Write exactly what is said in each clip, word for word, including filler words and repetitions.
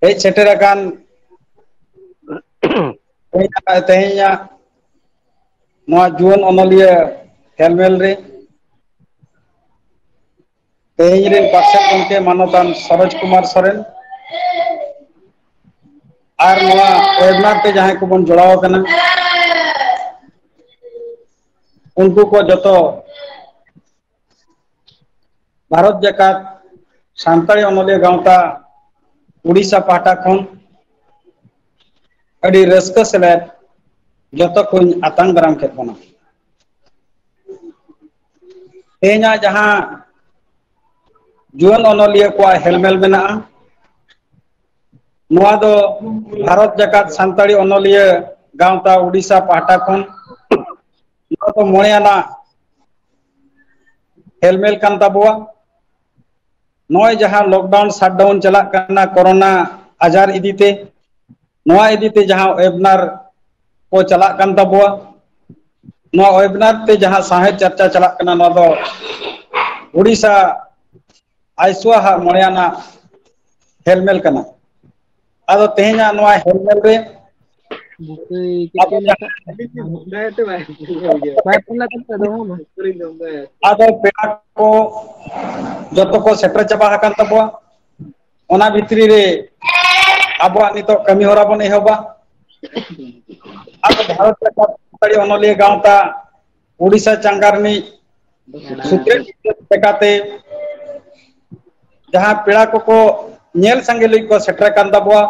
ᱦᱮᱡ ᱥᱮᱴᱮᱨ ᱟᱠᱟᱱ ᱛᱮᱦᱮᱧᱟᱜ, ᱛᱮᱦᱮᱧᱟᱜ ᱱᱚᱣᱟ ᱡᱩᱣᱟᱹᱱ ᱚᱱᱚᱞᱤᱭᱟᱹ ᱦᱮᱞᱢᱮᱞ ᱨᱮ ᱛᱮᱦᱮᱧ ᱨᱮᱱ ᱯᱟᱨᱥᱮᱛ ᱜᱚᱢᱠᱮ ᱢᱟᱱᱚᱛᱟᱱ ᱥᱚᱨᱳᱡᱽ ᱠᱩᱢᱟᱨ ᱥᱚᱨᱮᱱ ᱟᱨ ᱱᱚᱣᱟ ᱣᱮᱵᱤᱱᱟᱨ ᱛᱮ ᱡᱟᱦᱟᱸᱭ ᱠᱚᱵᱚᱱ ᱡᱚᱲᱟᱣ ᱟᱠᱟᱱᱟ, ᱩᱱᱠᱩ ᱠᱚ ᱡᱚᱛᱚ ᱵᱷᱟᱨᱚᱛ ᱡᱟᱠᱟᱛ ᱥᱟᱱᱛᱟᱲᱤ ᱚᱱᱚᱞᱤᱭᱟᱹ ᱜᱟᱶᱛᱟ ᱩᱰᱤᱥᱟ ᱯᱟᱦᱴᱟ ᱠᱷᱚᱱ ᱟᱹᱰᱤ ᱨᱟᱹᱥᱠᱟᱹ ᱥᱮᱞᱮᱫ ᱡᱚᱛᱚ ᱠᱚᱧ ᱟᱛᱟᱝ ᱫᱟᱨᱟᱢ ᱠᱮᱫ ᱵᱚᱱᱟ᱾ ᱛᱮᱦᱮᱧᱟᱜ ᱡᱟᱦᱟᱸ ᱡᱩᱣᱟᱹᱱ ᱚᱱᱚᱞᱤᱭᱟᱹ ᱠᱚᱣᱟᱜ ᱦᱮᱞᱢᱮᱞ ᱢᱮᱱᱟᱜᱼᱟ, ᱱᱚᱣᱟ ᱫᱚ ᱵᱷᱟᱨᱚᱛ ᱡᱟᱠᱟᱛ ᱥᱟᱱᱛᱟᱲᱤ ᱚᱱᱚᱞᱤᱭᱟᱹ ᱜᱟᱶᱛᱟ ᱩᱰᱤᱥᱟ ᱯᱟᱦᱴᱟ ᱠᱷᱚᱱ ᱱᱚᱣᱟ ᱫᱚ ᱢᱚᱬᱮ ᱟᱱᱟᱜ ᱦᱮᱞᱢᱮᱞ ᱠᱟᱱ ᱛᱟᱵᱚᱣᱟ᱾ ᱱᱚᱜᱼᱚᱭ ᱡᱟᱦᱟᱸ ᱞᱚᱠᱰᱟᱣᱩᱱ ᱥᱟᱴᱰᱟᱣᱩᱱ ᱪᱟᱞᱟᱜ ᱠᱟᱱᱟ, ᱠᱳᱨᱳᱱᱟ ᱟᱡᱟᱨ ᱤᱫᱤᱛᱮ, ᱱᱚᱣᱟ ᱤᱫᱤᱛᱮ ᱡᱟᱦᱟᱸ ᱣᱮᱵᱤᱱᱟᱨ ᱠᱚ ᱪᱟᱞᱟᱜ ᱠᱟᱱ ᱛᱟᱵᱚᱣᱟ, ᱱᱚᱣᱟ ᱣᱮᱵᱤᱱᱟᱨ ᱛᱮ ᱡᱟᱦᱟᱸ ᱥᱟᱶᱦᱮᱫ ᱪᱟᱨᱪᱟ ᱪᱟᱞᱟᱜ ᱠᱟᱱᱟ, ᱱᱚᱣᱟ ᱫᱚ ᱩᱰᱤᱥᱟ ᱟᱭᱥᱳᱣᱟ ᱦᱟᱜ ᱢᱚᱬᱮ ᱟᱱᱟᱜ ᱦᱮᱞᱢᱮᱞ ᱠᱟᱱᱟ᱾ ᱟᱫᱚ ᱛᱮᱦᱮᱧᱟᱜ ᱱᱚᱣᱟ ᱦᱮᱞᱢᱮᱞ ᱨᱮ ᱵᱩᱠᱟᱹᱭ ᱪᱮᱫ ᱟᱵᱚ ᱠᱚ ᱞᱟᱹᱭ ᱡᱟᱦᱟᱸ ᱠᱟᱜ? ᱵᱟᱭ ᱯᱷᱳᱱ ᱞᱮᱫ ᱛᱟᱦᱮᱸᱫ ᱫᱚ, ᱵᱟᱝ? ᱟᱫᱚ ᱯᱮᱲᱟ ᱠᱚ ᱡᱚᱛᱚ ᱠᱚ ᱥᱮᱴᱮᱨ ᱪᱟᱵᱟ ᱟᱠᱟᱱ ᱛᱟᱵᱚᱣᱟ᱾ ᱚᱱᱟ ᱵᱷᱤᱛᱨᱤ ᱨᱮ ᱟᱵᱚᱣᱟᱜ ᱱᱤᱛᱚᱜ ᱠᱟᱹᱢᱤ ᱦᱚᱨᱟ ᱵᱚᱱ ᱮᱦᱚᱵᱟ᱾ ᱟᱵᱚ ᱵᱷᱟᱨᱚᱛ ᱡᱟᱠᱟᱛ ᱥᱟᱱᱛᱟᱲᱤ ᱚᱱᱚᱞᱤᱭᱟᱹ ᱜᱟᱶᱛᱟ ᱩᱰᱤᱥᱟ ᱪᱟᱸᱜᱟ ᱨᱤᱱᱤᱡ ᱥᱩᱛᱨᱮᱫ ᱞᱮᱠᱟᱛᱮ ᱡᱟᱦᱟᱸ ᱯᱮᱲᱟ ᱠᱚᱠᱚ ᱧᱮᱞ ᱥᱟᱸᱜᱮ ᱞᱟᱹᱜᱤᱫ ᱠᱚ ᱥᱮᱴᱮᱨ ᱟᱠᱟᱱ ᱛᱟᱵᱚᱣᱟ,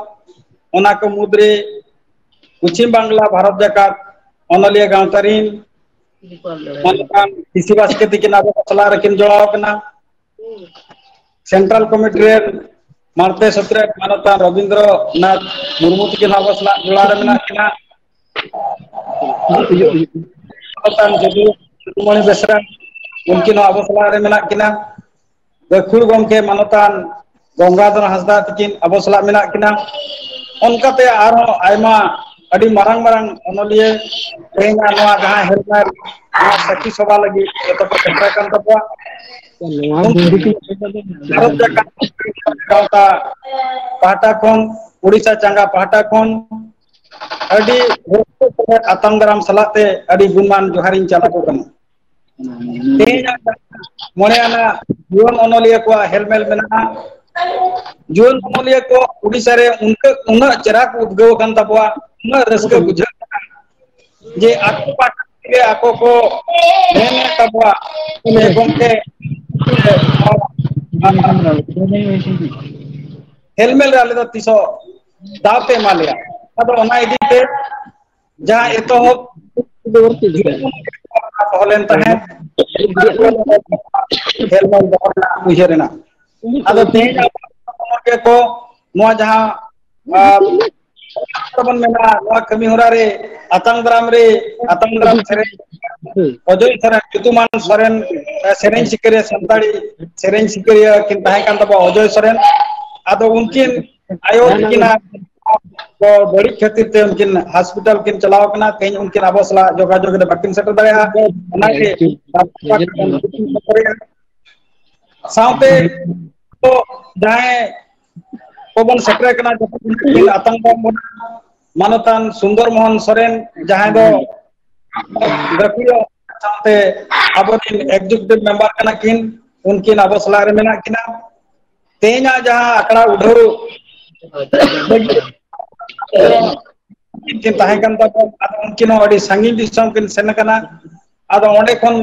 ᱚᱱᱟ ᱠᱚ ᱢᱩᱫᱽᱨᱮ ᱯᱚᱪᱷᱤᱢ ᱵᱟᱝᱞᱟ ᱵᱷᱟᱨᱚᱛ ᱡᱟᱠᱟᱛ ᱚᱱᱚᱞᱤᱭᱟᱹ ᱜᱟᱶᱛᱟ ᱨᱤᱱ ᱢᱟᱱᱚᱛᱟᱱ ᱥᱤᱥᱤ ᱵᱟᱥᱠᱮ ᱛᱤᱠᱤᱱ ᱟᱵᱚ ᱠᱚ ᱥᱟᱞᱟᱜ ᱨᱮᱠᱤᱱ ᱡᱚᱲᱟᱣ ᱟᱠᱟᱱᱟ᱾ ᱥᱮᱱᱴᱨᱟᱞ ᱠᱚᱢᱤᱴᱤ ᱨᱮᱱ ᱢᱟᱲᱛᱮ ᱥᱩᱛᱨᱮᱫ ᱢᱟᱱᱚᱛᱟᱱ ᱨᱚᱵᱤᱱᱫᱨᱚ ᱱᱟᱛᱷ ᱢᱩᱨᱢᱩ ᱛᱤᱠᱤᱱ ᱟᱵᱚ ᱥᱟᱞᱟᱜ ᱡᱚᱲᱟᱣ ᱨᱮ ᱢᱮᱱᱟᱜ ᱠᱤᱱᱟ᱾ ᱢᱟᱱᱚᱛᱟᱱ ᱡᱚᱫᱩ ᱢᱚᱬᱤ ᱵᱮᱥᱨᱟ, ᱩᱱᱠᱤᱱ ᱦᱚᱸ ᱟᱵᱚ ᱥᱟᱞᱟᱜ ᱨᱮ ᱢᱮᱱᱟᱜ ᱠᱤᱱᱟ᱾ ᱜᱟᱹᱠᱷᱩᱲ ᱜᱚᱢᱠᱮ ᱢᱟᱱᱚᱛᱟᱱ ᱜᱚᱝᱜᱟᱫᱷᱚᱨ ᱦᱟᱸᱥᱫᱟ ᱛᱤᱠᱤᱱ ᱟᱵᱚ ᱥᱟᱞᱟᱜ ᱢᱮᱱᱟᱜ ᱠᱤᱱᱟ᱾ ᱚᱱᱠᱟᱛᱮ ᱟᱨᱦᱚᱸ ᱟᱭᱢᱟ ᱟᱹᱰᱤ ᱢᱟᱨᱟᱝ ᱢᱟᱨᱟᱝ ᱚᱱᱚᱞᱤᱭᱟᱹ ᱛᱮᱦᱮᱧᱟᱜ ᱱᱚᱣᱟ ᱡᱟᱦᱟᱸ ᱦᱮᱞᱢᱮᱞ ᱱᱚᱣᱟ ᱥᱟᱹᱠᱷᱤ ᱥᱚᱵᱷᱟ ᱞᱟᱹᱜᱤᱫ ᱡᱚᱛᱚ ᱠᱚ ᱥᱮᱴᱮᱨ ᱟᱠᱟᱱ ᱛᱟᱵᱚᱣᱟ᱾ ᱱᱚᱣᱟ ᱵᱷᱟᱨᱚᱛ ᱡᱟᱠᱟᱛ ᱜᱟᱶᱛᱟ ᱯᱟᱦᱴᱟ ᱠᱷᱚᱱ, ᱩᱲᱤᱥᱥᱟ ᱪᱟᱸᱜᱟ ᱯᱟᱦᱴᱟ ᱠᱷᱚᱱ ᱟᱹᱰᱤ ᱨᱟᱹᱥᱠᱟᱹ ᱥᱟᱞᱟᱜ ᱟᱛᱟᱝ ᱫᱟᱨᱟᱢ ᱥᱟᱞᱟᱜ ᱛᱮ ᱟᱹᱰᱤ ᱜᱩᱱᱢᱟᱱ ᱡᱚᱦᱟᱨᱤᱧ ᱪᱟᱞ ᱟᱠᱚ ᱠᱟᱱᱟ᱾ ᱛᱮᱦᱮᱧᱟᱜ ᱢᱚᱬᱮ ᱟᱱᱟᱜ ᱡᱩᱣᱟᱹᱱ ᱚᱱᱚᱞᱤᱭᱟᱹ ᱠᱚᱣᱟᱜ ᱦᱮᱞᱢᱮᱞ ᱢᱮᱱᱟᱜᱼᱟ᱾ ᱡᱩᱣᱟᱹᱱ ᱚᱱᱚᱞᱤᱭᱟᱹ ᱠᱚ ᱩᱲᱤᱥᱥᱟ ᱨᱮ ᱩᱱᱠᱟᱹ, ᱩᱱᱟᱹᱜ ᱪᱮᱦᱨᱟ ᱠᱚ ᱩᱫᱽᱜᱟᱹᱣ ᱟᱠᱟᱱ ᱛᱟᱵᱚᱣᱟ, ᱩᱱᱟᱹᱜ ᱨᱟᱹᱥᱠᱟᱹ ᱵᱩᱡᱷᱟᱹᱜ ᱠᱟᱱᱟ ᱡᱮ ᱟᱠᱚ ᱯᱟᱦᱴᱟ ᱛᱮᱜᱮ ᱟᱠᱚ ᱠᱚ ᱢᱮᱱᱮᱫ ᱛᱟᱵᱚᱣᱟ, ᱡᱮ ᱜᱚᱢᱠᱮ, ᱦᱮᱞᱢᱮᱞ ᱨᱮ ᱟᱞᱮ ᱫᱚ ᱛᱤᱥ ᱦᱚᱸ ᱫᱟᱣ ᱯᱮ ᱮᱢᱟ ᱞᱮᱭᱟ᱾ ᱟᱫᱚ ᱚᱱᱟ ᱤᱫᱤ ᱛᱮ ᱡᱟᱦᱟᱸ ᱮᱛᱚᱦᱚᱵ ᱫᱚᱦᱚ ᱞᱮᱱ ᱛᱟᱦᱮᱸᱫ, ᱦᱮᱞᱢᱮᱞ ᱫᱚᱦᱚ ᱨᱮᱱᱟᱜ ᱩᱭᱦᱟᱹᱨ ᱮᱱᱟ᱾ ᱟᱫᱚ ᱛᱮᱦᱮᱧ ᱟᱵᱚ ᱚᱱᱚᱞᱤᱭᱟᱹ ᱠᱚ ᱱᱚᱣᱟ ᱡᱟᱦᱟᱸ, ᱟᱨ, ᱛᱟᱵᱚᱱ ᱢᱮᱱᱟ, ᱱᱚᱣᱟ ᱠᱟᱹᱢᱤ ᱦᱚᱨᱟ ᱨᱮ ᱟᱛᱟᱝ ᱫᱟᱨᱟᱢ ᱨᱮ, ᱟᱛᱟᱝ ᱫᱟᱨᱟᱢ ᱥᱮᱨᱮᱧ ᱚᱡᱚᱭ ᱥᱚᱨᱮᱱ, ᱧᱩᱛᱩᱢᱟᱱ ᱥᱚᱨᱮᱱ, ᱮ, ᱥᱮᱨᱮᱧ ᱥᱤᱠᱟᱹᱨᱤᱭᱟᱹ, ᱥᱟᱱᱛᱟᱲᱤ ᱥᱮᱨᱮᱧ ᱥᱤᱠᱟᱹᱨᱤᱭᱟᱹ ᱠᱤᱱ ᱛᱟᱦᱮᱸ ᱠᱟᱱ ᱛᱟᱵᱚᱱᱟ, ᱚᱡᱚᱭ ᱥᱚᱨᱮᱱ᱾ ᱟᱫᱚ ᱩᱱᱠᱤᱱ ᱟᱭᱳ ᱛᱟᱹᱠᱤᱱᱟᱜ ᱠᱚ ᱵᱟᱹᱲᱤᱡ ᱠᱷᱟᱹᱛᱤᱨ ᱛᱮ ᱩᱱᱠᱤᱱ ᱦᱚᱥᱯᱤᱴᱟᱞ ᱠᱤᱱ ᱪᱟᱞᱟᱣ ᱠᱟᱱᱟ᱾ ᱛᱮᱦᱮᱧ ᱩᱱᱠᱤᱱ ᱟᱵᱚ ᱥᱟᱞᱟᱜ ᱡᱳᱜᱟᱡᱳᱜᱽ ᱨᱮ ᱵᱟᱹᱠᱤᱱ ᱥᱮᱴᱮᱨ ᱫᱟᱲᱮᱭᱟᱜᱼᱟ, ᱚᱱᱟᱜᱮ ᱥᱟᱶᱛᱮ ᱡᱟᱦᱟᱸᱭ ᱠᱚᱵᱚᱱ ᱥᱮᱴᱮᱨ ᱠᱟᱱᱟ, ᱡᱚᱛᱚ ᱠᱚ ᱟᱛᱟᱝ ᱫᱟᱨᱟᱢ ᱵᱚᱱᱟ᱾ ᱢᱟᱱᱚᱛᱟᱱ ᱥᱩᱱᱫᱚᱨ ᱢᱳᱦᱚᱱ ᱥᱚᱨᱮᱱ, ᱡᱟᱦᱟᱸᱭ ᱫᱚ ᱜᱟᱹᱠᱷᱩᱲᱤᱭᱟᱹ ᱥᱟᱶᱛᱮ ᱟᱵᱚᱨᱮᱱ ᱮᱠᱡᱤᱠᱤᱭᱩᱴᱤᱵᱷ ᱢᱮᱢᱵᱟᱨ ᱠᱟᱱᱟ ᱠᱤᱱ, ᱩᱱᱠᱤᱱ ᱟᱵᱚ ᱥᱟᱞᱟᱜ ᱨᱮ ᱢᱮᱱᱟᱜ ᱠᱤᱱᱟ᱾ ᱛᱮᱦᱮᱧᱟᱜ ᱡᱟᱦᱟᱸ ᱟᱠᱷᱲᱟ ᱩᱰᱷᱟᱹᱣ ᱞᱟᱹᱜᱤᱫ ᱩᱱᱠᱤᱱ ᱛᱟᱦᱮᱸ ᱠᱟᱱ ᱛᱟᱵᱚᱱ, ᱟᱫᱚ ᱩᱱᱠᱤᱱ ᱦᱚᱸ ᱟᱹᱰᱤ ᱥᱟᱺᱜᱤᱧ ᱫᱤᱥᱚᱢ ᱠᱤᱱ ᱥᱮᱱ ᱟᱠᱟᱱᱟ᱾ ᱟᱫᱚ ᱚᱸᱰᱮ ᱠᱷᱚᱱ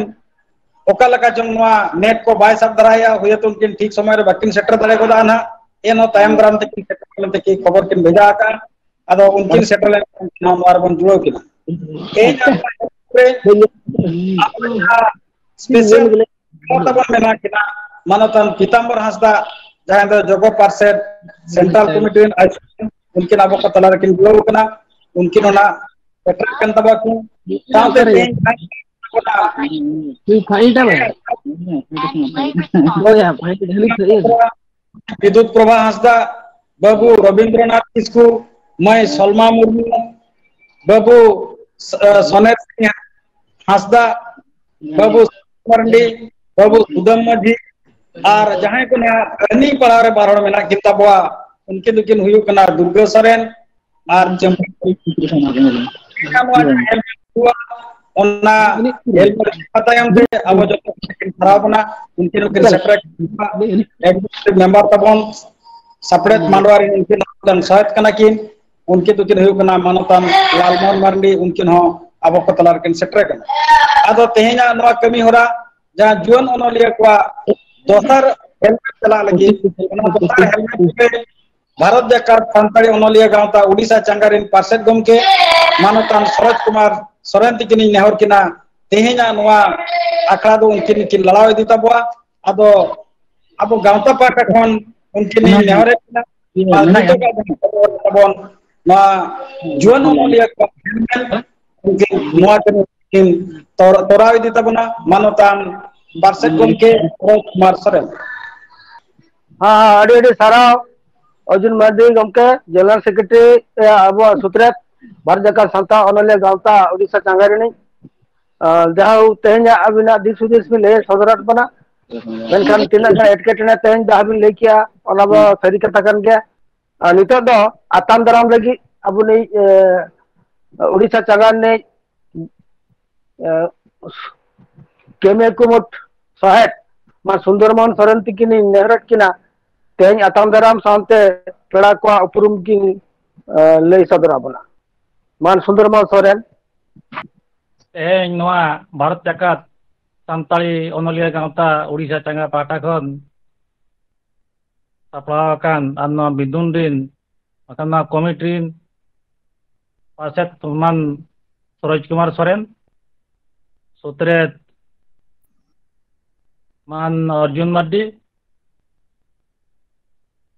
ᱚᱠᱟ ᱞᱮᱠᱟ ᱪᱚᱝ ᱱᱚᱣᱟ ᱱᱮᱴ ᱠᱚ ᱵᱟᱭ ᱥᱟᱵ ᱫᱟᱨᱟᱭᱟ, ᱦᱩᱭᱛᱚ ᱩᱱᱠᱤᱱ ᱴᱷᱤᱠ ᱥᱚᱢᱚᱭ ᱨᱮ ᱵᱟᱹᱠᱤᱱ ᱥᱮᱴᱮᱨ ᱫᱟᱲᱮ ᱜᱚᱫᱟ ᱱᱟᱦᱟᱜ, ᱮᱱᱦᱚᱸ ᱛᱟᱭᱚᱢ ᱫᱟᱨᱟᱢ ᱛᱮᱠᱤᱱ ᱥᱮᱴᱮᱨ ᱢᱮᱱᱛᱮ ᱠᱤ ᱠᱷᱚᱵᱚᱨ ᱠᱤᱱ ᱵᱷᱮᱡᱟ ᱟᱠᱟᱫᱼᱟ᱾ ᱟᱫᱚ ᱩᱱᱠᱤᱱ ᱥᱮᱴᱮᱨ ᱞᱮᱱᱠᱷᱟᱱ ᱱᱚᱣᱟ ᱨᱮᱵᱚᱱ ᱡᱩᱲᱟᱹᱣ ᱠᱤᱱᱟ᱾ ᱛᱮᱦᱮᱧ ᱟᱵᱚ ᱱᱚᱣᱟ ᱥᱯᱮᱥᱟᱞ ᱠᱚ ᱛᱟᱵᱚᱱ ᱢᱮᱱᱟᱜ ᱠᱤᱱᱟ, ᱢᱟᱱᱚᱛᱟᱱ ᱯᱤᱛᱟᱢᱵᱚᱨ ᱦᱟᱸᱥᱫᱟ, ᱡᱟᱦᱟᱸᱭ ᱫᱚ ᱡᱚᱜᱚ ᱯᱟᱨᱥᱮᱫ ᱥᱮᱱᱴᱨᱟᱞ ᱠᱚᱢᱤᱴᱤ ᱨᱮᱱ ᱟᱭᱩᱥᱢᱟᱱ, ᱩᱱᱠᱤᱱ ᱟᱵᱚ ᱠᱚ ᱛᱟᱞᱟ ᱨᱮᱠᱤᱱ ᱡᱩᱲᱟᱹᱣ ᱠᱟᱱᱟ᱾ ᱩᱱᱠᱤᱱ ᱚᱱᱟ ᱥᱮᱴᱮᱨ ᱠᱟᱱ ᱛᱟᱵᱚᱱᱟ ᱠᱤᱱ᱾ ᱥᱟᱶᱛᱮ ᱛᱮᱦᱮᱧ ᱯᱷᱟᱭᱤᱱ ᱛᱟᱵᱚᱱᱟ᱾ ᱦᱳᱭ, ᱯᱷᱟᱭᱤᱱ ᱛᱟᱵᱚᱱᱟ᱾ ᱵᱤᱫᱩᱛ ᱯᱨᱚᱵᱷᱟ ᱦᱟᱸᱥᱫᱟ, ᱵᱟᱹᱵᱩ ᱨᱚᱵᱤᱱᱫᱨᱚᱱᱟᱛᱷ ᱠᱤᱥᱠᱩ, ᱢᱟᱹᱭ ᱥᱚᱞᱢᱟ ᱢᱩᱨᱢᱩ, ᱵᱟᱹᱵᱩ ᱥᱚᱱᱮᱨ ᱥᱤᱝ ᱦᱟᱸᱥᱫᱟ, ᱵᱟᱹᱵᱩ ᱢᱟᱨᱰᱤ, ᱵᱟᱹᱵᱩ ᱥᱩᱫᱟᱹᱢ ᱢᱟᱹᱡᱷᱤ, ᱟᱨ ᱡᱟᱦᱟᱸᱭ ᱠᱚ ᱱᱟᱦᱟᱜ ᱨᱟᱹᱱᱤ ᱯᱟᱲᱟ ᱨᱮ ᱵᱟᱨ ᱦᱚᱲ ᱢᱮᱱᱟᱜ ᱠᱤᱱ ᱛᱟᱵᱚᱣᱟ, ᱩᱱᱠᱤᱱ ᱫᱚᱠᱤᱱ ᱦᱩᱭᱩᱜ ᱠᱟᱱᱟ ᱫᱩᱨᱜᱟᱹ ᱥᱚᱨᱮᱱ ᱟᱨ ᱪᱟᱹᱢᱯᱩ᱾ ᱱᱚᱣᱟ ᱡᱟᱦᱟᱸ ᱮᱞ ᱯᱤ ᱚᱱᱟ ᱮᱞ ᱯᱤ ᱛᱟᱭᱚᱢ ᱛᱮ ᱟᱵᱚ ᱡᱚᱛᱚ ᱠᱤᱱ ᱥᱟᱨᱦᱟᱣ ᱵᱚᱱᱟ, ᱩᱱᱠᱤᱱ ᱦᱚᱸᱠᱤᱱ ᱥᱮᱴᱮᱨ ᱮᱠᱡᱤᱠᱤᱭᱩᱴᱤᱵᱷ ᱢᱮᱢᱵᱟᱨ ᱛᱟᱵᱚᱱ, ᱥᱟᱯᱲᱮᱫ ᱢᱟᱰᱣᱟ ᱨᱮᱱ ᱩᱱᱠᱤᱱ ᱦᱚᱸ ᱥᱚᱦᱮᱫ ᱠᱟᱱᱟ ᱠᱤᱱ, ᱩᱱᱠᱤᱱ ᱫᱚᱠᱤᱱ ᱦᱩᱭᱩᱜ ᱠᱟᱱᱟ ᱢᱟᱱᱚᱛᱟᱱ ᱞᱟᱞᱢᱳᱦᱚᱱ ᱢᱟᱨᱰᱤ, ᱩᱱᱠᱤᱱ ᱦᱚᱸ ᱟᱵᱚ ᱠᱚ ᱛᱟᱞᱟ ᱨᱮᱠᱤᱱ ᱥᱮᱴᱮᱨ ᱠᱟᱱᱟ᱾ ᱟᱫᱚ ᱛᱮᱦᱮᱧᱟᱜ ᱱᱚᱣᱟ ᱠᱟᱹᱢᱤ ᱦᱚᱨᱟ ᱡᱟᱦᱟᱸ ᱡᱩᱣᱟᱹᱱ ᱚᱱᱚᱞᱤᱭᱟᱹ ᱠᱚᱣᱟᱜ ᱫᱚᱥᱟᱨ ᱦᱮᱞᱢᱮᱴ ᱪᱟᱞᱟᱜ ᱞᱟᱹᱜᱤᱫ, ᱚᱱᱟ ᱫᱚᱥᱟᱨ ᱦᱮᱞᱢᱮᱴ ᱨᱮ ᱵᱷᱟᱨᱚᱛ ᱡᱟᱠᱟᱛ ᱥᱟᱱᱛᱟᱲᱤ ᱚᱱᱚᱞᱤᱭᱟᱹ ᱜᱟᱶᱛᱟ ᱩᱰᱤᱥᱟ ᱪᱟᱸᱜᱟ ᱨᱮᱱ ᱯᱟᱨᱥᱮᱛ ᱜᱚᱢᱠᱮ ᱢᱟᱱᱚᱛᱟᱱ ᱥᱚᱨᱚᱡᱽ ᱠᱩᱢᱟᱨ ᱥᱚᱨᱮᱱ ᱛᱤᱠᱤᱱᱤᱧ ᱱᱮᱦᱚᱨ ᱠᱤᱱᱟ, ᱛᱮᱦᱮᱧᱟᱜ ᱱᱚᱣᱟ ᱟᱠᱷᱲᱟ ᱫᱚ ᱩᱱᱠᱤᱱ ᱠᱤᱱ ᱞᱟᱲᱟᱣ ᱤᱫᱤ ᱛᱟᱵᱚᱣᱟ᱾ ᱟᱫᱚ ᱟᱵᱚ ᱜᱟᱶᱛᱟ ᱯᱟᱦᱴᱟ ᱠᱷᱚᱱ ᱩᱱᱠᱤᱱᱤᱧ ᱱᱮᱦᱚᱨᱮᱫ ᱠᱤᱱᱟ, ᱟᱨ ᱱᱤᱛᱚᱜᱟᱜ ᱡᱟᱦᱟᱸ ᱠᱷᱚᱵᱚᱨ ᱛᱟᱵᱚᱱ ᱱᱚᱣᱟ ᱡᱩᱣᱟᱹᱱ ᱚᱱᱚᱞᱤᱭᱟᱹ ᱠᱚᱣᱟᱜ ᱦᱮᱞᱢᱮᱴ, ᱩᱱᱠᱤᱱ ᱱᱚᱣᱟ ᱠᱤᱱ ᱛᱚᱨ-, ᱛᱚᱨᱟᱣ ᱤᱫᱤ ᱛᱟᱵᱚᱱᱟ᱾ ᱢᱟᱱᱚᱛᱟᱱ ᱯᱟᱨᱥᱮᱛ ᱜᱚᱢᱠᱮ ᱥᱚᱨᱚᱡᱽ ᱠᱩᱢᱟᱨ ᱥᱚᱨᱮᱱ᱾ ᱦᱮᱸ, ᱦᱮᱸ, ᱟᱹᱰᱤ ᱟᱹᱰᱤ ᱥᱟᱨᱦᱟᱣ ᱚᱨᱡᱩᱱ ᱢᱟᱨᱰᱤ ᱜᱚᱢᱠᱮ, ᱡᱮᱱᱟᱨᱟᱞ ᱥᱮᱠᱨᱮᱴᱟᱨᱤ, ᱮ, ᱟᱵᱚᱣᱟᱜ ᱥᱩᱛᱨᱮᱛ ᱵᱷᱟᱨᱚᱛ ᱡᱟᱠᱟᱛ ᱥᱟᱱᱛᱟᱲ ᱚᱱᱚᱞᱤᱭᱟᱹ ᱜᱟᱶᱛᱟ ᱩᱰᱤᱥᱟ ᱪᱟᱸᱜᱟ ᱨᱤᱱᱤᱡ᱾ ᱟᱨ ᱡᱟᱦᱟᱸ ᱛᱮᱦᱮᱧᱟᱜ ᱟᱹᱵᱤᱱᱟᱜ ᱫᱤᱥ ᱦᱩᱫᱤᱥ ᱵᱤᱱ ᱞᱟᱹᱭ ᱥᱚᱫᱚᱨᱟᱫ ᱵᱚᱱᱟ, ᱢᱮᱱᱠᱷᱟᱱ ᱛᱤᱱᱟᱹᱜ ᱜᱟᱱ ᱮᱴᱠᱮᱴᱚᱬᱮ ᱛᱮᱦᱮᱧ ᱡᱟᱦᱟᱸ ᱵᱤᱱ ᱞᱟᱹᱭ ᱠᱮᱜᱼᱟ, ᱚᱱᱟ ᱫᱚ ᱥᱟᱹᱨᱤ ᱠᱟᱛᱷᱟ ᱠᱟᱱ ᱜᱮᱭᱟ᱾ ᱟᱨ ᱱᱤᱛᱚᱜ ᱫᱚ ᱟᱛᱟᱝ ᱫᱟᱨᱟᱢ ᱞᱟᱹᱜᱤᱫ ᱟᱵᱚ ᱱᱤᱡ, ᱮ, ᱩᱰᱤᱥᱟ ᱪᱟᱸᱜᱟ ᱨᱤᱱᱤᱡ ᱮ, ᱠᱮᱢᱮ ᱠᱩᱢᱩᱴ ᱥᱚᱦᱮᱫ ᱢᱟ ᱥᱩᱱᱫᱚᱨ ᱢᱳᱦᱚᱱ ᱥᱚᱨᱮᱱ ᱛᱤᱠᱤᱱᱤᱧ ᱱᱮᱦᱚᱨᱮᱫ ᱠᱤᱱᱟ, ᱛᱮᱦᱮᱧ ᱟᱛᱟᱝ ᱫᱟᱨᱟᱢ ᱥᱟᱶᱛᱮ ᱯᱮᱲᱟ ᱠᱚᱣᱟᱜ ᱩᱯᱨᱩᱢ ᱠᱤᱱ, ᱮ, ᱞᱟᱹᱭ ᱥᱚᱫᱚᱨ ᱟᱵᱚᱱᱟ᱾ ᱢᱟᱱ ᱥᱩᱱᱫᱚᱨ ᱢᱳᱦᱚᱱ ᱥᱚᱨᱮᱱ᱾ ᱛᱮᱦᱮᱧ ᱱᱚᱣᱟ ᱵᱷᱟᱨᱚᱛ ᱡᱟᱠᱟᱛ ᱥᱟᱱᱛᱟᱲᱤ ᱚᱱᱚᱞᱤᱭᱟᱹ ᱜᱟᱶᱛᱟ ᱩᱰᱤᱥᱟ ᱪᱟᱸᱜᱟ ᱯᱟᱦᱴᱟ ᱠᱷᱚᱱ ᱥᱟᱯᱲᱟᱣ ᱟᱠᱟᱱ ᱟᱨ ᱱᱚᱣᱟ ᱵᱤᱫᱩᱱ ᱨᱤᱱ, ᱵᱟᱠᱷᱟᱱ ᱱᱚᱣᱟ ᱠᱚᱢᱤᱴᱤ ᱨᱤᱱ ᱯᱟᱨᱥᱮᱛ ᱥᱚᱱᱢᱟᱱ ᱥᱚᱨᱚᱡᱽ ᱠᱩᱢᱟᱨ ᱥᱚᱨᱮᱱ, ᱥᱩᱛᱨᱮᱛ ᱢᱟᱱ ᱚᱨᱡᱩᱱ ᱢᱟᱨᱰᱤ,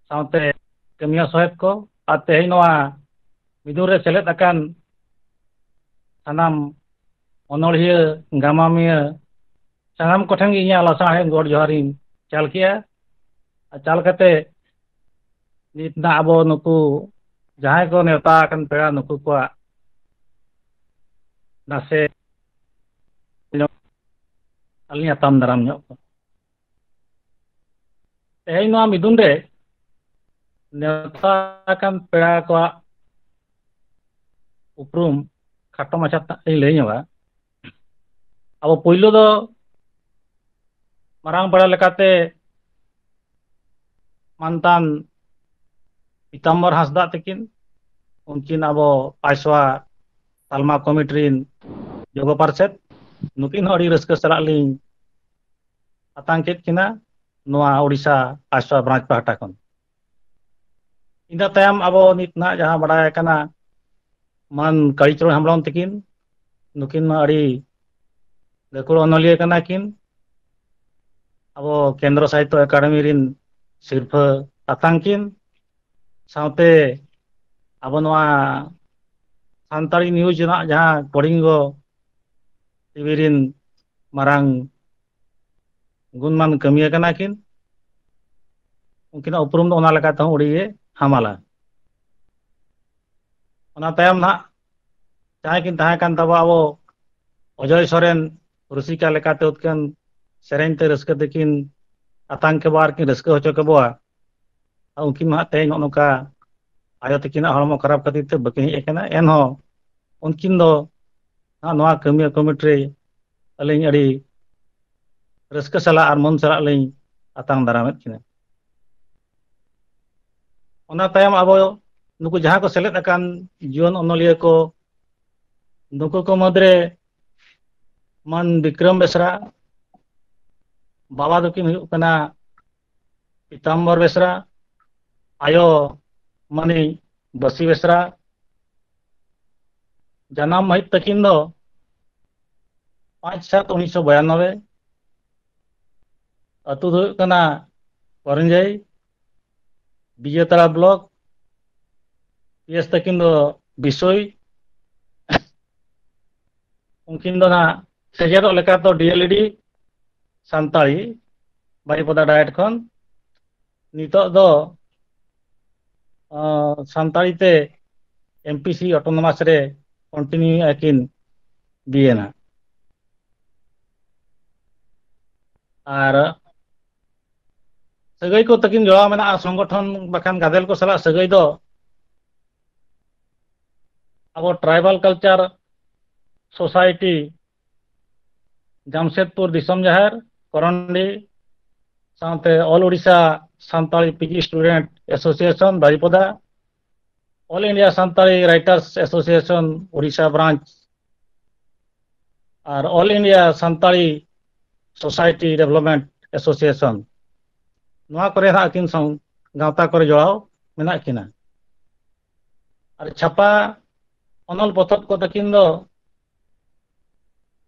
ᱥᱟᱶᱛᱮ ᱠᱟᱹᱢᱤᱭᱟᱹ ᱥᱚᱦᱮᱫ ᱠᱚ, ᱟᱨ ᱛᱮᱦᱮᱧ ᱱᱚᱣᱟ ᱵᱤᱫᱩᱱ ᱨᱮ ᱥᱮᱞᱮᱫ ᱟᱠᱟᱱ ᱥᱟᱱᱟᱢ ᱚᱱᱚᱲᱦᱤᱭᱟᱹ, ᱜᱟᱢᱟᱢᱤᱭᱟᱹ, ᱥᱟᱱᱟᱢ ᱠᱚᱴᱷᱮᱱ ᱜᱮ ᱤᱧᱟᱹᱜ ᱞᱟᱥᱟᱲᱦᱮᱫ ᱜᱚᱰ ᱡᱚᱦᱟᱨᱤᱧ ᱪᱟᱞ ᱠᱮᱜᱼᱟ᱾ ᱟᱨ ᱪᱟᱞ ᱠᱟᱛᱮ ᱱᱤᱛ ᱱᱟᱜ ᱟᱵᱚ ᱱᱩᱠᱩ ᱡᱟᱦᱟᱸᱭ ᱠᱚ ᱱᱮᱣᱛᱟ ᱟᱠᱟᱱ ᱯᱮᱲᱟ, ᱱᱩᱠᱩ ᱠᱚᱣᱟᱜ ᱱᱟᱥᱮ ᱟᱹᱞᱤᱧ ᱟᱛᱟᱝ ᱫᱟᱨᱟᱢ ᱧᱚᱜ ᱠᱚᱣᱟ᱾ ᱛᱮᱦᱮᱧ ᱱᱚᱣᱟ ᱢᱤᱫᱩᱱ ᱨᱮ ᱱᱮᱣᱛᱟ ᱟᱠᱟᱱ ᱯᱮᱲᱟ ᱠᱚᱣᱟᱜ ᱩᱯᱨᱩᱢ ᱠᱷᱟᱴᱚ ᱢᱟᱪᱷᱟ ᱛᱮ ᱞᱤᱧ ᱞᱟᱹᱭ ᱧᱚᱜᱟ᱾ ᱟᱵᱚ ᱯᱳᱭᱞᱳ ᱫᱚ ᱢᱟᱨᱟᱝ ᱯᱮᱲᱟ ᱞᱮᱠᱟᱛᱮ ᱢᱟᱱᱛᱟᱱ ᱯᱤᱛᱟᱢᱵᱚᱨ ᱦᱟᱸᱥᱫᱟ ᱛᱟᱹᱠᱤᱱ, ᱩᱱᱠᱤᱱ ᱟᱵᱚ ᱯᱟᱭᱥᱣᱟ ᱛᱟᱞᱢᱟ ᱠᱚᱢᱤᱴᱤ ᱨᱤᱱ ᱡᱳᱜᱚ ᱯᱟᱨᱥᱮᱛ, ᱱᱩᱠᱤᱱ ᱦᱚᱸ ᱟᱹᱰᱤ ᱨᱟᱹᱥᱠᱟᱹ ᱥᱟᱞᱟᱜ ᱞᱤᱧ ᱟᱛᱟᱝ ᱠᱮᱫ ᱠᱤᱱᱟ ᱱᱚᱣᱟ ᱳᱰᱤᱥᱟ ᱯᱟᱭᱥᱣᱟ ᱵᱨᱟᱧᱪ ᱯᱟᱦᱴᱟ ᱠᱷᱚᱱ᱾ ᱤᱱᱟᱹ ᱛᱟᱭᱚᱢ ᱟᱵᱚ ᱱᱤᱛ ᱱᱟᱦᱟᱜ ᱡᱟᱦᱟᱸ ᱵᱟᱰᱟᱭ ᱠᱟᱱᱟ, ᱢᱟᱱ ᱠᱟᱲᱤᱪᱚᱨᱚᱬ ᱦᱮᱢᱵᱨᱚᱢ ᱛᱟᱹᱠᱤᱱ, ᱱᱩᱠᱤᱱ ᱢᱟ ᱟᱹᱰᱤ ᱜᱟᱹᱠᱷᱩᱲ ᱚᱱᱚᱞᱤᱭᱟᱹ ᱠᱟᱱᱟ ᱠᱤᱱ᱾ ᱟᱵᱚ ᱠᱮᱱᱫᱨᱚ ᱥᱟᱦᱤᱛᱛᱚ ᱮᱠᱟᱰᱮᱢᱤ ᱨᱤᱱ ᱥᱤᱨᱯᱷᱟᱹ ᱟᱛᱟᱝ ᱠᱤᱱ, ᱥᱟᱶᱛᱮ ᱟᱵᱚ ᱱᱚᱣᱟ ᱥᱟᱱᱛᱟᱲᱤ ᱱᱤᱭᱩᱡᱽ ᱨᱮᱱᱟᱜ ᱡᱟᱦᱟᱸ ᱠᱚᱲᱤᱝᱜᱚ ᱴᱤᱵᱷᱤ ᱨᱤᱱ ᱢᱟᱨᱟᱝ ᱜᱩᱱᱢᱟᱱ ᱠᱟᱹᱢᱤᱭᱟᱹ ᱠᱟᱱᱟ ᱠᱤᱱ᱾ ᱩᱱᱠᱤᱱᱟᱜ ᱩᱯᱨᱩᱢ ᱫᱚ ᱚᱱᱟ ᱞᱮᱠᱟ ᱛᱮᱦᱚᱸ ᱟᱹᱰᱤ ᱜᱮ ᱦᱟᱢᱟᱞᱟ᱾ ᱚᱱᱟ ᱛᱟᱭᱚᱢ ᱱᱟᱦᱟᱜ ᱡᱟᱦᱟᱸᱭ ᱠᱤᱱ ᱛᱟᱦᱮᱸ ᱠᱟᱱ ᱛᱟᱵᱚ ᱟᱵᱚ ᱚᱡᱚᱭ ᱥᱚᱨᱮᱱ, ᱨᱩᱥᱤᱠᱟ ᱞᱮᱠᱟᱛᱮ ᱩᱛᱠᱟᱹᱱ ᱥᱮᱨᱮᱧ ᱛᱮ ᱨᱟᱹᱥᱠᱟᱹ ᱛᱮᱠᱤᱱ ᱟᱛᱟᱝ ᱠᱮᱵᱚ ᱟᱨ ᱠᱤᱱ ᱨᱟᱹᱥᱠᱟᱹ ᱦᱚᱪᱚ ᱠᱮᱵᱚᱣᱟ᱾ ᱟᱨ ᱩᱱᱠᱤᱱ ᱢᱟ ᱦᱟᱸᱜ ᱛᱮᱦᱮᱧ ᱱᱚᱜᱼᱚ ᱱᱚᱝᱠᱟ ᱟᱭᱳ ᱛᱟᱹᱠᱤᱱᱟᱜ ᱦᱚᱲᱢᱚ ᱠᱷᱟᱨᱟᱯ ᱠᱷᱟᱹᱛᱤᱨ ᱛᱮ ᱵᱟᱹᱠᱤᱱ ᱦᱮᱡ ᱟᱠᱟᱱᱟ, ᱮᱱᱦᱚᱸ ᱩᱱᱠᱤᱱ ᱫᱚ ᱱᱚᱣᱟ ᱠᱟᱹᱢᱤᱭᱟᱹ ᱠᱚᱢᱤᱴᱤ ᱨᱮ ᱟᱹᱞᱤᱧ ᱟᱹᱰᱤ ᱨᱟᱹᱥᱠᱟᱹ ᱥᱟᱞᱟᱜ ᱟᱨ ᱢᱟᱹᱱ ᱥᱟᱞᱟᱜ ᱞᱤᱧ ᱟᱛᱟᱝ ᱫᱟᱨᱟᱢᱮᱫ ᱠᱤᱱᱟ᱾ ᱚᱱᱟ ᱛᱟᱭᱚᱢ ᱟᱵᱚ ᱱᱩᱠᱩ ᱡᱟᱦᱟᱸ ᱠᱚ ᱥᱮᱞᱮᱫ ᱟᱠᱟᱱ ᱡᱩᱣᱟᱹᱱ ᱚᱱᱚᱞᱤᱭᱟᱹ ᱠᱚ, ᱱᱩᱠᱩ ᱠᱚ ᱢᱩᱫᱽᱨᱮ ᱢᱟᱱ ᱵᱤᱠᱨᱚᱢ ᱵᱮᱥᱨᱟ, ᱵᱟᱵᱟ ᱫᱚᱠᱤᱱ ᱦᱩᱭᱩᱜ ᱠᱟᱱᱟ ᱯᱤᱛᱟᱢᱵᱚᱨ ᱵᱮᱥᱨᱟ, ᱟᱭᱳ ᱢᱟᱹᱱᱤ ᱵᱟᱹᱥᱤ ᱵᱮᱥᱨᱟ᱾ ᱡᱟᱱᱟᱢ ᱢᱟᱹᱦᱤᱛ ᱛᱟᱹᱠᱤᱱ ᱫᱚ ᱯᱟᱸᱪ ᱥᱟᱛ ᱩᱱᱤᱥᱥᱚ ᱵᱟᱭᱟᱱᱱᱚᱵᱵᱳᱭ᱾ ᱟᱹᱛᱩ ᱫᱚ ᱦᱩᱭᱩᱜ ᱠᱟᱱᱟ ᱠᱚᱨᱚᱧᱡᱟᱹᱭ, ᱵᱤᱡᱮᱛᱟᱲᱟ ᱵᱞᱚᱠ᱾ ᱯᱤ ᱮᱥ ᱛᱟᱹᱠᱤᱱ ᱫᱚ ᱵᱤᱥᱳᱭ᱾ ᱩᱱᱠᱤᱱ ᱫᱚ ᱱᱟᱜ ᱥᱮᱪᱮᱫᱚᱜ ᱞᱮᱠᱟ ᱫᱚ ᱰᱤ ᱮᱞ ᱮᱰ ᱥᱟᱱᱛᱟᱲᱤ, ᱵᱟᱨᱤᱯᱟᱫᱟ ᱰᱟᱭᱮᱴ ᱠᱷᱚᱱ᱾ ᱱᱤᱛᱚᱜ ᱫᱚ ᱟᱸ, ᱥᱟᱱᱛᱟᱲᱤ ᱛᱮ ᱮᱢ ᱯᱤ ᱥᱤ ᱚᱴᱳᱱᱚᱢᱟᱥ ᱨᱮ ᱠᱚᱱᱴᱤᱱᱤᱭᱩ ᱟᱹᱠᱤᱱ ᱵᱤ ᱮ ᱱᱟᱜ᱾ ᱟᱨ ᱥᱟᱹᱜᱟᱹᱭ ᱠᱚ ᱛᱟᱹᱠᱤᱱ ᱡᱚᱲᱟᱣ ᱢᱮᱱᱟᱜᱼᱟ ᱥᱚᱝᱜᱚᱴᱷᱚᱱ ᱵᱟᱠᱷᱟᱱ ᱜᱟᱫᱮᱞ ᱠᱚ ᱥᱟᱞᱟᱜ ᱥᱟᱹᱜᱟᱹᱭ ᱫᱚ ᱟᱵᱚ Tribal Culture Society ᱡᱟᱢᱥᱮᱫᱽᱯᱩᱨ ᱫᱤᱥᱚᱢ ᱡᱟᱦᱮᱨ ᱠᱚᱨᱚᱱᱰᱤ ᱥᱟᱶᱛᱮ All Odisha Santali P G Student Association ᱵᱟᱨᱤᱯᱚᱫᱟ, All India Santali Writers Association Odisha Branch ᱟᱨ All India Santali Society Development Association, ᱱᱚᱣᱟ ᱠᱚᱨᱮ ᱦᱟᱸᱜ ᱟᱹᱠᱤᱱ ᱥᱟᱶ ᱜᱟᱶᱛᱟ ᱠᱚᱨᱮ ᱡᱚᱲᱟᱣ ᱢᱮᱱᱟᱜ ᱠᱤᱱᱟ᱾ ᱟᱨ ᱪᱷᱟᱯᱟ ᱚᱱᱚᱞ ᱯᱚᱛᱚᱵ ᱠᱚ ᱛᱟᱹᱠᱤᱱ ᱫᱚ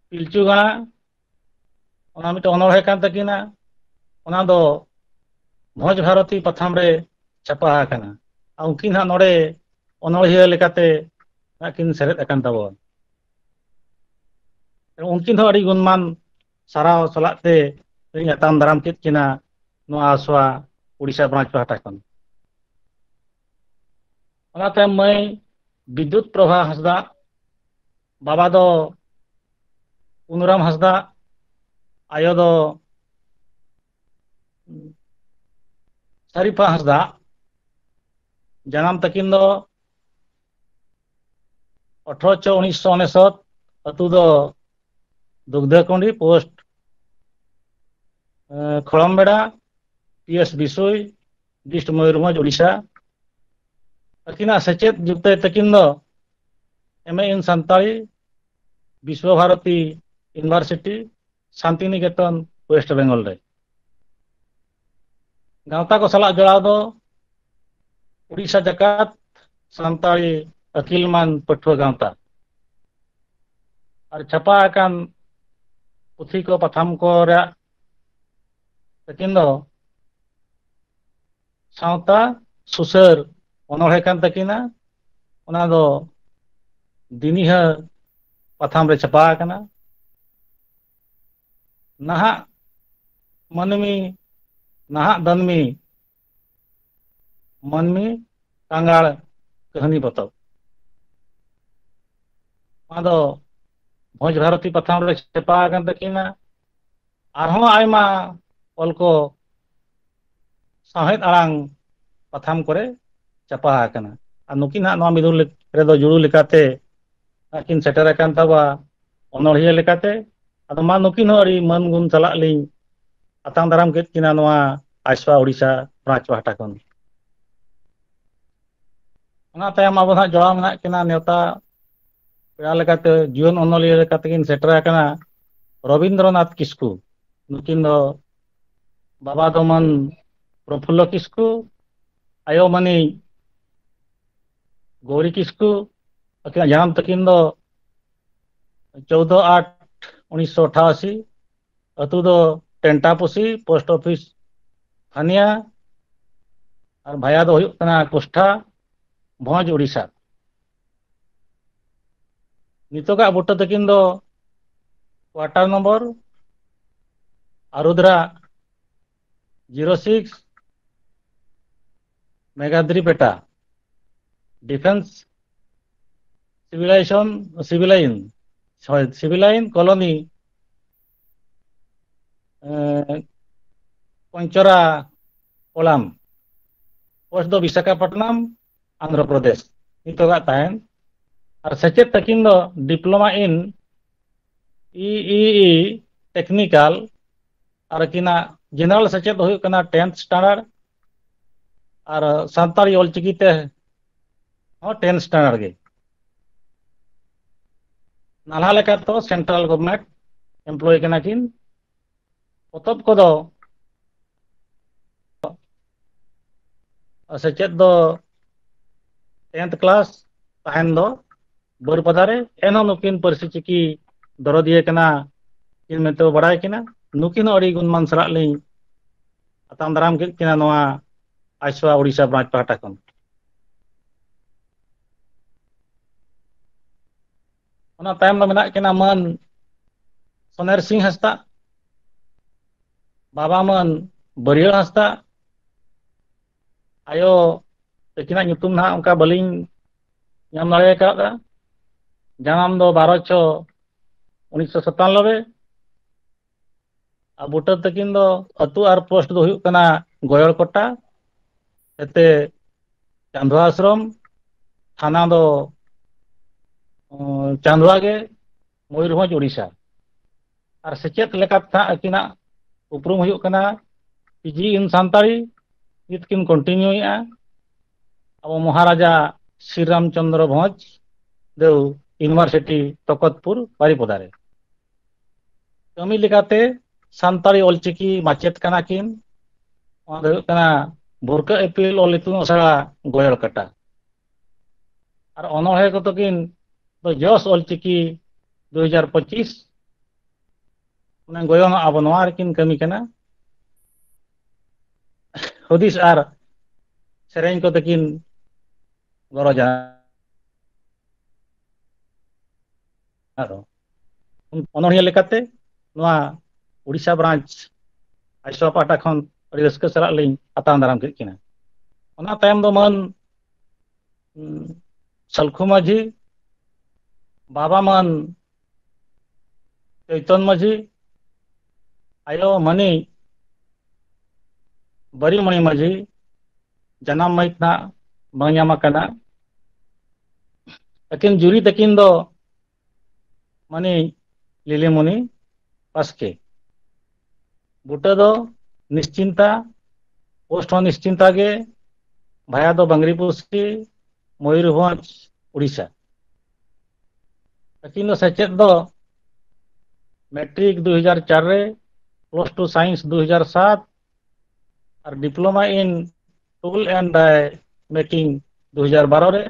ᱯᱤᱞᱪᱩ ᱜᱟᱲᱟ, ᱚᱱᱟ ᱢᱤᱫᱴᱮᱱ ᱚᱱᱚᱬᱦᱮ ᱠᱟᱱ ᱛᱟᱹᱠᱤᱱᱟ, ᱚᱱᱟ ᱫᱚ ᱵᱷᱚᱸᱡᱽ ᱵᱷᱟᱨᱚᱛᱤ ᱯᱟᱛᱷᱟᱢ ᱨᱮ ᱪᱷᱟᱯᱟ ᱟᱠᱟᱱᱟ᱾ ᱟᱨ ᱩᱱᱠᱤᱱ ᱦᱟᱸᱜ ᱱᱚᱰᱮ ᱚᱱᱚᱬᱦᱤᱭᱟᱹ ᱞᱮᱠᱟᱛᱮ ᱦᱟᱸᱜ ᱠᱤᱱ ᱥᱮᱞᱮᱫ ᱟᱠᱟᱱ ᱛᱟᱵᱚᱱ᱾ ᱩᱱᱠᱤᱱ ᱦᱚᱸ ᱟᱹᱰᱤ ᱜᱩᱱᱢᱟᱱ ᱥᱟᱨᱦᱟᱣ ᱥᱟᱞᱟᱜ ᱛᱮ ᱤᱧ ᱟᱛᱟᱝ ᱫᱟᱨᱟᱢ ᱠᱮᱫ ᱠᱤᱱᱟ ᱱᱚᱣᱟ ᱟᱥᱣᱟ ᱩᱲᱤᱥᱥᱟ ᱵᱨᱟᱧᱪ ᱯᱟᱦᱴᱟ ᱠᱷᱚᱱ᱾ ᱚᱱᱟᱛᱮ ᱢᱟᱹᱭ ᱵᱤᱫᱽᱭᱩᱛ ᱯᱨᱚᱵᱷᱟ ᱦᱟᱸᱥᱫᱟ, ᱵᱟᱵᱟ ᱫᱚ ᱯᱩᱱᱩᱨᱟᱢ ᱦᱟᱸᱥᱫᱟ, ᱟᱭᱳ ᱫᱚ ᱥᱟᱨᱤᱯᱟ ᱦᱟᱸᱥᱫᱟ᱾ ᱡᱟᱱᱟᱢ ᱛᱟᱹᱠᱤᱱ ᱫᱚ ᱟᱴᱷᱨᱚ ᱪᱷᱚᱭ ᱩᱱᱤᱥᱥᱚ ᱩᱱᱤᱥᱚᱛ, ᱟᱹᱛᱩ ᱫᱚ Dudhkundi, post Khorombera, P S Bisoi, dist Mayurbhanj, Odisha. ᱟᱹᱠᱤᱱᱟᱜ ᱥᱮᱪᱮᱫ ᱡᱩᱠᱛᱟᱹᱭ ᱛᱟᱹᱠᱤᱱ ᱫᱚ M A in Santali, Biswa Bharati University, Santiniketan, West Bengal ᱨᱮ᱾ ᱜᱟᱶᱛᱟ ᱠᱚ ᱥᱟᱞᱟᱜ ᱡᱚᱲᱟᱣ ᱫᱚ ᱩᱲᱤᱥᱥᱟ ᱡᱟᱠᱟᱛ ᱥᱟᱱᱛᱟᱲᱤ ᱟᱹᱠᱤᱞᱢᱟᱱ ᱯᱟᱹᱴᱷᱩᱣᱟᱹ ᱜᱟᱶᱛᱟ᱾ ᱟᱨ ᱪᱷᱟᱯᱟ ᱟᱠᱟᱱ ᱯᱩᱛᱷᱤ ᱠᱚ, ᱯᱟᱛᱷᱟᱢ ᱠᱚ ᱨᱮᱭᱟᱜ ᱛᱟᱹᱠᱤᱱ ᱫᱚ ᱥᱟᱶᱛᱟ ᱥᱩᱥᱟᱹᱨ ᱚᱱᱚᱬᱦᱮ ᱠᱟᱱ ᱛᱟᱹᱠᱤᱱᱟ᱾ ᱚᱱᱟ ᱫᱚ ᱫᱤᱱᱤᱦᱟᱹ ᱯᱟᱛᱷᱟᱢ ᱨᱮ ᱪᱷᱟᱯᱟ ᱟᱠᱟᱱᱟ᱾ ᱱᱟᱦᱟᱜ ᱢᱟᱹᱱᱢᱤ, ᱱᱟᱦᱟᱜ ᱫᱟᱹᱱᱢᱤ ᱢᱟᱹᱱᱢᱤ ᱠᱟᱸᱜᱟᱲ ᱠᱟᱹᱦᱱᱤ ᱯᱚᱛᱚᱵ᱾ ᱱᱚᱣᱟ ᱫᱚ ᱵᱷᱚᱸᱡᱽ ᱵᱷᱟᱨᱚᱛᱤ ᱯᱟᱛᱷᱟᱢ ᱨᱮ ᱪᱷᱟᱯᱟ ᱟᱠᱟᱱ ᱛᱟᱹᱠᱤᱱᱟ᱾ ᱟᱨᱦᱚᱸ ᱟᱭᱢᱟ ᱚᱞ ᱠᱚ ᱥᱟᱶᱦᱮᱫ ᱟᱲᱟᱝ ᱯᱟᱛᱷᱟᱢ ᱠᱚᱨᱮ ᱪᱟᱯᱟ ᱟᱠᱟᱱᱟ᱾ ᱟᱨ ᱱᱩᱠᱤᱱ ᱦᱟᱸᱜ ᱱᱚᱣᱟ ᱢᱤᱫᱩᱱ ᱞᱮᱠ-, ᱨᱮᱫᱚ ᱡᱩᱲᱩ ᱞᱮᱠᱟᱛᱮ ᱠᱤᱱ ᱥᱮᱴᱮᱨ ᱟᱠᱟᱱ ᱛᱟᱵᱚᱣᱟ ᱚᱱᱚᱬᱦᱤᱭᱟᱹ ᱞᱮᱠᱟᱛᱮ᱾ ᱟᱫᱚ ᱢᱟ ᱱᱩᱠᱤᱱ ᱦᱚᱸ ᱟᱹᱰᱤ ᱢᱟᱹᱱ ᱜᱩᱱ ᱥᱟᱞᱟᱜ ᱞᱤᱧ ᱟᱛᱟᱝ ᱫᱟᱨᱟᱢ ᱠᱮᱫ ᱠᱤᱱᱟ ᱱᱚᱣᱟ ᱟᱭᱥᱣᱟ ᱳᱰᱤᱥᱟ ᱵᱨᱟᱧᱪ ᱯᱟᱦᱴᱟ ᱠᱷᱚᱱ᱾ ᱚᱱᱟ ᱛᱟᱭᱚᱢ ᱟᱵᱚ ᱦᱟᱸᱜ ᱡᱚᱲᱟᱣ ᱢᱮᱱᱟᱜ ᱠᱤᱱᱟ ᱱᱮᱣᱛᱟ ᱯᱮᱲᱟ ᱞᱮᱠᱟᱛᱮ, ᱡᱩᱣᱟᱹᱱ ᱚᱱᱚᱞᱤᱭᱟᱹ ᱞᱮᱠᱟᱛᱮ ᱠᱤᱱ ᱥᱮᱴᱮᱨ ᱟᱠᱟᱱᱟ ᱨᱚᱵᱤᱱᱫᱨᱚᱱᱟᱛᱷ ᱠᱤᱥᱠᱩ᱾ ᱱᱩᱠᱤᱱ ᱫᱚ ᱵᱟᱵᱟ ᱫᱚ ᱢᱟᱹᱱ ᱯᱨᱚᱯᱷᱩᱞᱞᱚ ᱠᱤᱥᱠᱩ, ᱟᱭᱳ ᱢᱟᱹᱱᱤᱡ ᱜᱳᱣᱨᱤ ᱠᱤᱥᱠᱩ᱾ ᱟᱹᱠᱤᱱᱟᱜ ᱡᱟᱱᱟᱢ ᱛᱟᱹᱠᱤᱱ ᱫᱚ ᱪᱳᱫᱽᱫᱚ ᱟᱴ ᱩᱱᱤᱥᱥᱚ ᱟᱴᱷᱟᱥᱤ, ᱟᱹᱛᱩ ᱫᱚ ᱴᱮᱱᱴᱟᱯᱩᱥᱤ, ᱯᱳᱥᱴ ᱚᱯᱷᱤᱥ ᱦᱟᱱᱤᱭᱟ, ᱟᱨ ᱵᱷᱟᱭᱟ ᱫᱚ ᱦᱩᱭᱩᱜ ᱠᱟᱱᱟ ᱠᱳᱥᱴᱷᱟ, ᱵᱷᱚᱸᱡᱽ, ᱩᱲᱤᱥᱥᱟ᱾ ᱱᱤᱛᱚᱜᱟᱜ ᱵᱩᱴᱟᱹ ᱛᱟᱹᱠᱤᱱ ᱫᱚ ᱠᱣᱟᱴᱟᱨ ᱱᱚᱢᱵᱚᱨ, ᱟᱨᱩᱫᱽᱨᱟ zero six, Megadri Peta, defence ᱥᱤᱵᱤᱞᱟᱭᱥᱚᱱ, ᱥᱤᱵᱤᱞᱟᱭᱤᱱ, ᱦᱳᱭ, ᱥᱤᱵᱤᱞᱟᱭᱤᱱ ᱠᱚᱞᱚᱱᱤ, ᱮᱸ, ᱯᱚᱧᱪᱚᱨᱟ ᱠᱚᱞᱟᱢ, ᱯᱳᱥᱴ ᱫᱚ ᱵᱤᱥᱟᱠᱷᱟᱯᱟᱴᱱᱟᱢ, ᱟᱱᱫᱷᱨᱚ ᱯᱨᱚᱫᱮᱥ, ᱱᱤᱛᱚᱜᱟᱜ ᱛᱟᱦᱮᱱ᱾ ᱟᱨ ᱥᱮᱪᱮᱫ ᱛᱟᱹᱠᱤᱱ ᱫᱚ ᱰᱤᱯᱞᱳᱢᱟ ᱤᱱ ᱤ ᱤ ᱤ ᱴᱮᱠᱱᱤᱠᱟᱞ, ᱟᱨ ᱟᱹᱠᱤᱱᱟᱜ ᱡᱮᱱᱟᱨᱮᱞ ᱥᱮᱪᱮᱫ ᱫᱚ ᱦᱩᱭᱩᱜ ᱠᱟᱱᱟ ᱴᱮᱱᱛᱷ ᱥᱴᱟᱱᱰᱟᱨᱰ, ᱟᱨ ᱥᱟᱱᱛᱟᱲᱤ ᱚᱞᱪᱤᱠᱤ ᱛᱮ ᱦᱚᱸ ᱴᱮᱱᱛᱷ ᱥᱴᱟᱱᱰᱟᱨᱰ ᱜᱮ᱾ ᱱᱟᱞᱦᱟ ᱞᱮᱠᱟ ᱛᱮᱫᱚ ᱥᱮᱱᱴᱨᱟᱞ ᱜᱚᱵᱷᱚᱨᱱᱢᱮᱱᱴ ᱮᱢᱯᱞᱚᱭ ᱠᱟᱱᱟ ᱠᱤᱱ᱾ ᱯᱚᱛᱚᱵ ᱠᱚᱫᱚ ᱥᱮᱪᱮᱫ ᱫᱚ ᱴᱮᱱᱛᱷ ᱠᱞᱟᱥ ᱛᱟᱦᱮᱱ ᱫᱚ ᱵᱟᱹᱨᱯᱟᱫᱟ ᱨᱮ, ᱮᱱᱦᱚᱸ ᱱᱩᱠᱤᱱ ᱯᱟᱹᱨᱥᱤ ᱪᱤᱠᱤ ᱫᱚᱨᱚᱫᱤᱭᱟᱹ ᱠᱟᱱᱟ ᱠᱤᱱ ᱢᱮᱱᱛᱮ ᱵᱚ ᱵᱟᱲᱟᱭ ᱠᱤᱱᱟ᱾ ᱱᱩᱠᱤᱱ ᱦᱚᱸ ᱟᱹᱰᱤ ᱜᱩᱱᱢᱟᱱ ᱥᱟᱞᱟᱜ ᱞᱤᱧ ᱟᱛᱟᱝ ᱫᱟᱨᱟᱢ ᱠᱮᱫ ᱠᱤᱱᱟ ᱱᱚᱣᱟ ᱟᱭᱥᱣᱟ ᱳᱰᱤᱥᱟ ᱵᱨᱟᱧᱪ ᱯᱟᱦᱴᱟ ᱠᱷᱚᱱ᱾ ᱚᱱᱟ ᱛᱟᱭᱚᱢ ᱫᱚ ᱢᱮᱱᱟᱜ ᱠᱤᱱᱟ ᱢᱟᱹᱱ ᱥᱚᱱᱮᱨ ᱥᱤᱝ ᱦᱟᱸᱥᱫᱟᱜ, ᱵᱟᱵᱟ ᱢᱟᱹᱱ ᱵᱟᱹᱨᱭᱟᱹᱲ ᱦᱟᱸᱥᱫᱟᱜ, ᱟᱭᱳ ᱛᱟᱹᱠᱤᱱᱟᱜ ᱧᱩᱛᱩᱢ ᱱᱟᱦᱟᱜ ᱚᱱᱠᱟ ᱵᱟᱹᱞᱤᱧ ᱧᱟᱢ ᱫᱟᱲᱮ ᱟᱠᱟᱫᱟ᱾ ᱡᱟᱱᱟᱢ ᱫᱚ ᱵᱟᱨᱚ ᱪᱷᱚ ᱩᱱᱤᱥᱥᱚ ᱥᱟᱛᱟᱱᱱᱚᱵᱵᱳᱭ, ᱟᱨ ᱵᱩᱴᱟᱹ ᱛᱟᱹᱠᱤᱱ ᱫᱚ ᱟᱹᱛᱩ ᱟᱨ ᱯᱳᱥᱴ ᱫᱚ ᱦᱩᱭᱩᱜ ᱠᱟᱱᱟ ᱜᱚᱭᱚᱲᱠᱚᱴᱟ, ᱮᱛᱮ ᱪᱟᱸᱫᱷᱳ ᱟᱥᱨᱚᱢ, ᱛᱷᱟᱱᱟ ᱫᱚ, ᱩᱸ, ᱪᱟᱸᱫᱷᱳᱣᱟ ᱜᱮ, ᱢᱚᱭᱩᱨᱵᱷᱚᱸᱡᱽ, ᱳᱰᱤᱥᱟ᱾ ᱟᱨ ᱥᱮᱪᱮᱫ ᱞᱮᱠᱟᱛᱮ ᱦᱟᱸᱜ ᱟᱹᱠᱤᱱᱟᱜ ᱩᱯᱨᱩᱢ ᱦᱩᱭᱩᱜ ᱠᱟᱱᱟ ᱯᱤ ᱡᱤ in ᱥᱟᱱᱛᱟᱲᱤ, ᱱᱤᱛ ᱠᱤᱱ ᱠᱚᱱᱴᱤᱱᱤᱭᱩᱭᱮᱫᱼᱟ ᱟᱵᱚ ᱢᱚᱦᱟᱨᱟᱡᱟ ᱥᱨᱤ ᱨᱟᱢᱪᱚᱸᱫᱽᱨᱚ ᱵᱷᱚᱸᱡᱽ ᱫᱮᱣ ᱤᱭᱩᱱᱤᱵᱷᱟᱨᱥᱤᱴᱤ ᱛᱚᱠᱚᱛᱯᱩᱨ ᱵᱟᱨᱤᱯᱚᱫᱟ ᱨᱮ᱾ ᱠᱟᱹᱢᱤ ᱞᱮᱠᱟᱛᱮ ᱥᱟᱱᱛᱟᱲᱤ ᱚᱞᱪᱤᱠᱤ ᱢᱟᱪᱮᱫ ᱠᱟᱱᱟ ᱠᱤᱱ᱾ ᱚᱱᱟ ᱫᱚ ᱦᱩᱭᱩᱜ ᱠᱟᱱᱟ ᱵᱷᱩᱨᱠᱟᱹ ᱤᱯᱤᱞ ᱚᱞ ᱤᱛᱩᱱ ᱟᱥᱲᱟ ᱜᱚᱭᱚᱲᱠᱟᱴᱟ᱾ ᱟᱨ ᱚᱱᱚᱬᱦᱮ ᱠᱚᱫᱚ ᱠᱤᱱ ᱫᱚ ᱡᱚᱥ ᱚᱞᱪᱤᱠᱤ ᱫᱩ ᱦᱟᱡᱟᱨ ᱯᱚᱸᱪᱤᱥ, ᱢᱟᱱᱮ ᱜᱚᱭᱚᱱᱚᱜ ᱟᱵᱚ ᱱᱚᱣᱟ ᱨᱮᱠᱤᱱ ᱠᱟᱹᱢᱤ ᱠᱟᱱᱟ᱾ ᱦᱩᱫᱤᱥ ᱟᱨ ᱥᱮᱨᱮᱧ ᱠᱚᱛᱮ ᱠᱤᱱ ᱜᱚᱨᱚᱡᱟ᱾ ᱟᱫᱚ ᱚᱱᱚᱬᱦᱤᱭᱟᱹ ᱞᱮᱠᱟᱛᱮ ᱱᱚᱣᱟ ᱩᱰᱤᱥᱟ ᱵᱨᱟᱧᱪ ᱟᱭᱥᱚ ᱯᱟᱦᱴᱟ ᱠᱷᱚᱱ ᱟᱹᱰᱤ ᱨᱟᱹᱥᱠᱟᱹ ᱥᱟᱞᱟᱜ ᱞᱤᱧ ᱟᱛᱟᱝ ᱫᱟᱨᱟᱢ ᱠᱮᱫ ᱠᱤᱱᱟ᱾ ᱚᱱᱟ ᱛᱟᱭᱚᱢ ᱫᱚ ᱢᱟᱹᱱ, ᱩᱸ, ᱥᱟᱞᱠᱷᱩ ᱢᱟᱹᱡᱷᱤ, ᱵᱟᱵᱟ ᱢᱟᱹᱱ ᱪᱳᱭᱛᱚᱱ ᱢᱟᱹᱡᱷᱤ, ᱟᱭᱳ ᱢᱟᱹᱱᱤᱡ ᱵᱟᱹᱨᱤᱢᱚᱬᱤ ᱢᱟᱹᱡᱷᱤ, ᱡᱟᱱᱟᱢ ᱢᱟᱹᱦᱤᱛ ᱱᱟᱜ ᱵᱟᱝ ᱧᱟᱢ ᱟᱠᱟᱱᱟ᱾ ᱟᱹᱠᱤᱱ ᱡᱩᱨᱤ ᱛᱟᱹᱠᱤᱱ ᱫᱚ ᱢᱟᱹᱱᱤᱡ ᱞᱤᱞᱤᱢᱚᱱᱤ ᱵᱟᱥᱠᱮ᱾ ᱵᱩᱴᱟᱹ ᱫᱚ ᱱᱤᱥᱪᱤᱱᱛᱟ, ᱯᱳᱥᱴ ᱦᱚᱸ ᱱᱤᱥᱪᱤᱱᱛᱟ ᱜᱮ, ᱵᱷᱟᱭᱟ ᱫᱚ ᱵᱟᱝᱨᱤᱯᱩᱥᱤ, ᱢᱚᱭᱩᱨᱵᱷᱚᱸᱡᱽ, ᱩᱲᱤᱥᱥᱟ᱾ ᱟᱹᱠᱤᱱ ᱫᱚ ᱥᱮᱪᱮᱫ ᱫᱚ ᱢᱮᱴᱨᱤᱠ ᱫᱩ ᱦᱟᱡᱟᱨ ᱪᱟᱨ ᱨᱮ, ᱯᱞᱟᱥ ᱴᱩ ᱥᱟᱭᱮᱱᱥ ᱫᱩ ᱦᱟᱡᱟᱨ ᱥᱟᱛ, ᱟᱨ diploma in tool and die making ᱫᱩ ᱦᱟᱡᱟᱨ ᱵᱟᱨᱚ ᱨᱮ᱾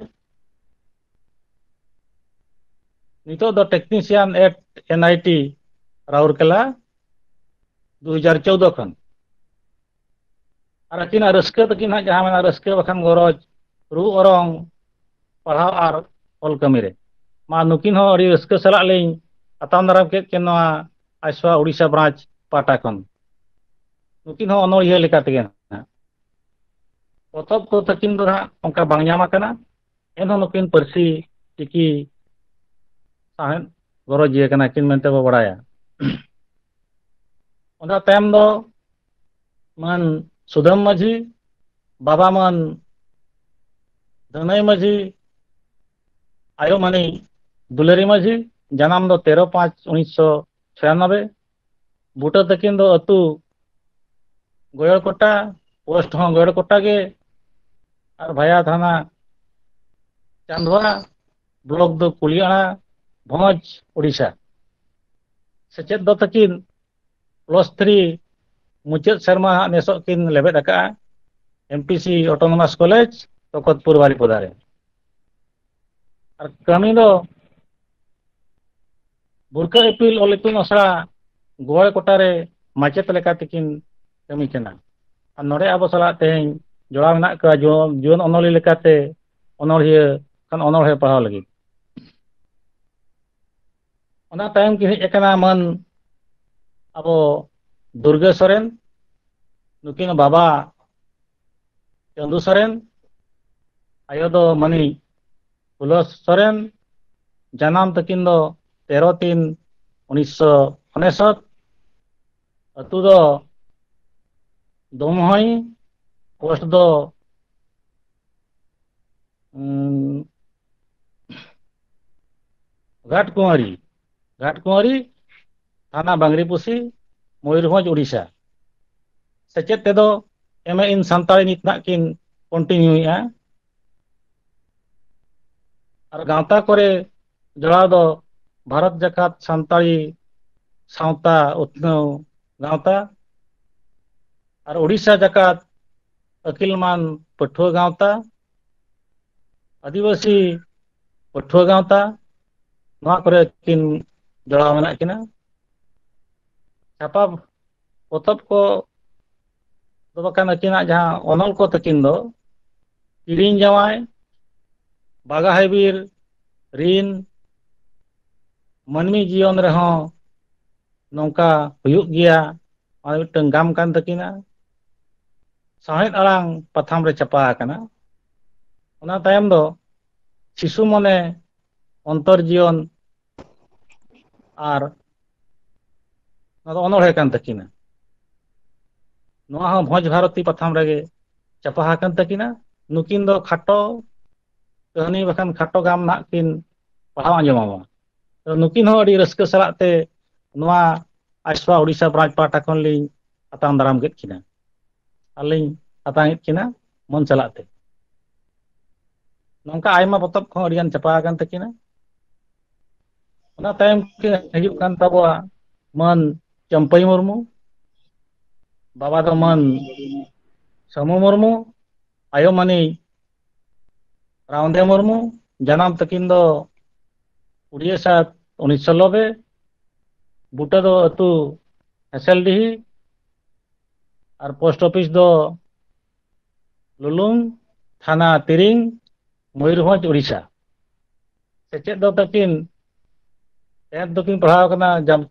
ᱱᱤᱛᱚᱜ ᱫᱚ technician at N I T ᱨᱟᱩᱨᱠᱮᱞᱟ ᱫᱩ ᱦᱟᱡᱟᱨ ᱪᱳᱣᱫᱚ ᱠᱷᱚᱱ᱾ ᱟᱨ ᱟᱹᱠᱤᱱᱟᱜ ᱨᱟᱹᱥᱠᱟᱹ ᱛᱟᱹᱠᱤᱱ ᱦᱟᱸᱜ ᱡᱟᱦᱟᱸ ᱢᱮᱱᱟᱜᱼᱟ, ᱨᱟᱹᱥᱠᱟᱹ ᱵᱟᱠᱷᱟᱱ ᱜᱚᱨᱚᱡᱽ, ᱨᱩ ᱚᱨᱚᱝ, ᱯᱟᱲᱦᱟᱣ ᱟᱨ ᱚᱞ ᱠᱟᱹᱢᱤ ᱨᱮ᱾ ᱢᱟ ᱱᱩᱠᱤᱱ ᱦᱚᱸ ᱟᱹᱰᱤ ᱨᱟᱹᱥᱠᱟᱹ ᱥᱟᱞᱟᱜ ᱞᱤᱧ ᱟᱛᱟᱝ ᱫᱟᱨᱟᱢ ᱠᱮᱫ ᱠᱤᱱ ᱱᱚᱣᱟ ᱟᱭᱥᱣᱟ ᱩᱲᱤᱥᱥᱟ ᱵᱨᱟᱧᱪ ᱯᱟᱦᱴᱟ ᱠᱷᱚᱱ᱾ ᱱᱩᱠᱤᱱ ᱦᱚᱸ ᱚᱱᱚᱬᱦᱤᱭᱟᱹ ᱞᱮᱠᱟ ᱛᱮᱜᱮ ᱦᱟᱸᱜ᱾ ᱯᱚᱛᱚᱵ ᱠᱚ ᱛᱟᱹᱠᱤᱱ ᱫᱚ ᱦᱟᱸᱜ ᱚᱱᱠᱟ ᱵᱟᱝ ᱧᱟᱢ ᱟᱠᱟᱱᱟ, ᱮᱱᱦᱚᱸ ᱱᱩᱠᱤᱱ ᱯᱟᱹᱨᱥᱤ ᱪᱤᱠᱤ ᱥᱟᱶᱦᱮᱫ ᱜᱚᱨᱚᱡᱤᱭᱟᱹ ᱠᱟᱱᱟ ᱠᱤᱱ ᱢᱮᱱᱛᱮ ᱵᱚ ᱵᱟᱲᱟᱭᱟ᱾ ᱚᱱᱟ ᱛᱟᱭᱚᱢ ᱫᱚ ᱢᱟᱹᱱ ᱥᱩᱫᱟᱹᱢ ᱢᱟᱹᱡᱷᱤ, ᱵᱟᱵᱟ ᱢᱟᱹᱱ ᱫᱷᱟᱹᱱᱟᱹᱭ ᱢᱟᱹᱡᱷᱤ, ᱟᱭᱳ ᱢᱟᱹᱱᱤ ᱫᱩᱞᱟᱹᱨᱤ ᱢᱟᱹᱡᱷᱤ᱾ ᱡᱟᱱᱟᱢ ᱫᱚ ᱛᱮᱨᱚ ᱯᱟᱸᱪ ᱩᱱᱤᱥᱥᱚ ᱪᱷᱤᱭᱟᱱᱚᱵᱵᱳᱭ᱾ ᱵᱩᱴᱟᱹ ᱛᱟᱹᱠᱤᱱ ᱫᱚ ᱟᱹᱛᱩ ᱜᱚᱭᱚᱲᱠᱚᱴᱟ, ᱯᱳᱥᱴ ᱦᱚᱸ ᱜᱚᱭᱚᱲᱠᱚᱴᱟ ᱜᱮ, ᱟᱨ ᱵᱷᱟᱭᱟ ᱛᱷᱟᱱᱟ ᱪᱟᱸᱫᱣᱟ, ᱵᱞᱚᱠ ᱫᱚ ᱠᱩᱞᱤᱭᱟᱱᱟ, ᱵᱷᱚᱸᱡᱽ, ᱳᱰᱤᱥᱟ᱾ ᱥᱮᱪᱮᱫ ᱫᱚ ᱛᱟᱹᱠᱤᱱ ᱯᱞᱟᱥ ᱛᱷᱨᱤ ᱢᱩᱪᱟᱹᱫ ᱥᱮᱨᱢᱟ ᱦᱟᱸᱜ ᱱᱮᱥᱚᱜ ᱠᱤᱱ ᱞᱮᱵᱮᱫ ᱟᱠᱟᱫᱼᱟ, ᱮᱢ ᱯᱤ ᱥᱤ ᱚᱴᱳᱱᱚᱢᱟᱥ ᱠᱚᱞᱮᱡᱽ, ᱛᱚᱠᱚᱛᱯᱩᱨ ᱵᱟᱨᱤᱯᱚᱫᱟ ᱨᱮ᱾ ᱟᱨ ᱠᱟᱹᱢᱤ ᱫᱚ ᱵᱩᱨᱠᱟᱹ ᱤᱯᱤᱞ ᱚᱞ ᱤᱛᱩᱱ ᱟᱥᱲᱟ ᱜᱚᱭᱚᱲᱠᱚᱴᱟ ᱨᱮ ᱢᱟᱪᱮᱛ ᱞᱮᱠᱟ ᱛᱮᱠᱤᱱ ᱠᱟᱹᱢᱤ ᱠᱟᱱᱟ᱾ ᱟᱨ ᱱᱚᱰᱮ ᱟᱵᱚ ᱥᱟᱞᱟᱜ ᱛᱮᱦᱮᱧ ᱡᱚᱲᱟᱣ ᱢᱮᱱᱟᱜ ᱠᱚᱣᱟ ᱡᱩᱣᱟᱹᱱ, ᱡᱩᱣᱟᱹᱱ ᱚᱱᱚᱞᱤᱭᱟᱹ ᱞᱮᱠᱟᱛᱮ ᱚᱱᱚᱲᱦᱤᱭᱟᱹ ᱠᱷᱟᱱ ᱚᱱᱚᱲᱦᱮ ᱯᱟᱲᱦᱟᱣ ᱞᱟᱹᱜᱤᱫ᱾ ᱚᱱᱟ ᱛᱟᱭᱚᱢ ᱠᱤᱱ ᱦᱮᱡ ᱟᱠᱟᱱᱟ ᱢᱟᱹᱱ ᱟᱵᱚ ᱫᱩᱨᱜᱟᱹ ᱥᱚᱨᱮᱱ, ᱱᱩᱠᱤᱱ ᱵᱟᱵᱟ ᱪᱟᱸᱫᱩ ᱥᱚᱨᱮᱱ, ᱟᱭᱳ ᱫᱚ ᱢᱟᱹᱱᱤ ᱯᱷᱩᱞᱳ ᱥᱚᱨᱮᱱ᱾ ᱡᱟᱱᱟᱢ ᱛᱟᱹᱠᱤᱱ ᱫᱚ ᱛᱮᱨᱚ ᱛᱤᱱ ᱩᱱᱤᱥᱥᱚ ᱩᱱᱮᱥᱚᱛ᱾ ᱟᱹᱛᱩ ᱫᱚ ᱫᱚᱢᱦᱚᱭ, ᱯᱳᱥᱴ ᱫᱚ ᱩᱸ, ᱜᱷᱟᱴᱠᱩᱢᱟᱨᱤ, ᱜᱷᱟᱴᱠᱩᱢᱟᱨᱤ, ᱛᱷᱟᱱᱟ ᱵᱟᱝᱨᱤᱯᱚᱥᱤ, ᱢᱚᱭᱩᱨᱵᱷᱚᱸᱡᱽ, ᱳᱰᱤᱥᱟ᱾ ᱥᱮᱪᱮᱫ ᱛᱮᱫᱚ ᱮᱢ ᱮ ᱤᱱ ᱥᱟᱱᱛᱟᱲᱤ ᱱᱤᱛ ᱱᱟᱜ ᱠᱤᱱ ᱠᱚᱱᱴᱤᱱᱤᱭᱩᱭᱮᱫᱼᱟ᱾ ᱟᱨ ᱜᱟᱶᱛᱟ ᱠᱚᱨᱮ ᱡᱚᱲᱟᱣ ᱫᱚ ᱵᱷᱟᱨᱚᱛ ᱡᱟᱠᱟᱛ ᱥᱟᱱᱛᱟᱲᱤ ᱥᱟᱶᱛᱟ ᱩᱛᱱᱟᱹᱣ ᱜᱟᱶᱛᱟ ᱟᱨ ᱳᱰᱤᱥᱟ ᱡᱟᱠᱟᱛ ᱟᱹᱠᱤᱞᱢᱟᱱ ᱯᱟᱹᱴᱷᱩᱣᱟᱹ ᱜᱟᱶᱛᱟ, ᱟᱹᱫᱤᱵᱟᱹᱥᱤ ᱯᱟᱹᱴᱷᱩᱣᱟᱹ ᱜᱟᱶᱛᱟ, ᱱᱚᱣᱟ ᱠᱚᱨᱮ ᱠᱤᱱ ᱡᱚᱲᱟᱣ ᱢᱮᱱᱟᱜ ᱠᱤᱱᱟ᱾ ᱪᱷᱟᱯᱟ ᱯᱚᱛᱚᱵ ᱠᱚ ᱫᱚ ᱵᱟᱠᱷᱟᱱ ᱟᱹᱠᱤᱱᱟᱜ ᱡᱟᱦᱟᱸ ᱚᱱᱚᱞ ᱠᱚ ᱛᱟᱹᱠᱤᱱ ᱫᱚ ᱠᱤᱨᱤᱧ ᱡᱟᱶᱟᱭ, ᱵᱟᱜᱟ ᱦᱟᱭᱵᱤᱨ, ᱨᱤᱱ, ᱢᱟᱹᱱᱢᱤ ᱡᱤᱭᱚᱱ ᱨᱮᱦᱚᱸ ᱱᱚᱝᱠᱟ ᱦᱩᱭᱩᱜ ᱜᱮᱭᱟ, ᱚᱱᱟ ᱢᱤᱫᱴᱟᱝ ᱜᱟᱢ ᱠᱟᱱ ᱛᱟᱹᱠᱤᱱᱟ᱾ ᱥᱟᱶᱦᱮᱫ ᱟᱲᱟᱝ ᱯᱟᱛᱷᱟᱢ ᱨᱮ ᱪᱷᱟᱯᱟ ᱟᱠᱟᱱᱟ᱾ ᱚᱱᱟ ᱛᱟᱭᱚᱢ ᱫᱚ ᱥᱤᱥᱩ ᱢᱚᱱᱮ, ᱚᱱᱛᱚᱨ ᱡᱤᱭᱚᱱ ᱟᱨ ᱱᱚᱣᱟ ᱫᱚ ᱚᱱᱚᱬᱦᱮ ᱠᱟᱱ ᱛᱟᱹᱠᱤᱱᱟ᱾ ᱱᱚᱣᱟ ᱦᱚᱸ ᱵᱷᱚᱸᱡᱽ ᱵᱷᱟᱨᱚᱛᱤ ᱯᱟᱛᱷᱟᱢ ᱨᱮᱜᱮ ᱪᱟᱯᱟ ᱟᱠᱟᱱ ᱛᱟᱹᱠᱤᱱᱟ᱾ ᱱᱩᱠᱤᱱ ᱫᱚ ᱠᱷᱟᱴᱚ ᱠᱟᱹᱦᱱᱤ ᱵᱟᱠᱷᱟᱱ ᱠᱷᱟᱴᱚ ᱜᱟᱢ ᱱᱟᱦᱟᱜ ᱠᱤᱱ ᱯᱟᱲᱦᱟᱣ ᱟᱸᱡᱚᱢᱟᱵᱚᱱᱟ᱾ ᱛᱚ, ᱱᱩᱠᱤᱱ ᱦᱚᱸ ᱟᱹᱰᱤ ᱨᱟᱹᱥᱠᱟᱹ ᱥᱟᱞᱟᱜ ᱛᱮ ᱱᱚᱣᱟ ᱟᱭᱥᱣᱟ ᱳᱰᱤᱥᱟ ᱵᱨᱟᱧᱪ ᱯᱟᱦᱴᱟ ᱠᱷᱚᱱ ᱞᱤᱧ ᱟᱛᱟᱝ ᱫᱟᱨᱟᱢ ᱠᱮᱫ ᱠᱤᱱᱟ᱾ ᱟᱨ ᱞᱤᱧ ᱟᱛᱟᱝ ᱮᱫ ᱠᱤᱱᱟ ᱢᱚᱱ ᱥᱟᱞᱟᱜ ᱛᱮ᱾ ᱱᱚᱝᱠᱟ ᱟᱭᱢᱟ ᱯᱚᱛᱚᱵ ᱠᱚᱦᱚᱸ ᱟᱹᱰᱤᱜᱟᱱ ᱪᱟᱯᱟ ᱟᱠᱟᱱ ᱛᱟᱹᱠᱤᱱᱟ᱾ ᱚᱱᱟ ᱛᱟᱭᱚᱢ ᱠᱤᱱ ᱦᱤᱡᱩᱜ ᱠᱟᱱ ᱛᱟᱵᱚᱣᱟ ᱢᱟᱹᱱ ᱪᱟᱹᱢᱯᱟᱹᱭ ᱢᱩᱨᱢᱩ, ᱵᱟᱵᱟ ᱫᱚ ᱢᱟᱹᱱ ᱥᱟᱹᱢᱩ ᱢᱩᱨᱢᱩ, ᱟᱭᱳ ᱢᱟᱹᱱᱤᱡ ᱨᱟᱣᱫᱮ ᱢᱩᱨᱢᱩ᱾ ᱡᱟᱱᱟᱢ ᱛᱟᱹᱠᱤᱱ ᱫᱚ ᱩᱲᱤᱭᱟ ᱥᱟᱛ ᱩᱱᱤᱥᱥᱚ ᱱᱚᱵᱵᱳᱭ, ᱵᱩᱴᱟᱹ ᱫᱚ ᱟᱹᱛᱩ ᱦᱮᱸᱥᱮᱞᱰᱤᱦᱤ, ᱟᱨ ᱯᱳᱥᱴ ᱚᱯᱷᱤᱥ ᱫᱚ ᱞᱩᱞᱩᱝ, ᱛᱷᱟᱱᱟ ᱛᱤᱨᱤᱝ, ᱢᱚᱭᱩᱨᱵᱷᱚᱸᱡᱽ, ᱩᱲᱤᱥᱥᱟ᱾ ᱥᱮᱪᱮᱫ ᱫᱚ ᱛᱟᱹᱠᱤᱱ ᱴᱮᱱᱛᱷ ᱫᱚᱠᱤᱱ ᱯᱟᱲᱦᱟᱣ ᱠᱟᱱᱟ ᱡᱟᱢ-,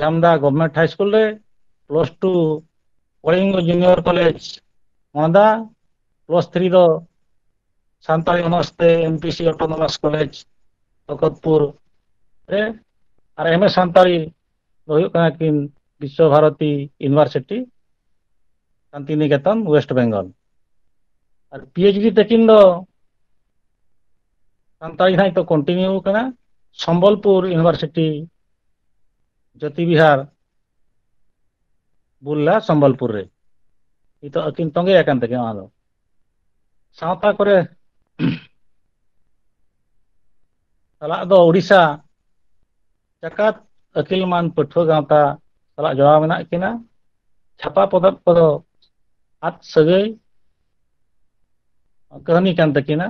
ᱡᱟᱢᱫᱟ ᱜᱚᱵᱷᱚᱨᱱᱢᱮᱱᱴ ᱦᱟᱭ ᱥᱠᱩᱞ ᱨᱮ, plus two Kalinga junior college ᱢᱚᱦᱫᱟ, ᱯᱞᱟᱥ ᱛᱷᱨᱤ ᱫᱚ ᱥᱟᱱᱛᱟᱲᱤ ᱚᱱᱟᱨᱥ ᱛᱮ M P C autonomous college Bhagatpur ᱨᱮ, ᱟᱨ ᱮᱢ ᱮ ᱥᱟᱱᱛᱟᱲᱤ ᱫᱚ ᱦᱩᱭᱩᱜ ᱠᱟᱱᱟ ᱠᱤᱱ Biswa Bharati University, Santiniketan, West Bengal. ᱟᱨ ᱯᱤ ᱮᱭᱤᱪ ᱰᱤ ᱛᱟᱹᱠᱤᱱ ᱫᱚ ᱥᱟᱱᱛᱟᱲᱤ ᱱᱟᱦᱟᱜ ᱠᱚ ᱠᱚᱱᱴᱤᱱᱤᱭᱩ ᱠᱟᱱᱟ ᱥᱚᱢᱵᱚᱞᱯᱩᱨ ᱤᱭᱩᱱᱤᱵᱷᱟᱨᱥᱤᱴᱤ, ᱡᱳᱛᱤ ᱵᱤᱦᱟᱨ, ᱵᱩᱨᱞᱟ, ᱥᱚᱢᱵᱚᱞᱯᱩᱨ ᱨᱮ᱾ ᱱᱤᱛᱚᱜ ᱟᱹᱠᱤᱱ ᱛᱚᱸᱜᱮ ᱟᱠᱟᱱ ᱛᱟᱹᱠᱤᱱ ᱚᱱᱟ ᱫᱚ᱾ ᱥᱟᱶᱛᱟ ᱠᱚᱨᱮ ᱥᱟᱞᱟᱜ ᱫᱚ ᱳᱰᱤᱥᱟ ᱡᱟᱠᱟᱛ ᱟᱹᱠᱤᱞ ᱢᱟᱱ ᱯᱟᱹᱴᱷᱩᱣᱟᱹ ᱜᱟᱶᱛᱟ ᱥᱟᱞᱟᱜ ᱡᱚᱲᱟᱣ ᱢᱮᱱᱟᱜ ᱠᱤᱱᱟ᱾ ᱪᱷᱟᱯᱟ ᱯᱚᱛᱚᱵ ᱠᱚᱫᱚ ᱟᱫ ᱥᱟᱹᱜᱟᱹᱭ ᱠᱟᱹᱦᱱᱤ ᱠᱟᱱ ᱛᱟᱹᱠᱤᱱᱟ᱾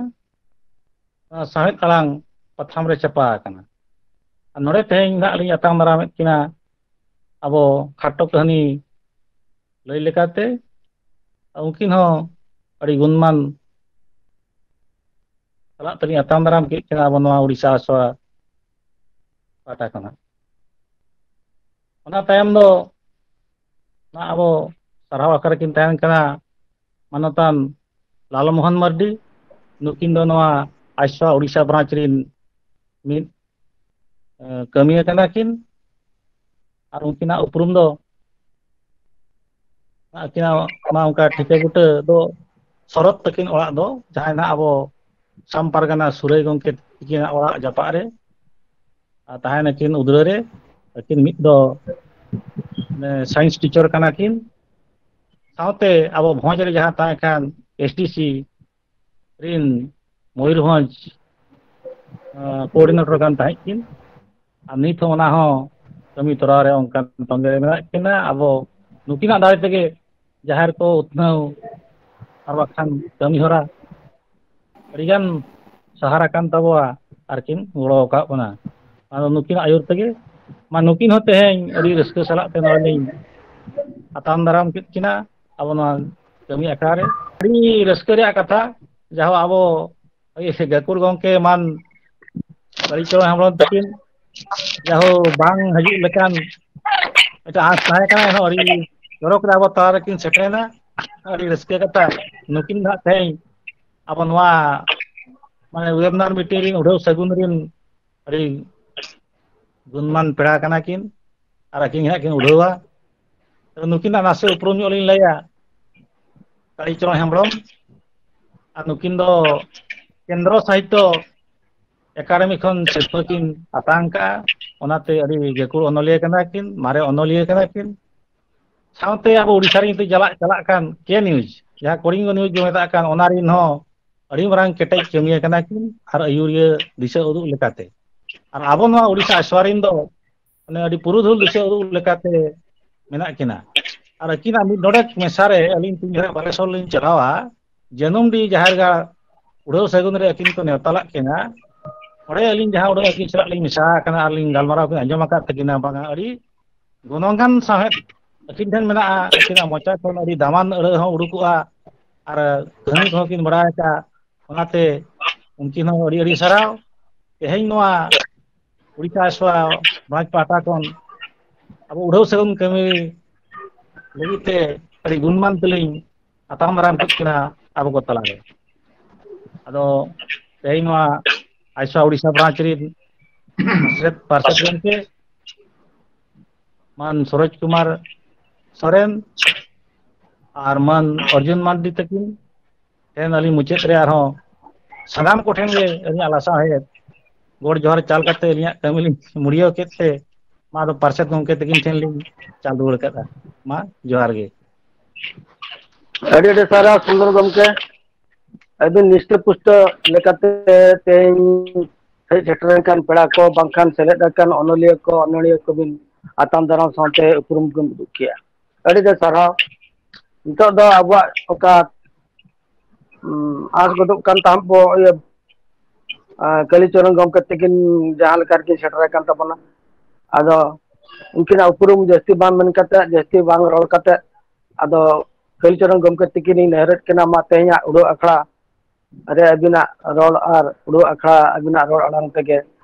ᱚᱱᱟ ᱥᱟᱶᱦᱮᱫ ᱟᱲᱟᱝ ᱯᱟᱛᱷᱟᱢ ᱨᱮ ᱪᱷᱟᱯᱟ ᱟᱠᱟᱱᱟ᱾ ᱟᱨ ᱱᱚᱰᱮ ᱛᱮᱦᱮᱧ ᱱᱟᱜ ᱞᱤᱧ ᱟᱛᱟᱝ ᱫᱟᱨᱟᱢᱮᱫ ᱠᱤᱱᱟ ᱟᱵᱚ ᱠᱷᱟᱴᱚ ᱠᱟᱹᱦᱱᱤ ᱞᱟᱹᱭ ᱞᱮᱠᱟᱛᱮ᱾ ᱩᱱᱠᱤᱱ ᱦᱚᱸ ᱟᱹᱰᱤ ᱜᱩᱱᱢᱟᱱ ᱥᱟᱞᱟᱜ ᱛᱮᱞᱤᱧ ᱟᱛᱟᱝ ᱫᱟᱨᱟᱢ ᱠᱮᱫ ᱠᱤᱱᱟ ᱟᱵᱚ ᱱᱚᱣᱟ ᱩᱲᱤᱥᱥᱟ ᱟᱥᱲᱟ ᱯᱟᱦᱴᱟ ᱠᱷᱚᱱᱟᱜ᱾ ᱚᱱᱟ ᱛᱟᱭᱚᱢ ᱫᱚ ᱱᱟᱜ ᱟᱵᱚ ᱥᱟᱨᱦᱟᱣ ᱟᱠᱷᱲᱟ ᱨᱮᱠᱤᱱ ᱛᱟᱦᱮᱱ ᱠᱟᱱᱟ ᱢᱟᱱᱚᱛᱟᱱ ᱞᱟᱞᱢᱳᱦᱚᱱ ᱢᱟᱨᱰᱤ᱾ ᱱᱩᱠᱤᱱ ᱫᱚ ᱱᱚᱣᱟ ᱟᱥᱲᱟ ᱩᱲᱤᱥᱥᱟ ᱵᱨᱟᱧᱪ ᱨᱤᱱ ᱢᱤᱫ, ᱮ, ᱠᱟᱹᱢᱤᱭᱟᱹ ᱠᱟᱱᱟ ᱠᱤᱱ᱾ ᱟᱨ ᱩᱱᱠᱤᱱᱟᱜ ᱩᱯᱨᱩᱢ ᱫᱚ ᱟᱹᱠᱤᱱᱟᱜ ᱢᱟ ᱚᱱᱠᱟ ᱴᱷᱤᱠᱟᱹ ᱵᱩᱴᱟᱹ ᱫᱚ ᱥᱚᱨᱚᱛ ᱛᱟᱹᱠᱤᱱ ᱚᱲᱟᱜ ᱫᱚ, ᱡᱟᱦᱟᱸᱭ ᱱᱟᱜ ᱟᱵᱚ ᱥᱟᱢ ᱯᱟᱨᱜᱟᱱᱟ ᱥᱩᱨᱟᱹᱭ ᱜᱚᱢᱠᱮ ᱛᱤᱠᱤᱱᱟᱜ ᱚᱲᱟᱜ ᱡᱟᱯᱟᱜ ᱨᱮ᱾ ᱟᱨ ᱛᱟᱦᱮᱱᱟᱠᱤᱱ ᱩᱫᱽᱲᱟᱹ ᱨᱮ᱾ ᱟᱹᱠᱤᱱ ᱢᱤᱫ ᱫᱚ ᱥᱟᱭᱮᱱᱥ ᱴᱤᱪᱟᱨ ᱠᱟᱱᱟ ᱠᱤᱱ, ᱥᱟᱶᱛᱮ ᱟᱵᱚ ᱵᱷᱚᱸᱡᱽ ᱨᱮ ᱡᱟᱦᱟᱸ ᱛᱟᱦᱮᱸ ᱠᱟᱱ ᱮᱥ ᱰᱤ ᱥᱤ ᱨᱤᱱ ᱢᱚᱭᱩᱨᱵᱷᱚᱸᱡᱽ ᱠᱳᱚᱨᱰᱤᱱᱮᱴᱚᱨ ᱠᱟᱱ ᱛᱟᱦᱮᱸᱫ ᱠᱤᱱ, ᱟᱨ ᱱᱤᱛ ᱦᱚᱸ ᱚᱱᱟ ᱦᱚᱸ ᱠᱟᱹᱢᱤ ᱛᱚᱨᱟᱣ ᱨᱮ ᱚᱱᱠᱟᱱ ᱛᱚᱸᱜᱮ ᱨᱮ ᱢᱮᱱᱟᱜ ᱠᱤᱱᱟ᱾ ᱟᱵᱚ ᱱᱩᱠᱤᱱᱟᱜ ᱫᱟᱲᱮ ᱛᱮᱜᱮ ᱡᱟᱦᱮᱨ ᱠᱚ ᱩᱛᱱᱟᱹᱣ ᱟᱨ ᱵᱟᱠᱷᱟᱱ ᱠᱟᱹᱢᱤ ᱦᱚᱨᱟ ᱟᱹᱰᱤᱜᱟᱱ ᱥᱟᱦᱟᱨ ᱟᱠᱟᱱ ᱛᱟᱵᱚᱣᱟ ᱟᱨ ᱠᱤᱱ ᱜᱚᱲᱚ ᱟᱠᱟᱫ ᱵᱚᱱᱟ᱾ ᱟᱫᱚ ᱱᱩᱠᱤᱱᱟᱜ ᱟᱹᱭᱩᱨ ᱛᱮᱜᱮ ᱢᱟ ᱱᱩᱠᱤᱱ ᱦᱚᱸ ᱛᱮᱦᱮᱧ ᱟᱹᱰᱤ ᱨᱟᱹᱥᱠᱟᱹ ᱥᱟᱞᱟᱜ ᱛᱮ ᱱᱚᱰᱮ ᱞᱤᱧ ᱟᱛᱟᱝ ᱫᱟᱨᱟᱢ ᱠᱮᱫ ᱠᱤᱱᱟ ᱟᱵᱚ ᱱᱚᱣᱟ ᱠᱟᱹᱢᱤ ᱟᱠᱷᱲᱟ ᱨᱮ᱾ ᱟᱹᱰᱤ ᱨᱟᱹᱥᱠᱟᱹ ᱨᱮᱭᱟᱜ ᱠᱟᱛᱷᱟ, ᱡᱟᱦᱳ ᱟᱵᱚ ᱜᱟᱹᱠᱷᱩᱲ ᱜᱚᱢᱠᱮ ᱢᱟᱱ ᱠᱟᱞᱤᱪᱚᱨᱚᱬ ᱦᱮᱢᱵᱨᱚᱢ ᱛᱟᱹᱠᱤᱱ ᱡᱟᱦᱳ ᱵᱟᱝ ᱦᱤᱡᱩᱜ ᱞᱮᱠᱟᱱ ᱢᱤᱫᱴᱟᱝ ᱟᱸᱥ ᱛᱟᱦᱮᱸ ᱠᱟᱱᱟ, ᱮᱱᱦᱚᱸ ᱟᱹᱰᱤ ᱪᱚᱨᱚᱠ ᱨᱮ ᱟᱵᱚ ᱛᱟᱞᱟ ᱨᱮᱠᱤᱱ ᱥᱮᱴᱮᱨᱮᱱᱟ᱾ ᱟᱹᱰᱤ ᱨᱟᱹᱥᱠᱟᱹ ᱠᱟᱛᱷᱟ, ᱱᱩᱠᱤᱱ ᱫᱚ ᱦᱟᱸᱜ ᱛᱮᱦᱮᱧ ᱟᱵᱚ ᱱᱚᱣᱟ ᱢᱟᱱᱮ webinar meeting ᱨᱤᱱ ᱩᱰᱷᱟᱹᱣ ᱥᱟᱹᱜᱩᱱ ᱨᱤᱱ ᱟᱹᱰᱤ ᱜᱩᱱᱢᱟᱱ ᱯᱮᱲᱟ ᱠᱟᱱᱟ ᱠᱤᱱ, ᱟᱨ ᱟᱹᱠᱤᱱ ᱜᱮ ᱦᱟᱸᱜ ᱠᱤᱱ ᱩᱰᱷᱟᱹᱣᱟ᱾ ᱛᱚᱵᱮ ᱱᱩᱠᱤᱱᱟᱜ ᱱᱟᱥᱮ ᱩᱯᱨᱩᱢ ᱧᱚᱜ ᱞᱤᱧ ᱞᱟᱹᱭᱟ᱾ ᱠᱟᱞᱤᱪᱚᱨᱚᱬ ᱦᱮᱢᱵᱨᱚᱢ, ᱟᱨ ᱱᱩᱠᱤᱱ ᱫᱚ ᱠᱮᱱᱫᱨᱚ ᱥᱟᱦᱤᱛᱛᱚ ᱮᱠᱟᱰᱮᱢᱤ ᱠᱷᱚᱱ ᱥᱤᱨᱯᱷᱟᱹ ᱠᱤᱱ ᱟᱛᱟᱝ ᱠᱟᱜᱼᱟ᱾ ᱚᱱᱟᱛᱮ ᱟᱹᱰᱤ ᱜᱟᱹᱠᱷᱩᱲ ᱚᱱᱚᱞᱤᱭᱟᱹ ᱠᱟᱱᱟ ᱠᱤᱱ, ᱢᱟᱨᱮ ᱚᱱᱚᱞᱤᱭᱟᱹ ᱠᱟᱱᱟ ᱠᱤᱱ᱾ ᱥᱟᱶᱛᱮ ᱟᱵᱚ ᱳᱰᱤᱥᱟ ᱨᱮ ᱱᱤᱛᱚᱜ ᱪᱟᱞᱟᱜ, ᱪᱟᱞᱟᱜ ᱠᱟᱱ ᱠᱮ ᱱᱤᱭᱩᱡᱽ, ᱡᱟᱦᱟᱸ ᱠᱚᱞᱤᱝᱜᱚ ᱱᱤᱭᱩᱡᱽ ᱵᱚ ᱢᱮᱛᱟᱜ ᱠᱟᱱ, ᱚᱱᱟ ᱨᱤᱱ ᱦᱚᱸ ᱟᱹᱰᱤ ᱢᱟᱨᱟᱝ ᱠᱮᱴᱮᱡ ᱠᱟᱹᱢᱤᱭᱟᱹ ᱠᱟᱱᱟ ᱠᱤᱱ ᱟᱨ ᱟᱹᱭᱩᱨᱤᱭᱟᱹ ᱫᱤᱥᱟᱹ ᱩᱫᱩᱜ ᱞᱮᱠᱟᱛᱮ᱾ ᱟᱨ ᱟᱵᱚ ᱱᱚᱣᱟ ᱳᱰᱤᱥᱟ ᱟᱥᱣᱟ ᱨᱤᱱ ᱫᱚ ᱢᱟᱱᱮ ᱟᱹᱰᱤ ᱯᱩᱨᱩᱫᱷᱩᱞ ᱫᱤᱥᱟᱹ ᱩᱫᱩᱜ ᱞᱮᱠᱟᱛᱮ ᱢᱮᱱᱟᱜ ᱠᱤᱱᱟ᱾ ᱟᱨ ᱟᱹᱠᱤᱱᱟᱜ ᱢᱤᱫ ᱰᱚᱸᱰᱮᱠ ᱢᱮᱥᱟ ᱨᱮ ᱟᱹᱞᱤᱧ ᱛᱤᱱ ᱡᱚᱠᱷᱚᱱ ᱵᱟᱞᱮᱥᱚᱨ ᱞᱤᱧ ᱪᱟᱞᱟᱣᱟ, ᱡᱟᱹᱱᱩᱢᱰᱤ ᱡᱟᱦᱮᱨ ᱜᱟᱲ ᱩᱰᱷᱟᱹᱣ ᱥᱟᱹᱜᱩᱱ ᱨᱮ ᱟᱹᱠᱤᱱ ᱠᱚ ᱱᱮᱣᱛᱟ ᱞᱮᱫ ᱠᱤᱱᱟ᱾ ᱚᱸᱰᱮ ᱟᱹᱞᱤᱧ ᱡᱟᱦᱟᱸ ᱩᱰᱟᱹᱝ ᱟᱹᱠᱤᱱ ᱥᱟᱞᱟᱜ ᱞᱤᱧ ᱢᱮᱥᱟ ᱟᱠᱟᱱᱟ ᱟᱨ ᱞᱤᱧ ᱜᱟᱞᱢᱟᱨᱟᱣ ᱠᱤᱱ ᱟᱸᱡᱚᱢ ᱟᱠᱟᱫ ᱛᱟᱹᱠᱤᱱᱟ ᱵᱟᱝᱟ, ᱟᱹᱰᱤ ᱜᱩᱱᱚᱜᱟᱱ ᱥᱟᱶᱦᱮᱫ ᱟᱹᱠᱤᱱ ᱴᱷᱮᱱ ᱢᱮᱱᱟᱜᱼᱟ᱾ ᱟᱹᱠᱤᱱᱟᱜ ᱢᱚᱪᱟ ᱠᱷᱚᱱ ᱟᱹᱰᱤ ᱫᱟᱢᱟᱱ ᱟᱹᱲᱟᱹ ᱦᱚᱸ ᱩᱰᱩᱠᱚᱜᱼᱟ ᱟᱨ ᱠᱟᱹᱦᱱᱤ ᱠᱚᱦᱚᱸ ᱠᱤᱱ ᱵᱟᱲᱟᱭ ᱟᱠᱟᱫᱼᱟ᱾ ᱚᱱᱟᱛᱮ ᱩᱱᱠᱤᱱ ᱦᱚᱸ ᱟᱹᱰᱤ ᱟᱹᱰᱤ ᱥᱟᱨᱦᱟᱣ᱾ ᱛᱮᱦᱮᱧ ᱱᱚᱣᱟ ᱳᱰᱤᱥᱟ ᱟᱥᱣᱟ ᱵᱨᱟᱧᱪ ᱯᱟᱦᱴᱟ ᱠᱷᱚᱱ ᱟᱵᱚ ᱩᱰᱷᱟᱹᱣ ᱥᱟᱹᱜᱩᱱ ᱠᱟᱹᱢᱤ ᱞᱟᱹᱜᱤᱫ ᱛᱮ ᱟᱹᱰᱤ ᱜᱩᱱᱢᱟᱱ ᱛᱮᱞᱤᱧ ᱟᱛᱟᱝ ᱫᱟᱨᱟᱢ ᱠᱮᱫ ᱠᱤᱱᱟ ᱟᱵᱚ ᱠᱚ ᱛᱟᱞᱟᱨᱮ᱾ ᱟᱫᱚ ᱛᱮᱦᱮᱧ ᱱᱚᱣᱟ ᱟᱥᱣᱟ ᱳᱰᱤᱥᱟ ᱵᱨᱟᱧᱪ ᱨᱤᱱ ᱢᱟᱪᱮᱛ ᱯᱟᱨᱥᱮᱛ ᱜᱚᱢᱠᱮ, ᱢᱟᱱ ᱥᱚᱨᱳᱡᱽ ᱠᱩᱢᱟᱨ ᱥᱚᱨᱮᱱ ᱟᱨ ᱢᱟᱱ ᱚᱨᱡᱩᱱ ᱢᱟᱨᱰᱤ ᱛᱟᱹᱠᱤᱱ ᱴᱷᱮᱱ ᱟᱹᱞᱤᱧ ᱢᱩᱪᱟᱹᱫ ᱨᱮ ᱟᱨᱦᱚᱸ ᱥᱟᱱᱟᱢ ᱠᱚᱴᱷᱮᱱ ᱜᱮ ᱟᱹᱞᱤᱧᱟᱜ ᱞᱟᱥᱟᱲᱦᱮᱫ ᱜᱚᱰ ᱡᱚᱦᱟᱨ ᱪᱟᱞ ᱠᱟᱛᱮ ᱟᱹᱞᱤᱧᱟᱜ ᱠᱟᱹᱢᱤ ᱞᱤᱧ ᱢᱩᱲᱭᱟᱹᱣ ᱠᱮᱫ ᱛᱮ, ᱢᱟ ᱟᱫᱚ ᱯᱟᱨᱥᱮᱛ ᱜᱚᱢᱠᱮ ᱛᱟᱹᱠᱤᱱ ᱴᱷᱮᱱ ᱞᱤᱧ ᱪᱟᱞ ᱨᱩᱣᱟᱹᱲ ᱠᱟᱫᱟ᱾ ᱢᱟ ᱡᱚᱦᱟᱨ ᱜᱮ᱾ ᱟᱹᱰᱤ ᱟᱹᱰᱤ ᱥᱟᱨᱦᱟᱣ ᱥᱩᱱᱫᱚᱨ ᱜᱚᱢᱠᱮ, ᱟᱹᱵᱤᱱ ᱱᱤᱥᱴᱟᱹ ᱯᱩᱥᱴᱟᱹ ᱞᱮᱠᱟᱛᱮ ᱛᱮᱦᱮᱧ ᱦᱮᱡ ᱥᱮᱴᱮᱨ ᱟᱠᱟᱱ ᱯᱮᱲᱟ ᱠᱚ ᱵᱟᱝᱠᱷᱟᱱ ᱥᱮᱞᱮᱫ ᱟᱠᱟᱱ ᱚᱱᱚᱞᱤᱭᱟᱹ ᱠᱚ, ᱚᱱᱚᱞᱤᱭᱟᱹ ᱠᱚᱵᱤᱱ ᱟᱛᱟᱝ ᱫᱟᱨᱟᱢ ᱥᱟᱶᱛᱮ ᱩᱯᱨᱩᱢ ᱵᱤᱱ ᱩᱫᱩᱜ ᱠᱮᱜᱼᱟ᱾ ᱟᱹᱰᱤ ᱟᱹᱰᱤ ᱥᱟᱨᱦᱟᱣ᱾ ᱱᱤᱛᱚᱜ ᱫᱚ ᱟᱵᱚᱣᱟᱜ ᱚᱠᱟ, ᱩᱸ, ᱟᱸᱥ ᱜᱚᱫᱚᱜ ᱠᱟᱱ ᱛᱟᱦᱮᱸᱫ ᱵᱚ, ᱤᱭᱟᱹ, ᱟᱸ, ᱠᱟᱞᱤᱪᱚᱨᱚᱱ ᱜᱚᱢᱠᱮ ᱛᱟᱹᱠᱤᱱ ᱡᱟᱦᱟᱸ ᱞᱮᱠᱟ ᱨᱮᱠᱤᱱ ᱥᱮᱴᱮᱨ ᱟᱠᱟᱱ ᱛᱟᱵᱚᱱᱟ, ᱟᱫᱚ ᱩᱱᱠᱤᱱᱟᱜ ᱩᱯᱨᱩᱢ ᱡᱟᱹᱥᱛᱤ ᱵᱟᱝ ᱢᱮᱱ ᱠᱟᱛᱮ, ᱡᱟᱹᱥᱛᱤ ᱵᱟᱝ ᱨᱚᱲ ᱠᱟᱛᱮ, ᱟᱫᱚ ᱠᱟᱞᱤᱪᱚᱨᱚᱱ ᱜᱚᱢᱠᱮ ᱛᱟᱹᱠᱤᱱᱤᱧ ᱱᱮᱦᱚᱨᱮᱫ ᱠᱤᱱᱟ, ᱢᱟ ᱛᱮᱦᱮᱧᱟᱜ ᱩᱰᱟᱹᱣ ᱟᱠᱷᱲᱟ ᱨᱮ ᱟᱹᱵᱤᱱᱟᱜ ᱨᱚᱲ ᱟᱨ ᱩᱰᱟᱹᱣ ᱟᱠᱷᱲᱟ ᱟᱹᱵᱤᱱᱟᱜ ᱨᱚᱲ ᱟᱲᱟᱝ ᱛᱮᱜᱮ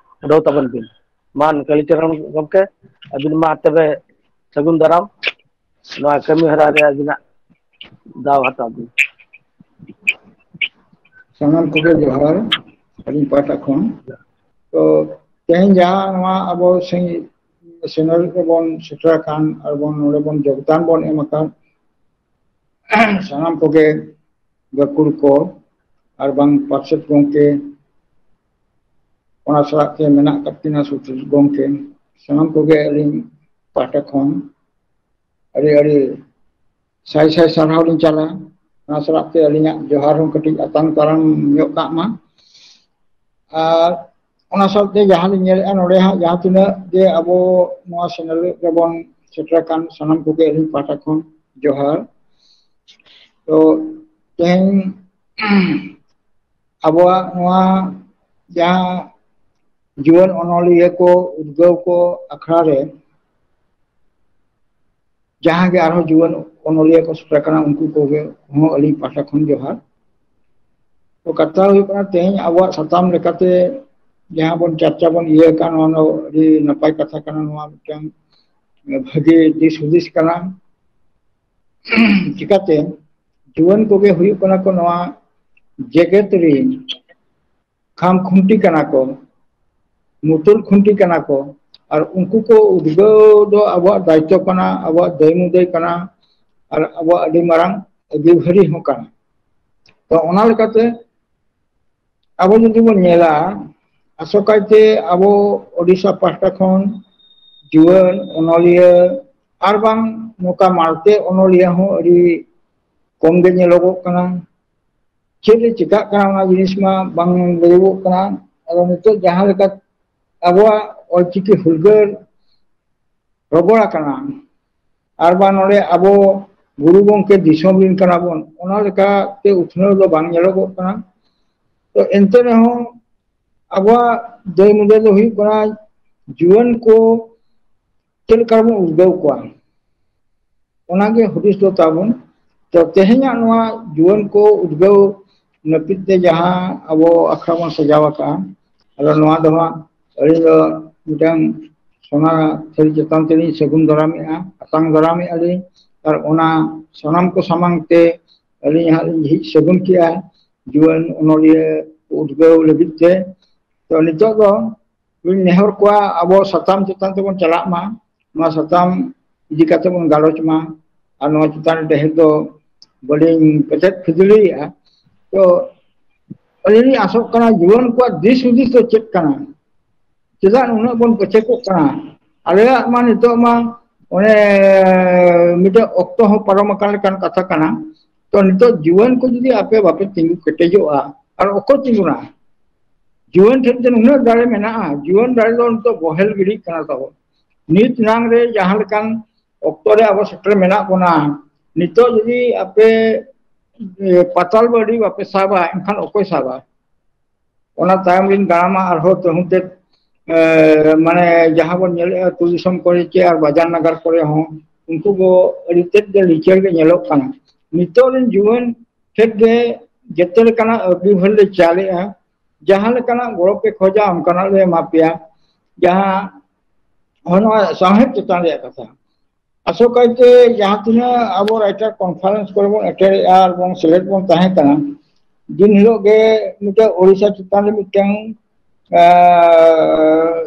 ᱩᱰᱟᱹᱣ ᱛᱟᱵᱚᱱ ᱵᱤᱱ᱾ ᱢᱟᱱ ᱠᱟᱞᱤᱪᱚᱨᱚᱱ ᱜᱚᱢᱠᱮ, ᱟᱹᱵᱤᱱ ᱢᱟ ᱛᱚᱵᱮ ᱥᱟᱹᱜᱩᱱ ᱫᱟᱨᱟᱢ, ᱱᱚᱣᱟ ᱠᱟᱹᱢᱤ ᱦᱚᱨᱟ ᱨᱮ ᱟᱹᱵᱤᱱᱟᱜ ᱫᱟᱣ ᱦᱟᱛᱟᱣ ᱵᱤᱱ᱾ ᱥᱟᱱᱟᱢ ᱠᱚᱜᱮ ᱡᱚᱦᱟᱨ ᱟᱹᱞᱤᱧ ᱯᱟᱦᱴᱟ ᱠᱷᱚᱱ᱾ ᱛᱚ ᱛᱮᱦᱮᱧ ᱡᱟᱦᱟᱸ ᱱᱚᱣᱟ ᱟᱵᱚ ᱥᱮᱱᱮᱞ ᱨᱮᱵᱚᱱ ᱥᱮᱴᱮᱨ ᱟᱠᱟᱱ ᱟᱨ ᱵᱚᱱ ᱱᱚᱰᱮ ᱵᱚᱱ ᱡᱳᱜᱽᱫᱟᱱ ᱵᱚᱱ ᱮᱢ ᱟᱠᱟᱫ ᱥᱟᱱᱟᱢ ᱠᱚᱜᱮ ᱜᱟᱹᱠᱷᱩᱲ ᱠᱚ ᱟᱨ ᱵᱟᱝ ᱯᱟᱨᱥᱮᱛ ᱜᱚᱢᱠᱮ, ᱚᱱᱟ ᱥᱟᱞᱟᱜ ᱛᱮ ᱢᱮᱱᱟᱜ ᱟᱠᱟᱫ ᱠᱤᱱᱟ ᱥᱩᱛᱨᱮᱛ ᱜᱚᱢᱠᱮ, ᱥᱟᱱᱟᱢ ᱠᱚᱜᱮ ᱟᱹᱞᱤᱧ ᱯᱟᱦᱴᱟ ᱠᱷᱚᱱ ᱟᱹᱰᱤ ᱟᱹᱰᱤ ᱥᱟᱭ ᱥᱟᱭ ᱥᱟᱨᱦᱟᱣ ᱞᱤᱧ ᱪᱟᱞᱟ᱾ ᱚᱱᱟ ᱥᱟᱞᱟᱜ ᱛᱮ ᱟᱹᱞᱤᱧᱟᱜ ᱡᱚᱦᱟᱨ ᱦᱚᱸ ᱠᱟᱹᱴᱤᱡ ᱟᱛᱟᱝ ᱛᱟᱲᱟᱢ ᱧᱚᱜ ᱠᱟᱜ ᱢᱟ᱾ ᱟᱨ ᱚᱱᱟ ᱥᱟᱶᱛᱮ ᱡᱟᱦᱟᱸ ᱞᱤᱧ ᱧᱮᱞᱮᱫᱼᱟ ᱱᱚᱰᱮ ᱦᱟᱸᱜ ᱡᱟᱦᱟᱸ ᱛᱤᱱᱟᱹᱜ ᱜᱮ ᱟᱵᱚ ᱱᱚᱣᱟ ᱥᱮᱱᱮᱞ ᱨᱮᱵᱚᱱ ᱥᱮᱴᱮᱨ ᱟᱠᱟᱱ ᱥᱟᱱᱟᱢ ᱠᱚᱜᱮ ᱟᱹᱞᱤᱧ ᱯᱟᱦᱴᱟ ᱠᱷᱚᱱ ᱡᱚᱦᱟᱨ᱾ ᱛᱚ ᱛᱮᱦᱮᱧ ᱟᱵᱚᱣᱟᱜ ᱱᱚᱣᱟ ᱡᱟᱦᱟᱸ ᱡᱩᱣᱟᱹᱱ ᱚᱱᱚᱞᱤᱭᱟᱹ ᱠᱚ ᱩᱫᱽᱜᱟᱹᱣ ᱠᱚ ᱟᱠᱷᱲᱟ ᱨᱮ ᱡᱟᱦᱟᱸ ᱜᱮ ᱟᱨᱦᱚᱸ ᱡᱩᱣᱟᱹᱱ ᱚᱱᱚᱞᱤᱭᱟᱹ ᱠᱚ ᱥᱮᱴᱮᱨ ᱟᱠᱟᱱᱟ, ᱩᱱᱠᱩ ᱠᱚᱜᱮ ᱦᱚᱸ ᱟᱹᱞᱤᱧ ᱯᱟᱦᱴᱟ ᱠᱷᱚᱱ ᱡᱚᱦᱟᱨ᱾ ᱛᱚ ᱠᱟᱛᱷᱟ ᱦᱩᱭᱩᱜ ᱠᱟᱱᱟ, ᱛᱮᱦᱮᱧ ᱟᱵᱚᱣᱟᱜ ᱥᱟᱛᱟᱢ ᱞᱮᱠᱟᱛᱮ ᱡᱟᱦᱟᱸ ᱵᱚᱱ ᱪᱟᱨᱪᱟ ᱵᱚᱱ ᱤᱭᱟᱹ ᱟᱠᱟᱫ, ᱱᱚᱣᱟ ᱫᱚ ᱟᱹᱰᱤ ᱱᱟᱯᱟᱭ ᱠᱟᱛᱷᱟ ᱠᱟᱱᱟ, ᱱᱚᱣᱟ ᱢᱤᱫᱴᱟᱝ ᱵᱷᱟᱹᱜᱤ ᱫᱤᱥ ᱦᱩᱫᱤᱥ ᱠᱟᱱᱟ᱾ ᱪᱤᱠᱟᱛᱮ ᱡᱩᱣᱟᱹᱱ ᱠᱚᱜᱮ ᱦᱩᱭᱩᱜ ᱠᱟᱱᱟ ᱠᱚ ᱱᱚᱣᱟ ᱡᱮᱜᱮᱛ ᱨᱤᱱ ᱠᱷᱟᱢ ᱠᱷᱩᱱᱴᱤ ᱠᱟᱱᱟ ᱠᱚ, ᱢᱩᱛᱩᱞ ᱠᱷᱩᱱᱴᱤ ᱠᱟᱱᱟ ᱠᱚ᱾ ᱟᱨ ᱩᱱᱠᱩ ᱠᱚ ᱩᱫᱽᱜᱟᱹᱣ ᱫᱚ ᱟᱵᱚᱣᱟᱜ ᱫᱟᱭᱤᱛᱛᱚ ᱠᱟᱱᱟ, ᱟᱵᱚᱣᱟᱜ ᱫᱟᱹᱭᱢᱩᱫᱟᱹᱭ ᱠᱟᱱᱟ, ᱟᱨ ᱟᱵᱚᱣᱟᱜ ᱟᱹᱰᱤ ᱢᱟᱨᱟᱝ ᱟᱹᱜᱤᱵᱷᱟᱹᱨᱤ ᱦᱚᱸ ᱠᱟᱱᱟ᱾ ᱛᱚ, ᱚᱱᱟ ᱞᱮᱠᱟᱛᱮ ᱟᱵᱚ ᱡᱩᱫᱤ ᱵᱚᱱ ᱧᱮᱞᱟ, ᱟᱥᱚᱠᱟᱭᱛᱮ ᱟᱵᱚ ᱳᱰᱤᱥᱟ ᱯᱟᱦᱴᱟ ᱠᱷᱚᱱ ᱡᱩᱣᱟᱹᱱ ᱚᱱᱚᱞᱤᱭᱟᱹ ᱟᱨ ᱵᱟᱝ ᱱᱚᱝᱠᱟ ᱢᱟᱲᱛᱮ ᱚᱱᱚᱞᱤᱭᱟᱹ ᱦᱚᱸ ᱟᱹᱰᱤ ᱠᱚᱢ ᱜᱮ ᱧᱮᱞᱚᱜᱚᱜ ᱠᱟᱱᱟ᱾ ᱪᱮᱫ ᱨᱮ ᱪᱤᱠᱟᱜ ᱠᱟᱱᱟ, ᱚᱱᱟ ᱡᱤᱱᱤᱥ ᱢᱟ ᱵᱟᱝ ᱞᱟᱹᱭᱚᱜᱚᱜ ᱠᱟᱱᱟ᱾ ᱟᱫᱚ ᱱᱤᱛᱚᱜ ᱡᱟᱦᱟᱸ ᱞᱮᱠᱟ ᱟᱵᱚᱣᱟᱜ ᱚᱞᱪᱤᱠᱤ ᱦᱩᱞᱜᱟᱹᱨ ᱨᱚᱜᱚᱲ ᱟᱠᱟᱱᱟ, ᱟᱨ ᱵᱟᱝ ᱱᱚᱰᱮ ᱟᱵᱚ ᱜᱩᱨᱩ ᱜᱚᱢᱠᱮ ᱫᱤᱥᱚᱢ ᱨᱤᱱ ᱠᱟᱱᱟ ᱵᱚᱱ, ᱚᱱᱟ ᱞᱮᱠᱟᱛᱮ ᱩᱛᱱᱟᱹᱣ ᱫᱚ ᱵᱟᱝ ᱧᱮᱞᱚᱜᱚᱜ ᱠᱟᱱᱟ᱾ ᱛᱚ, ᱮᱱᱛᱮ ᱨᱮᱦᱚᱸ ᱟᱵᱚᱣᱟᱜ ᱫᱟᱹᱭ ᱢᱩᱫᱟᱹ ᱫᱚ ᱦᱩᱭᱩᱜ ᱠᱟᱱᱟ, ᱡᱩᱣᱟᱹᱱ ᱠᱚ ᱪᱮᱫ ᱞᱮᱠᱟ ᱵᱚᱱ ᱩᱫᱽᱜᱟᱹᱣ ᱠᱚᱣᱟ, ᱚᱱᱟᱜᱮ ᱦᱩᱫᱤᱥ ᱫᱚ ᱛᱟᱵᱚᱱ᱾ ᱛᱚ, ᱛᱮᱦᱮᱧᱟᱜ ᱱᱚᱣᱟ ᱡᱩᱣᱟᱹᱱ ᱠᱚ ᱩᱫᱽᱜᱟᱹᱣ ᱱᱟᱹᱯᱤᱛ ᱛᱮ ᱡᱟᱦᱟᱸ ᱟᱵᱚ ᱟᱠᱷᱲᱟ ᱵᱚᱱ ᱥᱟᱡᱟᱣ ᱟᱠᱟᱫᱼᱟ, ᱟᱫᱚ ᱱᱚᱣᱟ ᱫᱚ ᱦᱟᱸᱜ ᱟᱹᱞᱤᱧ ᱫᱚ ᱢᱤᱫᱴᱟᱝ ᱥᱚᱱᱟ ᱛᱷᱟᱹᱨᱤ ᱪᱮᱛᱟᱱ ᱛᱮᱞᱤᱧ ᱥᱟᱹᱜᱩᱱ ᱫᱟᱨᱟᱢᱮᱫᱼᱟ, ᱟᱛᱟᱝ ᱫᱟᱨᱟᱢᱮᱫᱼᱟ ᱞᱤᱧ᱾ ᱟᱨ ᱚᱱᱟ ᱥᱟᱱᱟᱢ ᱠᱚ ᱥᱟᱢᱟᱝ ᱛᱮ ᱟᱹᱞᱤᱧ ᱦᱟᱸᱜ ᱞᱤᱧ ᱡᱷᱤᱡ ᱥᱟᱹᱜᱩᱱ ᱠᱮᱜᱼᱟ, ᱡᱩᱣᱟᱹᱱ ᱚᱱᱚᱞᱤᱭᱟᱹ ᱩᱫᱽᱜᱟᱹᱣ ᱞᱟᱹᱜᱤᱫ ᱛᱮ᱾ ᱛᱚ, ᱱᱤᱛᱚᱜ ᱫᱚ ᱤᱧ ᱱᱮᱦᱚᱨ ᱠᱚᱣᱟ, ᱟᱵᱚ ᱥᱟᱛᱟᱢ ᱪᱮᱛᱟᱱ ᱛᱮᱵᱚᱱ ᱪᱟᱞᱟᱜ ᱢᱟ, ᱱᱚᱣᱟ ᱥᱟᱛᱟᱢ ᱤᱫᱤ ᱠᱟᱛᱮ ᱵᱚᱱ ᱜᱟᱞᱚᱪ ᱢᱟ, ᱟᱨ ᱱᱚᱣᱟ ᱪᱮᱛᱟᱱ ᱨᱮ ᱰᱷᱮᱨ ᱫᱚ ᱵᱟᱹᱞᱤᱧ ᱯᱮᱴᱮᱫ ᱠᱷᱤᱫᱽᱲᱟᱹᱭᱮᱜᱼᱟ᱾ ᱛᱚ, ᱟᱹᱞᱤᱧ ᱞᱤᱧ ᱟᱥᱚᱜ ᱠᱟᱱᱟ, ᱡᱩᱣᱟᱹᱱ ᱠᱚᱣᱟᱜ ᱫᱤᱥ ᱦᱩᱫᱤᱥ ᱫᱚ ᱪᱮᱫ ᱠᱟᱱᱟ? ᱪᱮᱫᱟᱜ ᱱᱩᱱᱟᱹᱜ ᱵᱚᱱ ᱯᱟᱹᱪᱷᱟᱹᱠᱚᱜ ᱠᱟᱱᱟ? ᱟᱞᱮᱭᱟᱜ ᱢᱟ ᱱᱤᱛᱚᱜ ᱢᱟ ᱚᱱᱮ ᱢᱤᱫᱴᱮᱡ ᱚᱠᱛᱚ ᱦᱚᱸ ᱯᱟᱨᱚᱢ ᱟᱠᱟᱱ ᱞᱮᱠᱟᱱ ᱠᱟᱛᱷᱟ ᱠᱟᱱᱟ᱾ ᱛᱚ, ᱱᱤᱛᱚᱜ ᱡᱩᱣᱟᱹᱱ ᱠᱚ ᱡᱩᱫᱤ ᱟᱯᱮ ᱵᱟᱯᱮ ᱛᱤᱸᱜᱩ ᱠᱮᱴᱮᱡᱚᱜᱼᱟ, ᱟᱨ ᱚᱠᱚᱭ ᱛᱤᱸᱜᱩᱱᱟ? ᱡᱩᱣᱟᱹᱱ ᱴᱷᱮᱱ ᱫᱚ ᱱᱩᱱᱟᱹᱜ ᱫᱟᱲᱮ ᱢᱮᱱᱟᱜᱼᱟ, ᱡᱩᱣᱟᱹᱱ ᱫᱟᱲᱮ ᱫᱚ ᱱᱤᱛᱚᱜ ᱵᱚᱦᱮᱞ ᱜᱤᱰᱤᱜ ᱠᱟᱱᱟ ᱛᱟᱵᱚ᱾ ᱱᱤᱛ ᱱᱟᱝ ᱨᱮ ᱡᱟᱦᱟᱸ ᱞᱮᱠᱟᱱ ᱚᱠᱛᱚ ᱨᱮ ᱟᱵᱚ ᱥᱮᱴᱮᱨ ᱢᱮᱱᱟᱜ ᱵᱚᱱᱟ, ᱱᱤᱛᱚᱜ ᱡᱩᱫᱤ ᱟᱯᱮ, ᱮ, ᱯᱟᱛᱟᱞ ᱵᱟᱹᱲᱤ ᱵᱟᱯᱮ ᱥᱟᱵᱟ, ᱮᱱᱠᱷᱟᱱ ᱚᱠᱚᱭ ᱥᱟᱵᱟ? ᱚᱱᱟ ᱛᱟᱭᱚᱢ ᱨᱤᱱ ᱜᱟᱲᱟᱢᱟ ᱟᱨᱦᱚᱸ ᱛᱟᱹᱦᱩ ᱛᱮᱫ, ᱮ, ᱢᱟᱱᱮ ᱡᱟᱦᱟᱸ ᱵᱚᱱ ᱧᱮᱞᱮᱫᱼᱟ ᱟᱹᱛᱩ ᱫᱤᱥᱚᱢ ᱠᱚᱨᱮ ᱪᱮ ᱟᱨ ᱵᱟᱡᱟᱨ ᱱᱟᱜᱟᱨ ᱠᱚᱨᱮ ᱦᱚᱸ, ᱩᱱᱠᱩ ᱠᱚ ᱟᱹᱰᱤ ᱛᱮᱫ ᱜᱮ ᱞᱤᱪᱟᱹᱲ ᱜᱮ ᱧᱮᱞᱚᱜ ᱠᱟᱱᱟ᱾ ᱱᱤᱛᱚᱜ ᱨᱤᱱ ᱡᱩᱣᱟᱹᱱ ᱴᱷᱮᱱ ᱜᱮ ᱡᱮᱛᱮ ᱞᱮᱠᱟᱱᱟᱜ ᱟᱹᱜᱤᱵᱷᱟᱹᱨ ᱞᱮ ᱪᱟᱞᱮᱜᱼᱟ, ᱡᱟᱦᱟᱸ ᱞᱮᱠᱟᱱᱟᱜ ᱜᱚᱲᱚ ᱯᱮ ᱠᱷᱚᱡᱟ, ᱚᱱᱠᱟᱱᱟᱜ ᱞᱮ ᱮᱢᱟ ᱯᱮᱭᱟ᱾ ᱡᱟᱦᱟᱸ ᱦᱚᱸ ᱱᱚᱣᱟ ᱥᱟᱶᱦᱮᱫ ᱪᱮᱛᱟᱱ ᱨᱮᱭᱟᱜ ᱠᱟᱛᱷᱟ, ᱟᱥᱚᱠᱟᱭᱛᱮ ᱡᱟᱦᱟᱸ ᱛᱤᱱᱟᱹᱜ ᱟᱵᱚ writer conference ᱠᱚᱨᱮ ᱵᱚᱱ ᱮᱴᱮᱨᱮᱜᱼᱟ ᱟᱨ ᱵᱚᱱ ᱥᱮᱞᱮᱫ ᱵᱚᱱ ᱛᱟᱦᱮᱸ ᱠᱟᱱᱟ, ᱫᱤᱱ ᱦᱤᱞᱳᱜ ᱜᱮ ᱢᱤᱫᱴᱟᱝ ᱳᱰᱤᱥᱟ ᱪᱮᱛᱟᱱ ᱨᱮ ᱢᱤᱫᱴᱟᱝ,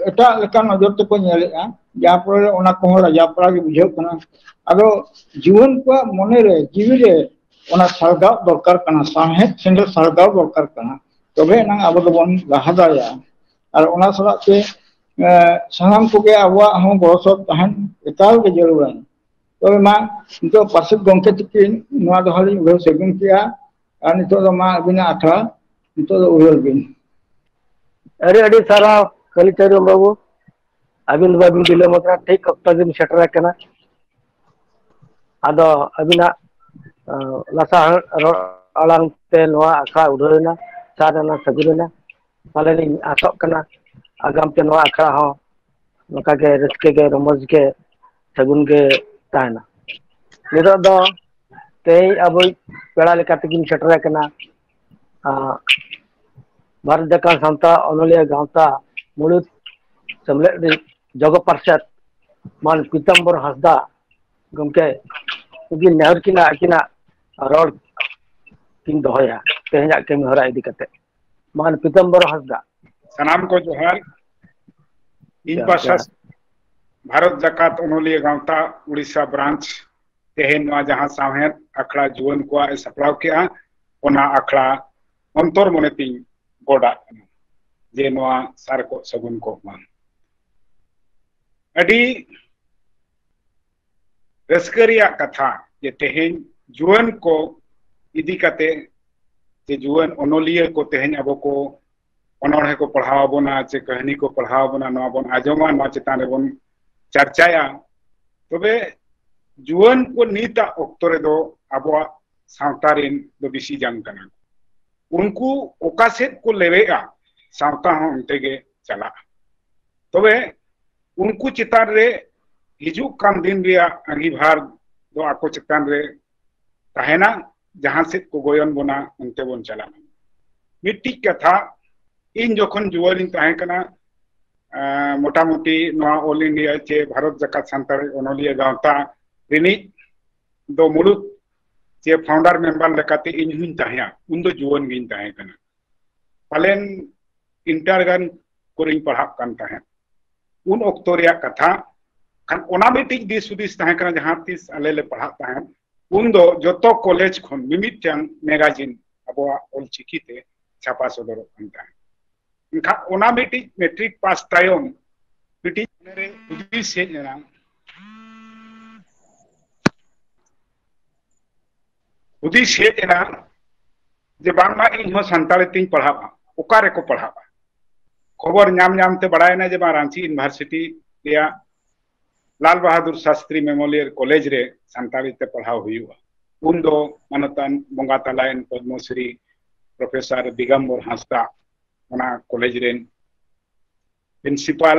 ᱮᱴᱟᱜ ᱞᱮᱠᱟᱱ ᱱᱚᱡᱚᱨ ᱛᱮᱠᱚ ᱧᱮᱞᱮᱫᱼᱟ, ᱡᱟᱦᱟᱸ ᱯᱚᱨᱮ ᱚᱱᱟ ᱠᱚᱦᱚᱸ ᱞᱟᱡᱟᱣ ᱯᱟᱲᱟ ᱜᱮ ᱵᱩᱡᱷᱟᱹᱜ ᱠᱟᱱᱟ᱾ ᱟᱫᱚ ᱡᱩᱣᱟᱹᱱ ᱠᱚᱣᱟᱜ ᱢᱚᱱᱮᱨᱮ, ᱡᱤᱣᱤᱨᱮ ᱚᱱᱟ ᱥᱟᱞᱜᱟᱣ ᱫᱚᱨᱠᱟᱨ ᱠᱟᱱᱟ, ᱥᱟᱶᱦᱮᱫ ᱥᱮᱸᱜᱮᱞ ᱥᱟᱞᱜᱟᱣ ᱫᱚᱨᱠᱟᱨ ᱠᱟᱱᱟ, ᱛᱚᱵᱮ ᱮᱱᱟᱝ ᱟᱵᱚ ᱫᱚᱵᱚᱱ ᱞᱟᱦᱟ ᱫᱟᱲᱮᱭᱟᱜᱼᱟ᱾ ᱟᱨ ᱚᱱᱟ ᱥᱟᱞᱟᱜ ᱛᱮ ᱮ, ᱥᱟᱱᱟᱢ ᱠᱚᱜᱮ ᱟᱵᱚᱣᱟᱜ ᱦᱚᱸ ᱜᱚᱲᱚ ᱥᱚᱯᱚᱦᱚᱫ ᱛᱟᱦᱮᱱ ᱮᱠᱟᱞ ᱜᱮ ᱡᱟᱹᱨᱩᱲᱟ᱾ ᱛᱚᱵᱮ ᱢᱟ, ᱱᱤᱛᱚᱜ ᱯᱟᱨᱥᱮᱛ ᱜᱚᱢᱠᱮ ᱛᱟᱹᱠᱤᱱ ᱱᱚᱣᱟ ᱫᱚ ᱦᱟᱸᱜ ᱞᱤᱧ ᱩᱭᱦᱟᱹᱨ ᱥᱟᱹᱜᱩᱱ ᱠᱮᱜᱼᱟ᱾ ᱟᱨ ᱱᱤᱛᱚᱜ ᱫᱚ ᱢᱟ ᱟᱹᱵᱤᱱᱟᱜ ᱟᱠᱷᱲᱟ, ᱱᱤᱛᱚᱜ ᱫᱚ ᱩᱭᱦᱟᱹᱨ ᱵᱤᱱ᱾ ᱟᱹᱰᱤ ᱟᱹᱰᱤ ᱥᱟᱨᱦᱟᱣ ᱠᱟᱞᱤᱪᱚᱨᱚᱱ ᱵᱟᱹᱵᱩ, ᱟᱹᱵᱤᱱ ᱫᱚ ᱵᱟᱹᱵᱤᱱ ᱵᱤᱞᱚᱢ ᱟᱠᱟᱱᱟ, ᱴᱷᱤᱠ ᱚᱠᱛᱚ ᱵᱤᱱ ᱥᱮᱴᱮᱨ ᱟᱠᱟᱱᱟ᱾ ᱟᱫᱚ ᱟᱹᱵᱤᱱᱟᱜ ᱞᱟᱥᱟ ᱨᱚᱲ ᱟᱲᱟᱝ ᱛᱮ ᱱᱚᱣᱟ ᱟᱠᱷᱲᱟ ᱩᱰᱷᱟᱹᱣ ᱮᱱᱟ, ᱥᱟᱨ ᱮᱱᱟ, ᱥᱟᱹᱜᱩᱱ ᱮᱱᱟ᱾ ᱯᱟᱞᱮᱱᱤᱧ ᱟᱥᱚᱜ ᱠᱟᱱᱟ ᱟᱜᱟᱢ ᱛᱮ ᱱᱚᱣᱟ ᱟᱠᱷᱲᱟ ᱦᱚᱸ ᱱᱚᱝᱠᱟ ᱜᱮ ᱨᱟᱹᱥᱠᱟᱹ ᱜᱮ, ᱨᱚᱢᱚᱡᱽ ᱜᱮ, ᱥᱟᱹᱜᱩᱱ ᱜᱮ ᱛᱟᱦᱮᱱᱟ᱾ ᱱᱤᱛᱚᱜ ᱫᱚ ᱛᱮᱦᱮᱧ ᱟᱵᱚᱭᱤᱡ ᱯᱮᱲᱟ ᱞᱮᱠᱟ ᱛᱮᱜᱮᱧ ᱥᱮᱴᱮᱨ ᱟᱠᱟᱱᱟ, ᱟᱸ, ᱵᱷᱟᱨᱚᱛ ᱡᱟᱠᱟᱛ ᱥᱟᱱᱛᱟᱲ ᱚᱱᱚᱞᱤᱭᱟᱹ ᱜᱟᱶᱛᱟ ᱢᱩᱬᱩᱫ ᱥᱮᱢᱞᱮᱫ ᱨᱤᱱᱤᱡ ᱡᱚᱜᱚ ᱯᱟᱨᱥᱮᱛ ᱢᱟᱱ ᱯᱤᱛᱟᱢᱵᱚᱨ ᱦᱟᱸᱥᱫᱟ ᱜᱚᱢᱠᱮ, ᱩᱱᱠᱤᱱ ᱱᱮᱦᱚᱨ ᱠᱤᱱ ᱟᱹᱠᱤᱱᱟᱜ ᱨᱚᱲ ᱠᱤᱱ ᱫᱚᱦᱚᱭᱟ ᱛᱮᱦᱮᱧᱟᱜ ᱠᱟᱹᱢᱤ ᱦᱚᱨᱟ ᱤᱫᱤ ᱠᱟᱛᱮ᱾ ᱢᱟᱱ ᱯᱤᱛᱟᱢᱵᱚᱨ ᱦᱟᱸᱥᱫᱟ᱾ ᱥᱟᱱᱟᱢ ᱠᱚ ᱡᱚᱦᱟᱨ᱾ ᱤᱧ ᱡᱚᱦᱟᱨ, ᱯᱟᱦᱴᱟ ᱡᱚᱦᱟᱨ᱾ ᱵᱷᱟᱨᱚᱛ ᱡᱟᱠᱟᱛ ᱚᱱᱚᱞᱤᱭᱟᱹ ᱜᱟᱶᱛᱟ ᱩᱲᱤᱥᱥᱟ ᱵᱨᱟᱧᱪ ᱛᱮᱦᱮᱧ ᱱᱚᱣᱟ ᱡᱟᱦᱟᱸ ᱥᱟᱶᱦᱮᱫ ᱟᱠᱷᱲᱟ ᱡᱩᱣᱟᱹᱱ ᱠᱚᱣᱟᱜ ᱮ ᱥᱟᱯᱲᱟᱣ ᱠᱮᱜᱼᱟ, ᱚᱱᱟ ᱟᱠᱷᱲᱟ ᱚᱱᱛᱚᱨ ᱢᱚᱱᱮ ᱛᱤᱧ ᱜᱚᱰᱟᱜ ᱠᱟᱱᱟ ᱡᱮ ᱱᱚᱣᱟ ᱥᱟᱨ ᱠᱚᱜ ᱥᱟᱹᱜᱩᱱ ᱠᱚᱜ ᱢᱟ᱾ ᱟᱹᱰᱤ ᱨᱟᱹᱥᱠᱟᱹ ᱨᱮᱭᱟᱜ ᱠᱟᱛᱷᱟ ᱡᱮ ᱛᱮᱦᱮᱧ ᱡᱩᱣᱟᱹᱱ ᱠᱚ ᱤᱫᱤ ᱠᱟᱛᱮ, ᱡᱮ ᱡᱩᱣᱟᱹᱱ ᱚᱱᱚᱞᱤᱭᱟᱹ ᱠᱚ ᱛᱮᱦᱮᱧ ᱟᱵᱚ ᱠᱚ ᱚᱱᱚᱬᱦᱮ ᱠᱚ ᱯᱟᱲᱦᱟᱣ ᱟᱵᱚᱱᱟ, ᱪᱮ ᱠᱟᱹᱦᱱᱤ ᱠᱚ ᱯᱟᱲᱦᱟᱣ ᱟᱵᱚᱱᱟ, ᱱᱚᱣᱟ ᱵᱚᱱ ᱟᱸᱡᱚᱢᱟ, ᱱᱚᱣᱟ ᱪᱮᱛᱟᱱ ᱨᱮᱵᱚᱱ ᱪᱟᱨᱪᱟᱭᱟ᱾ ᱛᱚᱵᱮ ᱡᱩᱣᱟᱹᱱ ᱠᱚ ᱱᱤᱛᱟᱜ ᱚᱠᱛᱚ ᱨᱮᱫᱚ ᱟᱵᱚᱣᱟᱜ ᱥᱟᱶᱛᱟ ᱨᱮᱱ ᱫᱚ ᱵᱤᱥᱤ ᱡᱟᱝ ᱠᱟᱱᱟ᱾ ᱩᱱᱠᱩ ᱚᱠᱟ ᱥᱮᱫ ᱠᱚ ᱞᱮᱵᱮᱜᱼᱟ, ᱥᱟᱶᱛᱟ ᱦᱚᱸ ᱚᱱᱛᱮ ᱜᱮ ᱪᱟᱞᱟᱜᱼᱟ᱾ ᱛᱚᱵᱮ ᱩᱱᱠᱩ ᱪᱮᱛᱟᱱ ᱨᱮ ᱦᱤᱡᱩᱜ ᱠᱟᱱ ᱫᱤᱱ ᱨᱮᱭᱟᱜ ᱟᱸᱜᱤᱵᱷᱟᱨ ᱫᱚ ᱟᱠᱚ ᱪᱮᱛᱟᱱ ᱨᱮ ᱛᱟᱦᱮᱱᱟ, ᱡᱟᱦᱟᱸ ᱥᱮᱫ ᱠᱚ ᱜᱚᱭᱚᱱ ᱵᱚᱱᱟ, ᱚᱱᱛᱮ ᱵᱚᱱ ᱪᱟᱞᱟᱜᱼᱟ᱾ ᱢᱤᱫᱴᱤᱡ ᱠᱟᱛᱷᱟ, ᱤᱧ ᱡᱚᱠᱷᱚᱱ ᱡᱩᱣᱟᱹᱱᱤᱧ ᱛᱟᱦᱮᱸ ᱠᱟᱱᱟ, ᱟᱸ, ᱢᱚᱴᱟᱢᱩᱴᱤ ᱱᱚᱣᱟ All India ᱪᱮ ᱵᱷᱟᱨᱚᱛ ᱡᱟᱠᱟᱛ ᱥᱟᱱᱛᱟᱲᱤ ᱚᱱᱚᱞᱤᱭᱟᱹ ᱜᱟᱶᱛᱟ ᱨᱤᱱᱤᱡ ᱫᱚ ᱢᱩᱲᱩᱫ ᱪᱮ founder member ᱞᱮᱠᱟᱛᱮ ᱤᱧ ᱦᱚᱸᱧ ᱛᱟᱦᱮᱸᱭᱟ, ᱩᱱ ᱫᱚ ᱡᱩᱣᱟᱹᱱ ᱜᱤᱧ ᱛᱟᱦᱮᱸ ᱠᱟᱱᱟ᱾ ᱯᱟᱞᱮᱱ ᱤᱱᱴᱟᱨ ᱜᱟᱱ ᱠᱚᱨᱮᱧ ᱯᱟᱲᱦᱟᱜ ᱠᱟᱱ ᱛᱟᱦᱮᱸᱫ᱾ ᱩᱱ ᱚᱠᱛᱚ ᱨᱮᱭᱟᱜ ᱠᱟᱛᱷᱟ᱾ ᱠᱷᱟᱱ ᱚᱱᱟ ᱢᱤᱫᱴᱤᱡ ᱫᱤᱥ ᱦᱩᱫᱤᱥ ᱛᱟᱦᱮᱸ ᱠᱟᱱᱟ, ᱡᱟᱦᱟᱸ ᱛᱤᱥ ᱟᱞᱮ ᱞᱮ ᱯᱟᱲᱦᱟᱜ ᱛᱟᱦᱮᱸᱫ, ᱩᱱ ᱫᱚ ᱡᱚᱛᱚ ᱠᱚᱞᱮᱡᱽ ᱠᱷᱚᱱ ᱢᱤᱢᱤᱫᱴᱟᱝ ᱢᱮᱜᱟᱡᱤᱱ ᱟᱵᱚᱣᱟᱜ ᱚᱞᱪᱤᱠᱤ ᱛᱮ ᱪᱷᱟᱯᱟ ᱥᱚᱫᱚᱨᱚᱜ ᱠᱟᱱ ᱛᱟᱦᱮᱸᱫ᱾ ᱮᱱᱠᱷᱟᱱ ᱚᱱᱟ ᱢᱤᱫᱴᱤᱡ ᱢᱮᱴᱨᱤᱠ ᱯᱟᱥ ᱛᱟᱭᱚᱢ ᱢᱤᱫᱴᱤᱡ ᱢᱚᱱᱮᱨᱮ ᱦᱩᱫᱤᱥ ᱦᱮᱡ ᱮᱱᱟ, ᱦᱩᱫᱤᱥ ᱦᱮᱡ ᱮᱱᱟ ᱡᱮ ᱵᱟᱝᱢᱟ ᱤᱧ ᱦᱚᱸ ᱥᱟᱱᱛᱟᱲᱤ ᱛᱤᱧ ᱯᱟᱲᱦᱟᱜᱼᱟ᱾ ᱚᱠᱟ ᱨᱮᱠᱚ ᱯᱟᱲᱦᱟᱜᱼᱟ? ᱠᱷᱚᱵᱚᱨ ᱧᱟᱢ ᱧᱟᱢ ᱛᱮ ᱵᱟᱲᱟᱭᱮᱱᱟ ᱡᱮ ᱵᱟᱝ, ᱨᱟᱸᱪᱤ ᱤᱭᱩᱱᱤᱵᱷᱟᱨᱥᱤᱴᱤ ᱨᱮᱭᱟᱜ ᱞᱟᱞ ᱵᱟᱦᱟᱫᱩᱨ ᱥᱟᱥᱛᱨᱤ ᱢᱮᱢᱳᱨᱤᱭᱟᱞ ᱠᱚᱞᱮᱡᱽ ᱨᱮ ᱥᱟᱱᱛᱟᱲᱤ ᱛᱮ ᱯᱟᱲᱦᱟᱣ ᱦᱩᱭᱩᱜᱼᱟ᱾ ᱩᱱ ᱫᱚ ᱢᱟᱱᱚᱛᱟᱱ ᱵᱚᱸᱜᱟ ᱛᱟᱞᱟᱭᱮᱱ ᱯᱚᱫᱽᱢᱚᱥᱨᱤ ᱯᱨᱚᱯᱷᱮᱥᱚᱨ ᱫᱤᱜᱚᱢᱵᱚᱨ ᱦᱟᱸᱥᱫᱟ ᱚᱱᱟ ᱠᱚᱞᱮᱡᱽ ᱨᱮᱱ ᱯᱨᱤᱱᱥᱤᱯᱟᱞ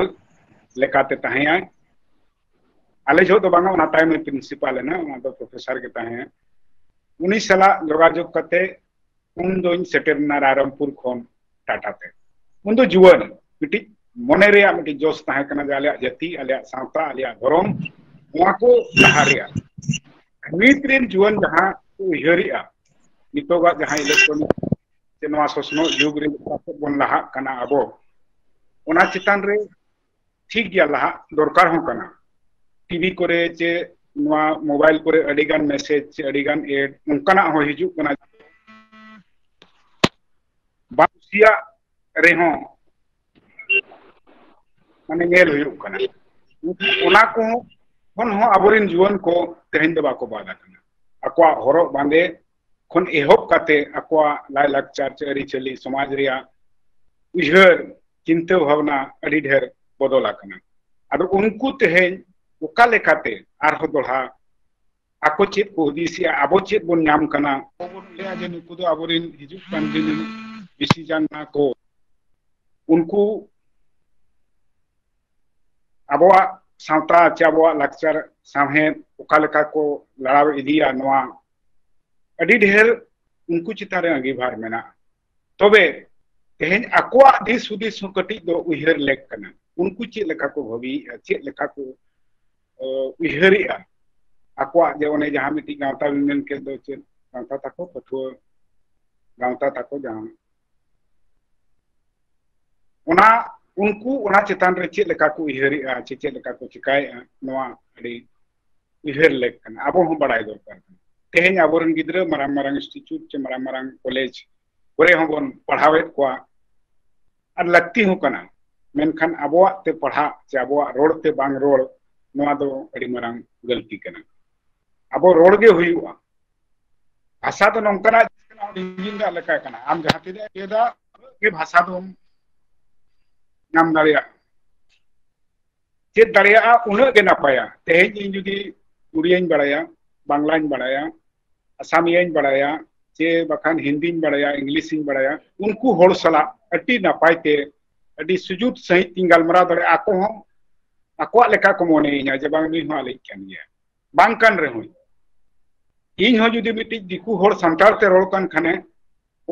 ᱞᱮᱠᱟᱛᱮ ᱛᱟᱦᱮᱸᱭᱟᱭ᱾ ᱟᱞᱮ ᱡᱚᱦᱚᱜ ᱫᱚ ᱵᱟᱝᱟ, ᱚᱱᱟ ᱛᱟᱭᱚᱢ ᱮ ᱯᱨᱤᱱᱥᱤᱯᱟᱞ ᱮᱱᱟ, ᱚᱱᱟ ᱫᱚ ᱯᱨᱚᱯᱷᱮᱥᱚᱨ ᱜᱮ ᱛᱟᱦᱮᱸᱭᱟ᱾ ᱩᱱᱤ ᱥᱟᱞᱟᱜ ᱡᱳᱜᱟᱡᱳᱜᱽ ᱠᱟᱛᱮ ᱩᱱ ᱫᱚᱧ ᱥᱮᱴᱮᱨ ᱮᱱᱟ ᱨᱟᱭᱨᱚᱝᱯᱩᱨ ᱠᱷᱚᱱ ᱴᱟᱴᱟ ᱛᱮ᱾ ᱩᱱ ᱫᱚ ᱡᱩᱣᱟᱹᱱ, ᱢᱤᱫᱴᱤᱡ ᱢᱚᱱᱮ ᱨᱮᱭᱟᱜ ᱢᱤᱫᱴᱤᱡ ᱡᱚᱥ ᱛᱟᱦᱮᱸ ᱠᱟᱱᱟ ᱡᱮ ᱟᱞᱮᱭᱟᱜ ᱡᱟᱹᱛᱤ, ᱟᱞᱮᱭᱟᱜ ᱥᱟᱶᱛᱟ, ᱟᱞᱮᱭᱟᱜ ᱫᱷᱚᱨᱚᱢ, ᱱᱚᱣᱟ ᱠᱚ ᱞᱟᱦᱟ ᱨᱮᱭᱟᱜ᱾ ᱱᱤᱛ ᱨᱮᱱ ᱡᱩᱣᱟᱹᱱ ᱡᱟᱦᱟᱸ ᱠᱚ ᱩᱭᱦᱟᱹᱨᱮᱜᱼᱟ, ᱱᱤᱛᱚᱜᱟᱜ ᱡᱟᱦᱟᱸ ᱤᱞᱮᱠᱴᱨᱚᱱᱤᱠ ᱥᱮ ᱱᱚᱣᱟ ᱥᱚᱥᱱᱚᱜ ᱡᱩᱜᱽ ᱨᱮ ᱚᱠᱟ ᱥᱮᱫ ᱵᱚᱱ ᱞᱟᱦᱟᱜ ᱠᱟᱱᱟ ᱟᱵᱚ, ᱚᱱᱟ ᱪᱮᱛᱟᱱ ᱨᱮ ᱴᱷᱤᱠ ᱜᱮᱭᱟ, ᱞᱟᱦᱟᱜ ᱫᱚᱨᱠᱟᱨ ᱦᱚᱸ ᱠᱟᱱᱟ᱾ ᱴᱤᱵᱷᱤ ᱠᱚᱨᱮ ᱪᱮ ᱱᱚᱣᱟ ᱢᱳᱵᱟᱭᱤᱞ ᱠᱚᱨᱮ ᱟᱹᱰᱤᱜᱟᱱ ᱢᱮᱥᱮᱡᱽ ᱪᱮ ᱟᱹᱰᱤᱜᱟᱱ ᱮᱰ ᱚᱱᱠᱟᱱᱟᱜ ᱦᱚᱸ ᱦᱤᱡᱩᱜ ᱠᱟᱱᱟ, ᱵᱟᱝ ᱠᱩᱥᱤᱭᱟᱜ ᱨᱮᱦᱚᱸ ᱢᱟᱱᱮ ᱧᱮᱞ ᱦᱩᱭᱩᱜ ᱠᱟᱱᱟ᱾ ᱚᱱᱟ ᱠᱚᱦᱚᱸ ᱠᱷᱚᱱ ᱦᱚᱸ ᱟᱵᱚᱨᱮᱱ ᱡᱩᱣᱟᱹᱱ ᱠᱚ ᱛᱮᱦᱮᱧ ᱫᱚ ᱵᱟᱠᱚ ᱵᱟᱫ ᱟᱠᱟᱱᱟ᱾ ᱟᱠᱚᱣᱟᱜ ᱦᱚᱨᱚᱜ ᱵᱟᱸᱫᱮ ᱠᱷᱚᱱ ᱮᱦᱚᱵ ᱠᱟᱛᱮ ᱟᱠᱚᱣᱟᱜ ᱞᱟᱭᱼᱞᱟᱠᱪᱟᱨ ᱪᱮ ᱟᱹᱨᱤᱪᱟᱹᱞᱤ, ᱥᱚᱢᱟᱡᱽ ᱨᱮᱭᱟᱜ ᱩᱭᱦᱟᱹᱨ, ᱪᱤᱱᱛᱟᱹ ᱵᱷᱟᱵᱽᱱᱟ ᱟᱹᱰᱤ ᱰᱷᱮᱨ ᱵᱚᱫᱚᱞ ᱟᱠᱟᱱᱟ᱾ ᱟᱫᱚ ᱩᱱᱠᱩ ᱛᱮᱦᱮᱧ ᱚᱠᱟ ᱞᱮᱠᱟᱛᱮ ᱟᱨᱦᱚᱸ ᱫᱚᱲᱦᱟ ᱟᱠᱚ ᱪᱮᱫ ᱠᱚ ᱦᱩᱫᱤᱥᱮᱜᱼᱟ, ᱟᱵᱚ ᱪᱮᱫ ᱵᱚᱱ ᱧᱟᱢ ᱠᱟᱱᱟ, ᱟᱵᱚ ᱵᱚᱱ ᱞᱟᱹᱭᱟ ᱡᱮ ᱱᱩᱠᱩ ᱫᱚ ᱟᱵᱚᱨᱮᱱ ᱦᱤᱡᱩᱜ ᱠᱟᱱ ᱫᱤᱱ ᱨᱮᱱ ᱵᱤᱥᱤ ᱡᱟᱱ ᱠᱟᱱᱟ ᱠᱚ᱾ ᱩᱱᱠᱩ ᱟᱵᱚᱣᱟᱜ ᱥᱟᱶᱛᱟ ᱪᱮ ᱟᱵᱚᱣᱟᱜ ᱞᱟᱠᱪᱟᱨ ᱥᱟᱶᱦᱮᱫ ᱚᱠᱟ ᱞᱮᱠᱟ ᱠᱚ ᱞᱟᱲᱟᱣ ᱤᱫᱤᱭᱟ, ᱱᱚᱣᱟ ᱟᱹᱰᱤ ᱰᱷᱮᱨ ᱩᱱᱠᱩ ᱪᱮᱛᱟᱱ ᱨᱮ ᱟᱸᱜᱤᱵᱷᱟᱨ ᱢᱮᱱᱟᱜᱼᱟ᱾ ᱛᱚᱵᱮ ᱛᱮᱦᱮᱧ ᱟᱠᱚᱣᱟᱜ ᱫᱤᱥ ᱦᱩᱫᱤᱥ ᱦᱚᱸ ᱠᱟᱹᱴᱤᱡ ᱫᱚ ᱩᱭᱦᱟᱹᱨ ᱞᱮᱠ ᱠᱟᱱᱟ᱾ ᱩᱱᱠᱩ ᱪᱮᱫ ᱞᱮᱠᱟ ᱠᱚ ᱵᱷᱟᱹᱵᱤᱭᱮᱫᱼᱟ, ᱪᱮᱫ ᱞᱮᱠᱟ ᱠᱚ, ᱮ, ᱩᱭᱦᱟᱹᱨᱮᱜᱼᱟ, ᱟᱠᱚᱣᱟᱜ ᱡᱮ ᱚᱱᱮ ᱡᱟᱦᱟᱸ ᱢᱤᱫᱴᱤᱡ ᱜᱟᱶᱛᱟ ᱵᱤᱱ ᱢᱮᱱ ᱠᱮᱫ ᱫᱚ, ᱪᱮᱫ ᱜᱟᱶᱛᱟ ᱛᱟᱠᱚ, ᱯᱟᱹᱴᱷᱩᱣᱟᱹ ᱜᱟᱶᱛᱟ ᱛᱟᱠᱚ, ᱡᱟᱦᱟᱸ ᱚᱱᱟ ᱩᱱᱠᱩ ᱚᱱᱟ ᱪᱮᱛᱟᱱ ᱨᱮ ᱪᱮᱫ ᱞᱮᱠᱟ ᱠᱚ ᱩᱭᱦᱟᱹᱨᱮᱜᱼᱟ ᱪᱮ ᱪᱮᱫ ᱞᱮᱠᱟ ᱠᱚ ᱪᱮᱠᱟᱭᱮᱜᱼᱟ, ᱱᱚᱣᱟ ᱟᱹᱰᱤ ᱩᱭᱦᱟᱹᱨ ᱞᱮᱠ ᱠᱟᱱᱟ᱾ ᱟᱵᱚ ᱦᱚᱸ ᱵᱟᱲᱟᱭ ᱫᱚᱨᱠᱟᱨ ᱠᱟᱱᱟ᱾ ᱛᱮᱦᱮᱧ ᱟᱵᱚᱨᱮᱱ ᱜᱤᱫᱽᱨᱟᱹ ᱢᱟᱨᱟᱝ ᱢᱟᱨᱟᱝ institute ᱪᱮ ᱢᱟᱨᱟᱝ ᱢᱟᱨᱟᱝ ᱠᱚᱞᱮᱡᱽ ᱠᱚᱨᱮ ᱦᱚᱸᱵᱚᱱ ᱯᱟᱲᱦᱟᱣᱮᱫ ᱠᱚᱣᱟ, ᱟᱨ ᱞᱟᱹᱠᱛᱤ ᱦᱚᱸ ᱠᱟᱱᱟ᱾ ᱢᱮᱱᱠᱷᱟᱱ ᱟᱵᱚᱣᱟᱜ ᱛᱮ ᱯᱟᱲᱦᱟᱜ ᱪᱮ ᱟᱵᱚᱣᱟᱜ ᱨᱚᱲ ᱛᱮ ᱵᱟᱝ ᱨᱚᱲ, ᱱᱚᱣᱟ ᱫᱚ ᱟᱹᱰᱤ ᱢᱟᱨᱟᱝ ᱜᱟᱹᱞᱛᱤ ᱠᱟᱱᱟ᱾ ᱟᱵᱚ ᱨᱚᱲ ᱜᱮ ᱦᱩᱭᱩᱜᱼᱟ᱾ ᱵᱷᱟᱥᱟ ᱫᱚ ᱱᱚᱝᱠᱟᱱᱟᱜ ᱡᱤᱱᱤᱥ ᱠᱟᱱᱟ, ᱤᱧᱡᱤᱱ ᱫᱟᱜ ᱞᱮᱠᱟ ᱠᱟᱱᱟ᱾ ᱟᱢ ᱡᱟᱦᱟᱸ ᱛᱤᱱᱟᱹᱜ ᱮᱢ ᱤᱭᱟᱹᱭ ᱫᱟ, ᱩᱱᱟᱹᱜ ᱜᱮ ᱵᱷᱟᱥᱟ ᱫᱚᱢ ᱧᱟᱢ ᱫᱟᱲᱮᱭᱟᱜᱼᱟ᱾ ᱪᱮᱫ ᱫᱟᱲᱮᱭᱟᱜᱼᱟ, ᱩᱱᱟᱹᱜ ᱜᱮ ᱱᱟᱯᱟᱭᱟ᱾ ᱛᱮᱦᱮᱧ ᱤᱧ ᱡᱩᱫᱤ ᱩᱲᱤᱭᱟᱹᱧ ᱵᱟᱲᱟᱭᱟ, ᱵᱟᱝᱞᱟᱧ ᱵᱟᱲᱟᱭᱟ, ᱟᱥᱟᱢᱤᱭᱟᱹᱧ ᱵᱟᱲᱟᱭᱟ, ᱪᱮ ᱵᱟᱠᱷᱟᱱ ᱦᱤᱱᱫᱤᱧ ᱵᱟᱲᱟᱭᱟ, ᱤᱝᱞᱤᱥᱤᱧ ᱵᱟᱲᱟᱭᱟ, ᱩᱱᱠᱩ ᱦᱚᱲ ᱥᱟᱞᱟᱜ ᱟᱹᱰᱤ ᱱᱟᱯᱟᱭ ᱛᱮ, ᱟᱹᱰᱤ ᱥᱩᱡᱩᱛ ᱥᱟᱺᱦᱤᱡ ᱛᱤᱧ ᱜᱟᱞᱢᱟᱨᱟᱣ ᱫᱟᱲᱮᱭᱟᱜᱼᱟ᱾ ᱟᱠᱚ ᱦᱚᱸ ᱟᱠᱚᱣᱟᱜ ᱞᱮᱠᱟ ᱠᱚ ᱢᱚᱱᱮᱭᱤᱧᱟ ᱡᱮ ᱵᱟᱝ, ᱱᱩᱭ ᱦᱚᱸ ᱟᱞᱮᱭᱤᱡ ᱠᱟᱱ ᱜᱮᱭᱟ᱾ ᱵᱟᱝ ᱠᱟᱱ ᱨᱮᱦᱚᱸ, ᱤᱧ ᱦᱚᱸ ᱡᱩᱫᱤ ᱢᱤᱫᱴᱤᱡ ᱫᱤᱠᱩ ᱦᱚᱲ ᱥᱟᱱᱛᱟᱲ ᱛᱮ ᱨᱚᱲ ᱠᱟᱱ ᱠᱷᱟᱱᱮ,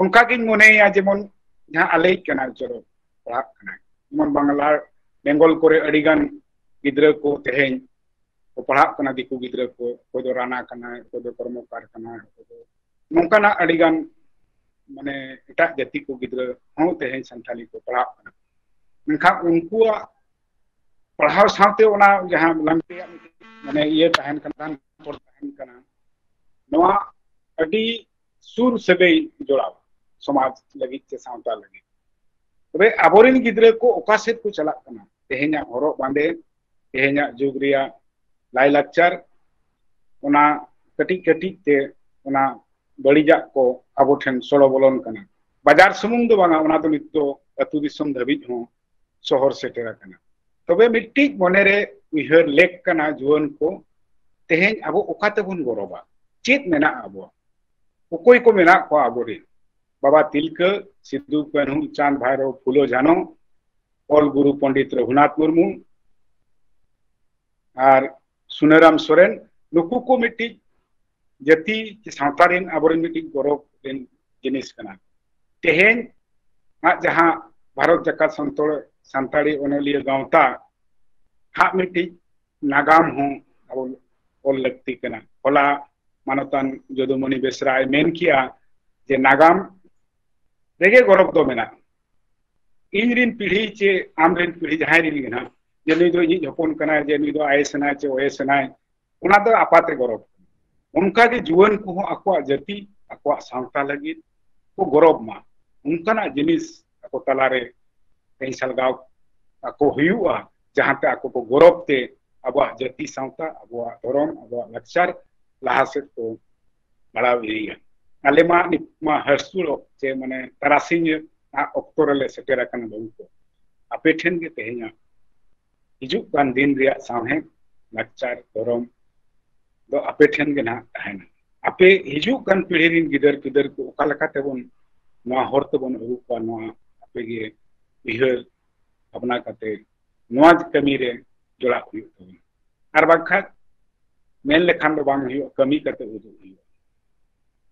ᱚᱱᱠᱟ ᱜᱤᱧ ᱢᱚᱱᱮᱭᱟ ᱡᱮᱢᱚᱱ ᱡᱟᱦᱟᱸ ᱟᱞᱮᱭᱤᱡ ᱠᱟᱱᱟ, ᱪᱚᱞᱚ ᱯᱟᱲᱦᱟᱜ ᱠᱟᱱᱟᱭ᱾ ᱡᱮᱢᱚᱱ ᱵᱟᱝᱞᱟ, ᱵᱮᱝᱜᱚᱞ ᱠᱚᱨᱮ ᱟᱹᱰᱤ ᱜᱟᱱ ᱜᱤᱫᱽᱨᱟᱹ ᱠᱚ ᱛᱮᱦᱮᱧ ᱠᱚ ᱯᱟᱲᱦᱟᱜ ᱠᱟᱱᱟ, ᱫᱤᱠᱩ ᱜᱤᱫᱽᱨᱟᱹ ᱠᱚ, ᱚᱠᱚᱭ ᱫᱚ ᱨᱟᱱᱟ ᱠᱟᱱᱟᱭ, ᱚᱠᱚᱭ ᱫᱚ ᱠᱚᱨᱢᱚᱠᱟᱨ ᱠᱟᱱᱟᱭ, ᱚᱠᱚᱭ ᱫᱚ ᱱᱚᱝᱠᱟᱱᱟᱜ ᱟᱹᱰᱤ ᱜᱟᱱ, ᱢᱟᱱᱮ, ᱮᱴᱟᱜ ᱡᱟᱹᱛᱤ ᱠᱚ ᱜᱤᱫᱽᱨᱟᱹ ᱦᱚᱸ ᱛᱮᱦᱮᱧ ᱥᱟᱱᱛᱟᱞᱤ ᱠᱚ ᱯᱟᱲᱦᱟᱜ ᱠᱟᱱᱟ᱾ ᱢᱮᱱᱠᱷᱟᱱ ᱩᱱᱠᱩᱣᱟᱜ ᱯᱟᱲᱦᱟᱣ ᱥᱟᱶᱛᱮ ᱚᱱᱟ ᱡᱟᱦᱟᱸ ᱞᱟᱝᱛᱮᱭᱟᱜ ᱢᱤᱫᱴᱤᱡ, ᱢᱟᱱᱮ, ᱤᱭᱟᱹ ᱛᱟᱦᱮᱱ ᱠᱟᱱᱟ, ᱫᱟᱱ ᱯᱚᱨ ᱛᱟᱦᱮᱱ ᱠᱟᱱᱟ, ᱱᱚᱣᱟ ᱟᱹᱰᱤ ᱥᱩᱨ ᱥᱟᱹᱜᱟᱹᱭ ᱡᱚᱲᱟᱣ ᱥᱚᱢᱟᱡᱽ ᱞᱟᱹᱜᱤᱫ ᱥᱮ ᱥᱟᱶᱛᱟ ᱞᱟᱹᱜᱤᱫ᱾ ᱛᱚᱵᱮ ᱟᱵᱚᱨᱮᱱ ᱜᱤᱫᱽᱨᱟᱹ ᱠᱚ ᱚᱠᱟ ᱥᱮᱫ ᱠᱚ ᱪᱟᱞᱟᱜ ᱠᱟᱱᱟ? ᱛᱮᱦᱮᱧᱟᱜ ᱦᱚᱨᱚᱜ ᱵᱟᱸᱫᱮ, ᱛᱮᱦᱮᱧᱟᱜ ᱡᱩᱜᱽ ᱨᱮᱭᱟᱜ ᱞᱟᱭᱼᱞᱟᱠᱪᱟᱨ, ᱚᱱᱟ ᱠᱟᱹᱴᱤᱡ ᱠᱟᱹᱴᱤᱡ ᱛᱮ ᱚᱱᱟ ᱵᱟᱹᱲᱤᱡᱟᱜ ᱠᱚ ᱟᱵᱚ ᱴᱷᱮᱱ ᱥᱚᱲᱚ ᱵᱚᱞᱚᱱ ᱠᱟᱱᱟ᱾ ᱵᱟᱡᱟᱨ ᱥᱩᱢᱩᱝ ᱫᱚ ᱵᱟᱝᱟ, ᱚᱱᱟ ᱫᱚ ᱱᱤᱛ ᱫᱚ ᱟᱹᱛᱩ ᱫᱤᱥᱚᱢ ᱫᱷᱟᱹᱵᱤᱡ ᱦᱚᱸ ᱥᱚᱦᱚᱨ ᱥᱮᱴᱮᱨ ᱟᱠᱟᱱᱟ᱾ ᱛᱚᱵᱮ ᱢᱤᱫᱴᱤᱡ ᱢᱚᱱᱮᱨᱮ ᱩᱭᱦᱟᱹᱨ ᱞᱮᱠ ᱠᱟᱱᱟ ᱡᱩᱣᱟᱹᱱ ᱠᱚ, ᱛᱮᱦᱮᱧ ᱟᱵᱚ ᱚᱠᱟ ᱛᱮᱵᱚᱱ ᱜᱚᱨᱚᱵᱟ? ᱪᱮᱫ ᱢᱮᱱᱟᱜᱼᱟ ᱟᱵᱚᱣᱟᱜ? ᱚᱠᱚᱭ ᱠᱚ ᱢᱮᱱᱟᱜ ᱠᱚᱣᱟ ᱟᱵᱚᱨᱮᱱ? ᱵᱟᱵᱟ ᱛᱤᱞᱠᱟᱹ, ᱥᱤᱫᱩ ᱠᱟᱹᱱᱦᱩ, ᱪᱟᱸᱫᱽ ᱵᱷᱟᱭᱨᱳ, ᱯᱷᱩᱞᱳ ᱡᱷᱟᱱᱳ, ᱚᱞ ᱜᱩᱨᱩ ᱯᱚᱱᱰᱤᱛ ᱨᱚᱜᱷᱩᱱᱟᱛᱷ ᱢᱩᱨᱢᱩ ᱟᱨ ᱥᱩᱱᱟᱹᱨᱟᱢ ᱥᱚᱨᱮᱱ, ᱱᱩᱠᱩ ᱠᱚ ᱢᱤᱫᱴᱤᱡ ᱡᱟᱹᱛᱤ ᱥᱮ ᱥᱟᱶᱛᱟ ᱨᱮᱱ ᱟᱵᱚᱨᱮᱱ ᱢᱤᱫᱴᱤᱡ ᱜᱚᱨᱚᱵᱽ ᱨᱮᱱ ᱡᱤᱱᱤᱥ ᱠᱟᱱᱟ᱾ ᱛᱮᱦᱮᱧ ᱟᱜ ᱡᱟᱦᱟᱸ ᱵᱷᱟᱨᱚᱛ ᱡᱟᱠᱟᱛ ᱥᱟᱱᱛᱚᱲ-, ᱥᱟᱱᱛᱟᱲᱤ ᱚᱱᱚᱞᱤᱭᱟᱹ ᱜᱟᱶᱛᱟ ᱦᱟᱜ ᱢᱤᱫᱴᱤᱡ ᱱᱟᱜᱟᱢ ᱦᱚᱸ ᱟᱵᱚ ᱚᱞ ᱞᱟᱹᱠᱛᱤ ᱠᱟᱱᱟ᱾ ᱦᱚᱞᱟ ᱢᱟᱱᱚᱛᱟᱱ ᱡᱚᱫᱩᱢᱚᱱᱤ ᱵᱮᱥᱨᱟᱭ ᱢᱮᱱ ᱠᱮᱜᱼᱟ ᱡᱮ ᱱᱟᱜᱟᱢ ᱨᱮᱜᱮ ᱜᱚᱨᱚᱵᱽ ᱫᱚ ᱢᱮᱱᱟᱜᱼᱟ᱾ ᱤᱧ ᱨᱤᱱ ᱯᱤᱲᱦᱤ ᱪᱮ ᱟᱢ ᱨᱤᱱ ᱯᱤᱲᱦᱤ ᱡᱟᱦᱟᱸᱭ ᱨᱤᱱ ᱜᱮ ᱱᱟᱦᱟᱜ, ᱡᱮ ᱱᱩᱭ ᱫᱚ ᱤᱧᱤᱡ ᱦᱚᱯᱚᱱ ᱠᱟᱱᱟᱭ, ᱡᱮ ᱱᱩᱭ ᱫᱚ ᱟᱭ ᱮᱥ ᱮᱱᱟᱭ ᱪᱮ ᱳ ᱮᱥ ᱮᱱᱟᱭ, ᱚᱱᱟ ᱫᱚ ᱟᱯᱟᱛᱮ ᱜᱚᱨᱚᱵᱽ᱾ ᱚᱱᱠᱟᱜᱮ ᱡᱩᱣᱟᱹᱱ ᱠᱚᱦᱚᱸ ᱟᱠᱚᱣᱟᱜ ᱡᱟᱹᱛᱤ, ᱟᱠᱚᱣᱟᱜ ᱥᱟᱶᱛᱟ ᱞᱟᱹᱜᱤᱫ ᱠᱚ ᱜᱚᱨᱚᱵᱽ ᱢᱟ, ᱚᱱᱠᱟᱱᱟᱜ ᱡᱤᱱᱤᱥ ᱟᱠᱚ ᱛᱟᱞᱟᱨᱮ ᱛᱮᱦᱮᱧ ᱥᱟᱞᱜᱟᱣ ᱟᱠᱚ ᱦᱩᱭᱩᱜᱼᱟ, ᱡᱟᱦᱟᱸᱛᱮ ᱟᱠᱚ ᱠᱚ ᱜᱚᱨᱚᱵᱽ ᱛᱮ ᱟᱵᱚᱣᱟᱜ ᱡᱟᱹᱛᱤ ᱥᱟᱶᱛᱟ, ᱟᱵᱚᱣᱟᱜ ᱫᱷᱚᱨᱚᱢ, ᱟᱵᱚᱣᱟᱜ ᱞᱟᱠᱪᱟᱨ ᱞᱟᱦᱟ ᱥᱮᱫ ᱠᱚ ᱵᱟᱲᱦᱟᱣ ᱤᱫᱤᱭᱟ᱾ ᱟᱞᱮ ᱢᱟ ᱱᱤᱛ ᱢᱟ ᱦᱟᱹᱨᱥᱩᱲᱚᱜ ᱪᱮ ᱢᱟᱱᱮ ᱛᱟᱨᱟᱥᱤᱧ ᱨᱮᱱᱟᱜ ᱚᱠᱛᱚ ᱨᱮᱞᱮ ᱥᱮᱴᱮᱨ ᱟᱠᱟᱱᱟ ᱵᱟᱹᱵᱩ ᱠᱚ᱾ ᱟᱯᱮ ᱴᱷᱮᱱ ᱜᱮ ᱛᱮᱦᱮᱧᱟᱜ ᱦᱤᱡᱩᱜ ᱠᱟᱱ ᱫᱤᱱ ᱨᱮᱭᱟᱜ ᱥᱟᱶᱦᱮᱫ, ᱞᱟᱠᱪᱟᱨ, ᱫᱷᱚᱨᱚᱢ ᱫᱚ ᱟᱯᱮ ᱴᱷᱮᱱ ᱜᱮ ᱱᱟᱦᱟᱜ ᱛᱟᱦᱮᱱᱟ᱾ ᱟᱯᱮ ᱦᱤᱡᱩᱜ ᱠᱟᱱ ᱯᱤᱲᱦᱤ ᱨᱤᱱ ᱜᱤᱫᱟᱹᱨ ᱯᱤᱫᱟᱹᱨ ᱠᱚ ᱚᱠᱟ ᱞᱮᱠᱟ ᱛᱮᱵᱚᱱ ᱱᱚᱣᱟ ᱦᱚᱨ ᱛᱮᱵᱚᱱ ᱟᱹᱜᱩ ᱠᱚᱣᱟ, ᱱᱚᱣᱟ ᱟᱯᱮ ᱜᱮ ᱩᱭᱦᱟᱹᱨ ᱵᱷᱟᱵᱽᱱᱟ ᱠᱟᱛᱮ ᱱᱚᱣᱟ ᱠᱟᱹᱢᱤ ᱨᱮ ᱡᱚᱲᱟᱣ ᱦᱩᱭᱩᱜ ᱛᱟᱵᱚᱱᱟ᱾ ᱟᱨ ᱵᱟᱝᱠᱷᱟᱱ ᱢᱮᱱ ᱞᱮᱠᱷᱟᱱ ᱫᱚ ᱵᱟᱝ ᱦᱩᱭᱩᱜᱼᱟ, ᱠᱟᱹᱢᱤ ᱠᱟᱛᱮ ᱩᱫᱩᱜ ᱦᱩᱭᱩᱜᱼᱟ᱾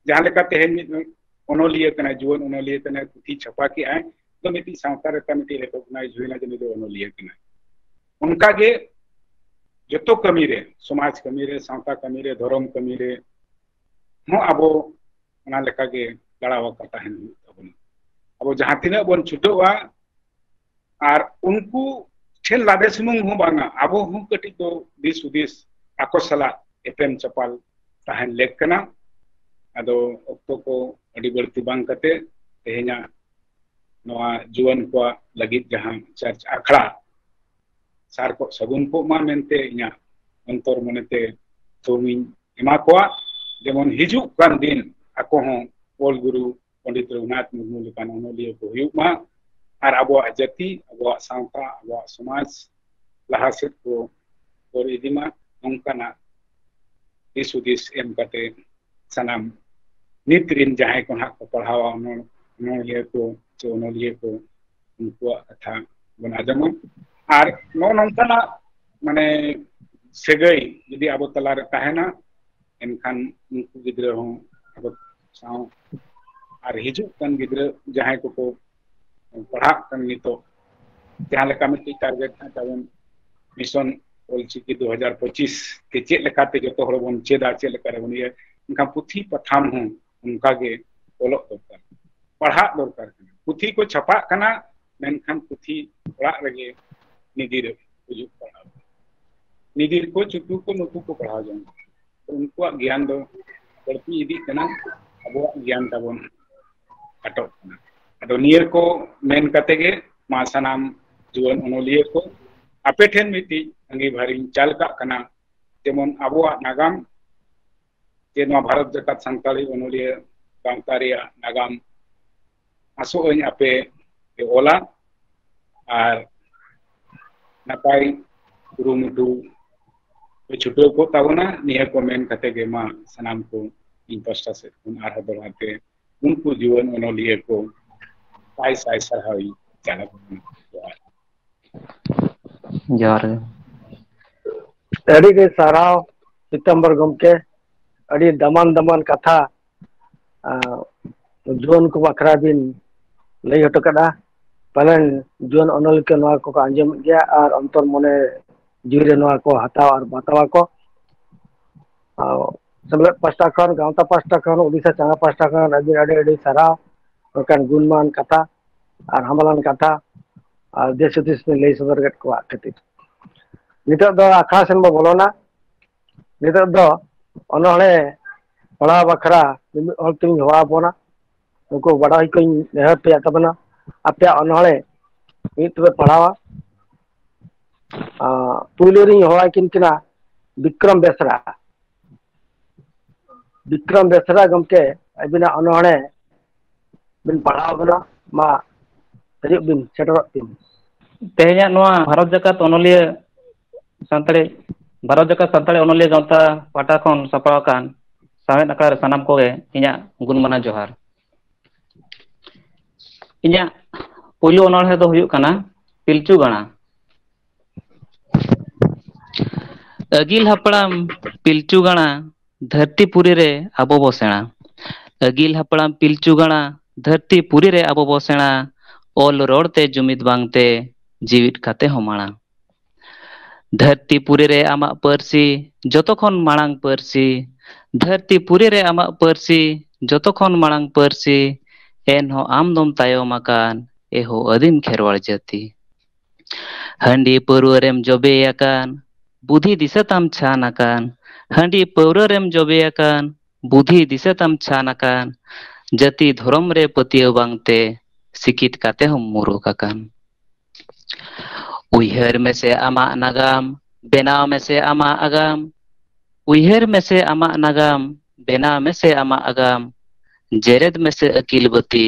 ᱡᱟᱦᱟᱸ ᱞᱮᱠᱟ ᱛᱮᱦᱮᱧ ᱢᱤᱫ ᱚᱱᱚᱞᱤᱭᱟᱹ ᱠᱟᱱᱟᱭ, ᱡᱩᱣᱟᱹᱱ ᱚᱱᱚᱞᱤᱭᱟᱹ ᱠᱟᱱᱟᱭ, ᱯᱩᱛᱷᱤ ᱪᱷᱟᱯᱟ ᱠᱮᱜᱼᱟᱭ, ᱫᱚ ᱢᱤᱫᱴᱤᱡ ᱥᱟᱶᱛᱟ ᱨᱮ ᱛᱟᱭ ᱢᱤᱫᱴᱤᱡ recognize ᱦᱩᱭᱱᱟ ᱡᱮ ᱱᱩᱭ ᱫᱚ ᱚᱱᱚᱞᱤᱭᱟᱹ ᱠᱟᱱᱟᱭ᱾ ᱚᱱᱠᱟᱜᱮ ᱡᱚᱛᱚ ᱠᱟᱹᱢᱤ ᱨᱮ, ᱥᱚᱢᱟᱡᱽ ᱠᱟᱹᱢᱤ ᱨᱮ, ᱥᱟᱶᱛᱟ ᱠᱟᱹᱢᱤ ᱨᱮ, ᱫᱷᱚᱨᱚᱢ ᱠᱟᱹᱢᱤ ᱨᱮ ᱦᱚᱸ ᱟᱵᱚ ᱚᱱᱟ ᱞᱮᱠᱟᱜᱮ ᱞᱟᱲᱟᱣ ᱟᱠᱟ ᱛᱟᱦᱮᱱ ᱦᱩᱭᱩᱜ ᱛᱟᱵᱚᱱᱟ᱾ ᱟᱵᱚ ᱡᱟᱦᱟᱸ ᱛᱤᱱᱟᱹᱜ ᱵᱚᱱ ᱪᱷᱩᱴᱟᱹᱣᱟ, ᱟᱨ ᱩᱱᱠᱩ ᱴᱷᱮᱱ ᱞᱟᱫᱮ ᱥᱩᱢᱩᱝ ᱦᱚᱸ ᱵᱟᱝᱟ, ᱟᱵᱚ ᱦᱚᱸ ᱠᱟᱹᱴᱤᱡ ᱫᱚ ᱫᱤᱥ ᱦᱩᱫᱤᱥ ᱟᱠᱚ ᱥᱟᱞᱟᱜ ᱮᱯᱮᱢ ᱪᱟᱯᱟᱞ ᱛᱟᱦᱮᱱ ᱞᱮᱠ ᱠᱟᱱᱟ᱾ ᱟᱫᱚ ᱚᱠᱛᱚ ᱠᱚ ᱟᱹᱰᱤ ᱵᱟᱹᱲᱛᱤ ᱵᱟᱝ ᱠᱟᱛᱮ ᱛᱮᱦᱮᱧᱟᱜ ᱱᱚᱣᱟ ᱡᱩᱣᱟᱹᱱ ᱠᱚᱣᱟᱜ ᱞᱟᱹᱜᱤᱫ ᱡᱟᱦᱟᱸ ᱪᱟᱨᱪ ᱟᱠᱷᱲᱟ ᱥᱟᱨ ᱠᱚᱜ ᱥᱟᱹᱜᱩᱱ ᱠᱚᱜ ᱢᱟ ᱢᱮᱱᱛᱮ ᱤᱧᱟᱹᱜ ᱚᱱᱛᱚᱨ ᱢᱚᱱᱮᱛᱮ ᱛᱷᱩᱢᱤᱧ ᱮᱢᱟ ᱠᱚᱣᱟ, ᱡᱮᱢᱚᱱ ᱦᱤᱡᱩᱜ ᱠᱟᱱ ᱫᱤᱱ ᱟᱠᱚ ᱦᱚᱸ ᱚᱞ ᱜᱩᱨᱩ ᱯᱚᱱᱰᱤᱛ ᱨᱚᱜᱷᱩᱱᱟᱛᱷ ᱢᱩᱨᱢᱩ ᱞᱮᱠᱟᱱ ᱚᱱᱚᱞᱤᱭᱟᱹ ᱠᱚ ᱦᱩᱭᱩᱜ ᱢᱟ, ᱟᱨ ᱟᱵᱚᱣᱟᱜ ᱡᱟᱹᱛᱤ, ᱟᱵᱚᱣᱟᱜ ᱥᱟᱶᱛᱟ, ᱟᱵᱚᱣᱟᱜ ᱥᱚᱢᱟᱡᱽ ᱞᱟᱦᱟ ᱥᱮᱫ ᱠᱚ ᱵᱚᱨ ᱤᱫᱤ ᱢᱟ, ᱱᱚᱝᱠᱟᱱᱟᱜ ᱫᱤᱥ ᱦᱩᱫᱤᱥ ᱮᱢ ᱠᱟᱛᱮ ᱥᱟᱱᱟᱢ ᱱᱤᱛ ᱨᱤᱱ ᱡᱟᱦᱟᱸᱭ ᱠᱚ ᱱᱟᱦᱟᱜ ᱠᱚ ᱯᱟᱲᱦᱟᱣᱟ, ᱚᱱᱚ-, ᱚᱱᱚᱞᱤᱭᱟᱹ ᱠᱚ ᱪᱮ ᱚᱱᱚᱞᱤᱭᱟᱹ ᱠᱚ, ᱩᱱᱠᱩᱣᱟᱜ ᱠᱟᱛᱷᱟ ᱵᱚᱱ ᱟᱸᱡᱚᱢᱟ᱾ ᱟᱨ ᱱᱚᱜᱼᱚ ᱱᱚᱝᱠᱟᱱᱟᱜ ᱢᱟᱱᱮ ᱥᱟᱹᱜᱟᱹᱭ ᱡᱩᱫᱤ ᱟᱵᱚ ᱛᱟᱞᱟᱨᱮ ᱛᱟᱦᱮᱱᱟ, ᱮᱱᱠᱷᱟᱱ ᱩᱱᱠᱩ ᱜᱤᱫᱽᱨᱟᱹ ᱦᱚᱸ ᱟᱵᱚ ᱥᱟᱶ ᱟᱨ ᱦᱤᱡᱩᱜ ᱠᱟᱱ ᱜᱤᱫᱽᱨᱟᱹ ᱡᱟᱦᱟᱸᱭ ᱠᱚᱠᱚ ᱯᱟᱲᱦᱟᱜ ᱠᱟᱱ ᱱᱤᱛᱚᱜ, ᱡᱟᱦᱟᱸ ᱞᱮᱠᱟ ᱢᱤᱫᱴᱤᱡ target ᱦᱮᱱᱟᱜ ᱛᱟᱵᱚᱱ, mission ᱚᱞᱪᱤᱠᱤ ᱫᱩ ᱦᱟᱡᱟᱨ ᱯᱚᱸᱪᱤᱥ ᱛᱮ ᱪᱮᱫ ᱞᱮᱠᱟᱛᱮ ᱡᱚᱛᱚ ᱦᱚᱲ ᱵᱚᱱ ᱪᱮᱫᱟ, ᱪᱮᱫ ᱞᱮᱠᱟ ᱨᱮᱵᱚᱱ ᱤᱭᱟᱹ, ᱮᱱᱠᱷᱟᱱ ᱯᱩᱛᱷᱤ ᱯᱟᱛᱷᱟᱢ ᱦᱚᱸ ᱚᱱᱠᱟ ᱜᱮ ᱚᱞᱚᱜ ᱫᱚᱨᱠᱟᱨ, ᱯᱟᱲᱦᱟᱜ ᱫᱚᱨᱠᱟᱨ ᱠᱟᱱᱟ᱾ ᱯᱩᱛᱷᱤ ᱠᱚ ᱪᱷᱟᱯᱟᱜ ᱠᱟᱱᱟ, ᱢᱮᱱᱠᱷᱟᱱ ᱯᱩᱛᱷᱤ ᱚᱲᱟᱜ ᱨᱮᱜᱮ ᱱᱤᱫᱤᱨ ᱦᱩᱭᱩᱜ ᱯᱟᱲᱦᱟᱣ᱾ ᱱᱤᱫᱤᱨ ᱠᱚ ᱪᱩᱴᱩ ᱠᱚ ᱱᱩᱠᱩ ᱠᱚ ᱯᱟᱲᱦᱟᱣ ᱡᱚᱝ ᱠᱟᱱᱟ᱾ ᱩᱱᱠᱩᱣᱟᱜ ᱜᱮᱭᱟᱱ ᱫᱚ ᱵᱟᱹᱲᱛᱤ ᱤᱫᱤᱜ ᱠᱟᱱᱟ, ᱟᱵᱚᱣᱟᱜ ᱜᱮᱭᱟᱱ ᱛᱟᱵᱚᱱ ᱠᱷᱟᱴᱚᱜ ᱠᱟᱱᱟ᱾ ᱟᱫᱚ ᱱᱤᱭᱟᱹ ᱠᱚ ᱢᱮᱱ ᱠᱟᱛᱮ ᱜᱮ ᱢᱟ ᱥᱟᱱᱟᱢ ᱡᱩᱣᱟᱹᱱ ᱚᱱᱚᱞᱤᱭᱟᱹ ᱠᱚ ᱟᱯᱮ ᱴᱷᱮᱱ ᱢᱤᱫᱴᱤᱡ ᱟᱸᱜᱤᱵᱷᱟᱨᱤᱧ ᱪᱟᱞ ᱠᱟᱜ ᱠᱟᱱᱟ, ᱡᱮᱢᱚᱱ ᱟᱵᱚᱣᱟᱜ ᱱᱟᱜᱟᱢ, ᱡᱮ ᱱᱚᱣᱟ ᱵᱷᱟᱨᱚᱛ ᱡᱟᱠᱟᱛ ᱥᱟᱱᱛᱟᱲᱤ ᱚᱱᱚᱞᱤᱭᱟᱹ ᱜᱟᱶᱛᱟ ᱨᱮᱭᱟᱜ ᱱᱟᱜᱟᱢ ᱟᱥᱚᱜ ᱟᱹᱧ ᱟᱯᱮ ᱯᱮ ᱚᱞᱟ ᱟᱨ ᱱᱟᱯᱟᱭ ᱠᱩᱨᱩᱢᱩᱴᱩ ᱯᱮ ᱪᱷᱩᱴᱟᱹᱣ ᱠᱚᱜ ᱛᱟᱵᱚᱱᱟ᱾ ᱱᱤᱭᱟᱹ ᱠᱚ ᱢᱮᱱ ᱠᱟᱛᱮ ᱜᱮ ᱢᱟ ᱥᱟᱱᱟᱢ ᱠᱚ ᱤᱧ ᱯᱟᱥᱴᱟ ᱥᱮᱫ ᱠᱷᱚᱱ ᱟᱨᱦᱚᱸ ᱫᱚᱦᱲᱟ ᱛᱮ ᱩᱱᱠᱩ ᱡᱩᱣᱟᱹᱱ ᱚᱱᱚᱞᱤᱭᱟᱹ ᱠᱚ ᱥᱟᱭ ᱥᱟᱭ ᱥᱟᱨᱦᱟᱣ ᱤᱧ ᱪᱟᱞ ᱟᱠᱚ ᱠᱟᱱᱟ᱾ ᱡᱚᱦᱟᱨ᱾ ᱡᱚᱦᱟᱨ ᱜᱮ᱾ ᱟᱹᱰᱤ ᱜᱮ ᱥᱟᱨᱦᱟᱣ ᱯᱤᱛᱟᱢᱵᱚᱨ ᱜᱚᱢᱠᱮ, ᱟᱹᱰᱤ ᱫᱟᱢᱟᱱ ᱫᱟᱢᱟᱱ ᱠᱟᱛᱷᱟ, ᱟᱸ, ᱡᱩᱣᱟᱹᱱ ᱠᱚ ᱵᱟᱠᱷᱨᱟ ᱵᱤᱱ ᱞᱟᱹᱭ ᱦᱚᱴᱚ ᱠᱟᱫᱟ᱾ ᱯᱟᱞᱮᱱ ᱡᱩᱣᱟᱹᱱ ᱚᱱᱚᱞᱤᱭᱟᱹ ᱠᱚ ᱱᱚᱣᱟ ᱠᱚᱠᱚ ᱟᱸᱡᱚᱢᱮᱫ ᱜᱮᱭᱟ ᱟᱨ ᱚᱱᱛᱚᱨ ᱢᱚᱱᱮ ᱡᱤᱣᱤ ᱨᱮ ᱱᱚᱣᱟ ᱠᱚ ᱦᱟᱛᱟᱣ ᱟᱨ ᱵᱟᱛᱟᱣ ᱟᱠᱚ᱾ ᱟᱨ ᱥᱮᱢᱞᱮᱫ ᱯᱟᱥᱴᱟ ᱠᱷᱚᱱ, ᱜᱟᱶᱛᱟ ᱯᱟᱥᱴᱟ ᱠᱷᱚᱱ, ᱩᱰᱤᱥᱟ ᱪᱟᱸᱜᱟ ᱯᱟᱥᱴᱟ ᱠᱷᱚᱱ ᱟᱹᱰᱤ, ᱟᱹᱰᱤ, ᱟᱹᱰᱤ ᱥᱟᱨᱦᱟᱣ ᱱᱚᱝᱠᱟᱱ ᱜᱩᱱᱢᱟᱱ ᱠᱟᱛᱷᱟ ᱟᱨ ᱦᱟᱢᱟᱞᱟᱱ ᱠᱟᱛᱷᱟ ᱟᱨ ᱫᱤᱥ ᱦᱩᱫᱤᱥ ᱵᱤᱱ ᱞᱟᱹᱭ ᱥᱚᱫᱚᱨ ᱠᱮᱫ ᱠᱚᱣᱟ ᱠᱷᱟᱹᱛᱤᱨ᱾ ᱱᱤᱛᱚᱜ ᱫᱚ ᱟᱠᱷᱲᱟ ᱥᱮᱱ ᱵᱚ ᱵᱚᱞᱚᱱᱟ᱾ ᱱᱤᱛᱚᱜ ᱫᱚ ᱚᱱᱚᱬᱦᱮ ᱯᱟᱲᱦᱟᱣ ᱵᱟᱠᱷᱨᱟ ᱢᱤᱢᱤᱫ ᱦᱚᱲ ᱛᱮᱧ ᱦᱚᱦᱚ ᱟᱵᱚᱱᱟ᱾ ᱩᱱᱠᱩ ᱵᱟᱰᱟᱭ ᱦᱚᱪᱚᱧ ᱱᱮᱦᱚᱨ ᱯᱮᱭᱟ ᱛᱟᱵᱚᱱᱟ᱾ ᱟᱯᱮᱭᱟᱜ ᱚᱱᱚᱬᱦᱮ ᱢᱤᱫ ᱛᱮᱯᱮ ᱯᱟᱲᱦᱟᱣᱟ᱾ ᱟᱸ, ᱯᱩᱭᱞᱩ ᱨᱤᱧ ᱦᱚᱦᱚᱣᱟᱭ ᱠᱤᱱ ᱠᱟᱱᱟ ᱵᱤᱠᱨᱚᱢ ᱵᱮᱥᱨᱟ᱾ ᱵᱤᱠᱨᱚᱢ ᱵᱮᱥᱨᱟ ᱜᱚᱢᱠᱮ, ᱟᱹᱵᱤᱱᱟᱜ ᱚᱱᱚᱬᱦᱮ ᱵᱤᱱ ᱯᱟᱲᱦᱟᱣ ᱟᱵᱚᱱᱟ᱾ ᱢᱟ, ᱦᱤᱡᱩᱜ ᱵᱤᱱ, ᱥᱮᱴᱮᱨᱚᱜ ᱵᱤᱱ᱾ ᱛᱮᱦᱮᱧᱟᱜ ᱱᱚᱣᱟ ᱵᱷᱟᱨᱚᱛ ᱡᱟᱠᱟᱛ ᱚᱱᱚᱞᱤᱭᱟᱹ ᱥᱟᱱᱛᱟᱲᱤ, ᱵᱷᱟᱨᱚᱛ ᱡᱟᱠᱟᱛ ᱥᱟᱱᱛᱟᱲᱤ ᱚᱱᱚᱞᱤᱭᱟᱹ ᱜᱟᱶᱛᱟ ᱯᱟᱦᱴᱟ ᱠᱷᱚᱱ ᱥᱟᱯᱲᱟᱣ ᱟᱠᱟᱱ ᱥᱟᱶᱦᱮᱫ ᱟᱠᱷᱲᱟ ᱨᱮ ᱥᱟᱱᱟᱢ ᱠᱚᱜᱮ ᱤᱧᱟᱹᱜ ᱜᱩᱱ ᱢᱟᱱᱟᱣ ᱡᱚᱦᱟᱨ᱾ ᱤᱧᱟᱹᱜ ᱯᱩᱭᱞᱩ ᱚᱱᱚᱬᱦᱮ ᱫᱚ ᱦᱩᱭᱩᱜ ᱠᱟᱱᱟ ᱯᱤᱞᱪᱩ ᱜᱟᱬᱟ᱾ ᱟᱹᱜᱤᱞ ᱦᱟᱯᱲᱟᱢ ᱯᱤᱞᱪᱩ ᱜᱟᱬᱟ, ᱫᱷᱟᱹᱨᱛᱤ ᱯᱩᱨᱤ ᱨᱮ ᱟᱵᱚ ᱵᱚ ᱥᱮᱬᱟ᱾ ᱟᱹᱜᱤᱞ ᱦᱟᱯᱲᱟᱢ ᱯᱤᱞᱪᱩ ᱜᱟᱬᱟ, ᱫᱷᱟᱹᱨᱛᱤ ᱯᱩᱨᱤ ᱨᱮ ᱟᱵᱚ ᱵᱚ ᱥᱮᱬᱟ᱾ ᱚᱞ ᱨᱚᱲ ᱛᱮ ᱡᱩᱢᱤᱫ ᱵᱟᱝᱛᱮ, ᱡᱤᱣᱤᱫ ᱠᱟᱛᱮ ᱦᱚᱸ ᱢᱟᱲᱟᱝ᱾ ᱫᱷᱟᱹᱨᱛᱤ ᱯᱩᱨᱤ ᱨᱮ ᱟᱢᱟᱜ ᱯᱟᱹᱨᱥᱤ, ᱡᱚᱛᱚ ᱠᱷᱚᱱ ᱢᱟᱲᱟᱝ ᱯᱟᱹᱨᱥᱤ᱾ ᱫᱷᱟᱹᱨᱛᱤ ᱯᱩᱨᱤ ᱨᱮ ᱟᱢᱟᱜ ᱯᱟᱹᱨᱥᱤ, ᱡᱚᱛᱚ ᱠᱷᱚᱱ ᱢᱟᱲᱟᱝ ᱯᱟᱹᱨᱥᱤ᱾ ᱮᱱᱦᱚᱸ ᱟᱢ ᱫᱚᱢ ᱛᱟᱭᱚᱢ ᱟᱠᱟᱱ, ᱮᱦᱳ ᱟᱹᱫᱤᱢ ᱠᱷᱮᱨᱣᱟᱲ ᱡᱟᱹᱛᱤ᱾ ᱦᱟᱺᱰᱤ ᱯᱟᱹᱣᱨᱟᱹ ᱨᱮᱢ ᱡᱚᱵᱮ ᱟᱠᱟᱱ, ᱵᱩᱫᱷᱤ ᱫᱤᱥᱟᱹ ᱛᱟᱢ ᱪᱷᱟᱱ ᱟᱠᱟᱱ᱾ ᱦᱟᱺᱰᱤ ᱯᱟᱹᱣᱨᱟᱹ ᱨᱮᱢ ᱡᱚᱵᱮ ᱟᱠᱟᱱ, ᱵᱩᱫᱷᱤ ᱫᱤᱥᱟᱹ ᱛᱟᱢ ᱪᱷᱟᱱ ᱟᱠᱟᱱ᱾ ᱡᱟᱹᱛᱤ ᱫᱷᱚᱨᱚᱢ ᱨᱮ ᱯᱟᱹᱛᱭᱟᱹᱣ ᱵᱟᱝᱛᱮ, ᱥᱤᱠᱤᱛ ᱠᱟᱛᱮ ᱦᱚᱸᱢ ᱢᱩᱨᱩᱠ ᱟᱠᱟᱱ᱾ ᱩᱭᱦᱟᱹᱨ ᱢᱮᱥᱮ ᱟᱢᱟᱜ ᱱᱟᱜᱟᱢ, ᱵᱮᱱᱟᱣ ᱢᱮᱥᱮ ᱟᱢᱟᱜ ᱟᱜᱟᱢ᱾ ᱩᱭᱦᱟᱹᱨ ᱢᱮᱥᱮ ᱟᱢᱟᱜ ᱱᱟᱜᱟᱢ, ᱵᱮᱱᱟᱣ ᱢᱮᱥᱮ ᱟᱢᱟᱜ ᱟᱜᱟᱢ᱾ ᱡᱮᱨᱮᱫ ᱢᱮᱥᱮ ᱟᱹᱠᱤᱞ ᱵᱟᱹᱛᱤ,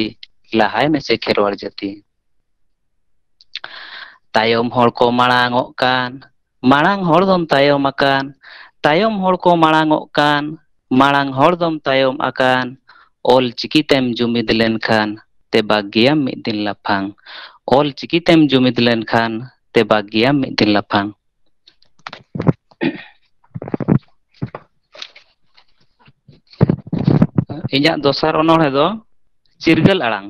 ᱞᱟᱦᱟᱭ ᱢᱮᱥᱮ ᱠᱷᱮᱨᱣᱟᱲ ᱡᱟᱹᱛᱤ᱾ ᱛᱟᱭᱚᱢ ᱦᱚᱲ ᱠᱚ ᱢᱟᱲᱟᱝ ᱚᱜ ᱠᱟᱱ, ᱢᱟᱲᱟᱝ ᱦᱚᱲ ᱫᱚᱢ ᱛᱟᱭᱚᱢ ᱟᱠᱟᱱ᱾ ᱛᱟᱭᱚᱢ ᱦᱚᱲ ᱠᱚ ᱢᱟᱲᱟᱝ ᱚᱜ ᱠᱟᱱ, ᱢᱟᱲᱟᱝ ᱦᱚᱲ ᱫᱚᱢ ᱛᱟᱭᱚᱢ ᱟᱠᱟᱱ᱾ ᱚᱞ ᱪᱤᱠᱤ ᱛᱮᱢ ᱡᱩᱢᱤᱫ ᱞᱮᱱᱠᱷᱟᱱ, ᱛᱮᱵᱟᱜ ᱜᱮᱭᱟᱢ ᱢᱤᱫ ᱫᱤᱱ ᱞᱟᱯᱷᱟᱝ᱾ ᱚᱞ ᱪᱤᱠᱤ ᱛᱮᱢ ᱡᱩᱢᱤᱫ ᱞᱮᱱᱠᱷᱟᱱ, ᱛᱮᱵᱟᱜ ᱜᱮᱭᱟᱢ ᱢᱤᱫ ᱫᱤᱱ ᱞᱟᱯᱷᱟᱝ᱾ ᱤᱧᱟᱹᱜ ᱫᱚᱥᱟᱨ ᱚᱱᱚᱬᱦᱮ ᱫᱚ ᱪᱤᱨᱜᱟᱹᱞ ᱟᱲᱟᱝ᱾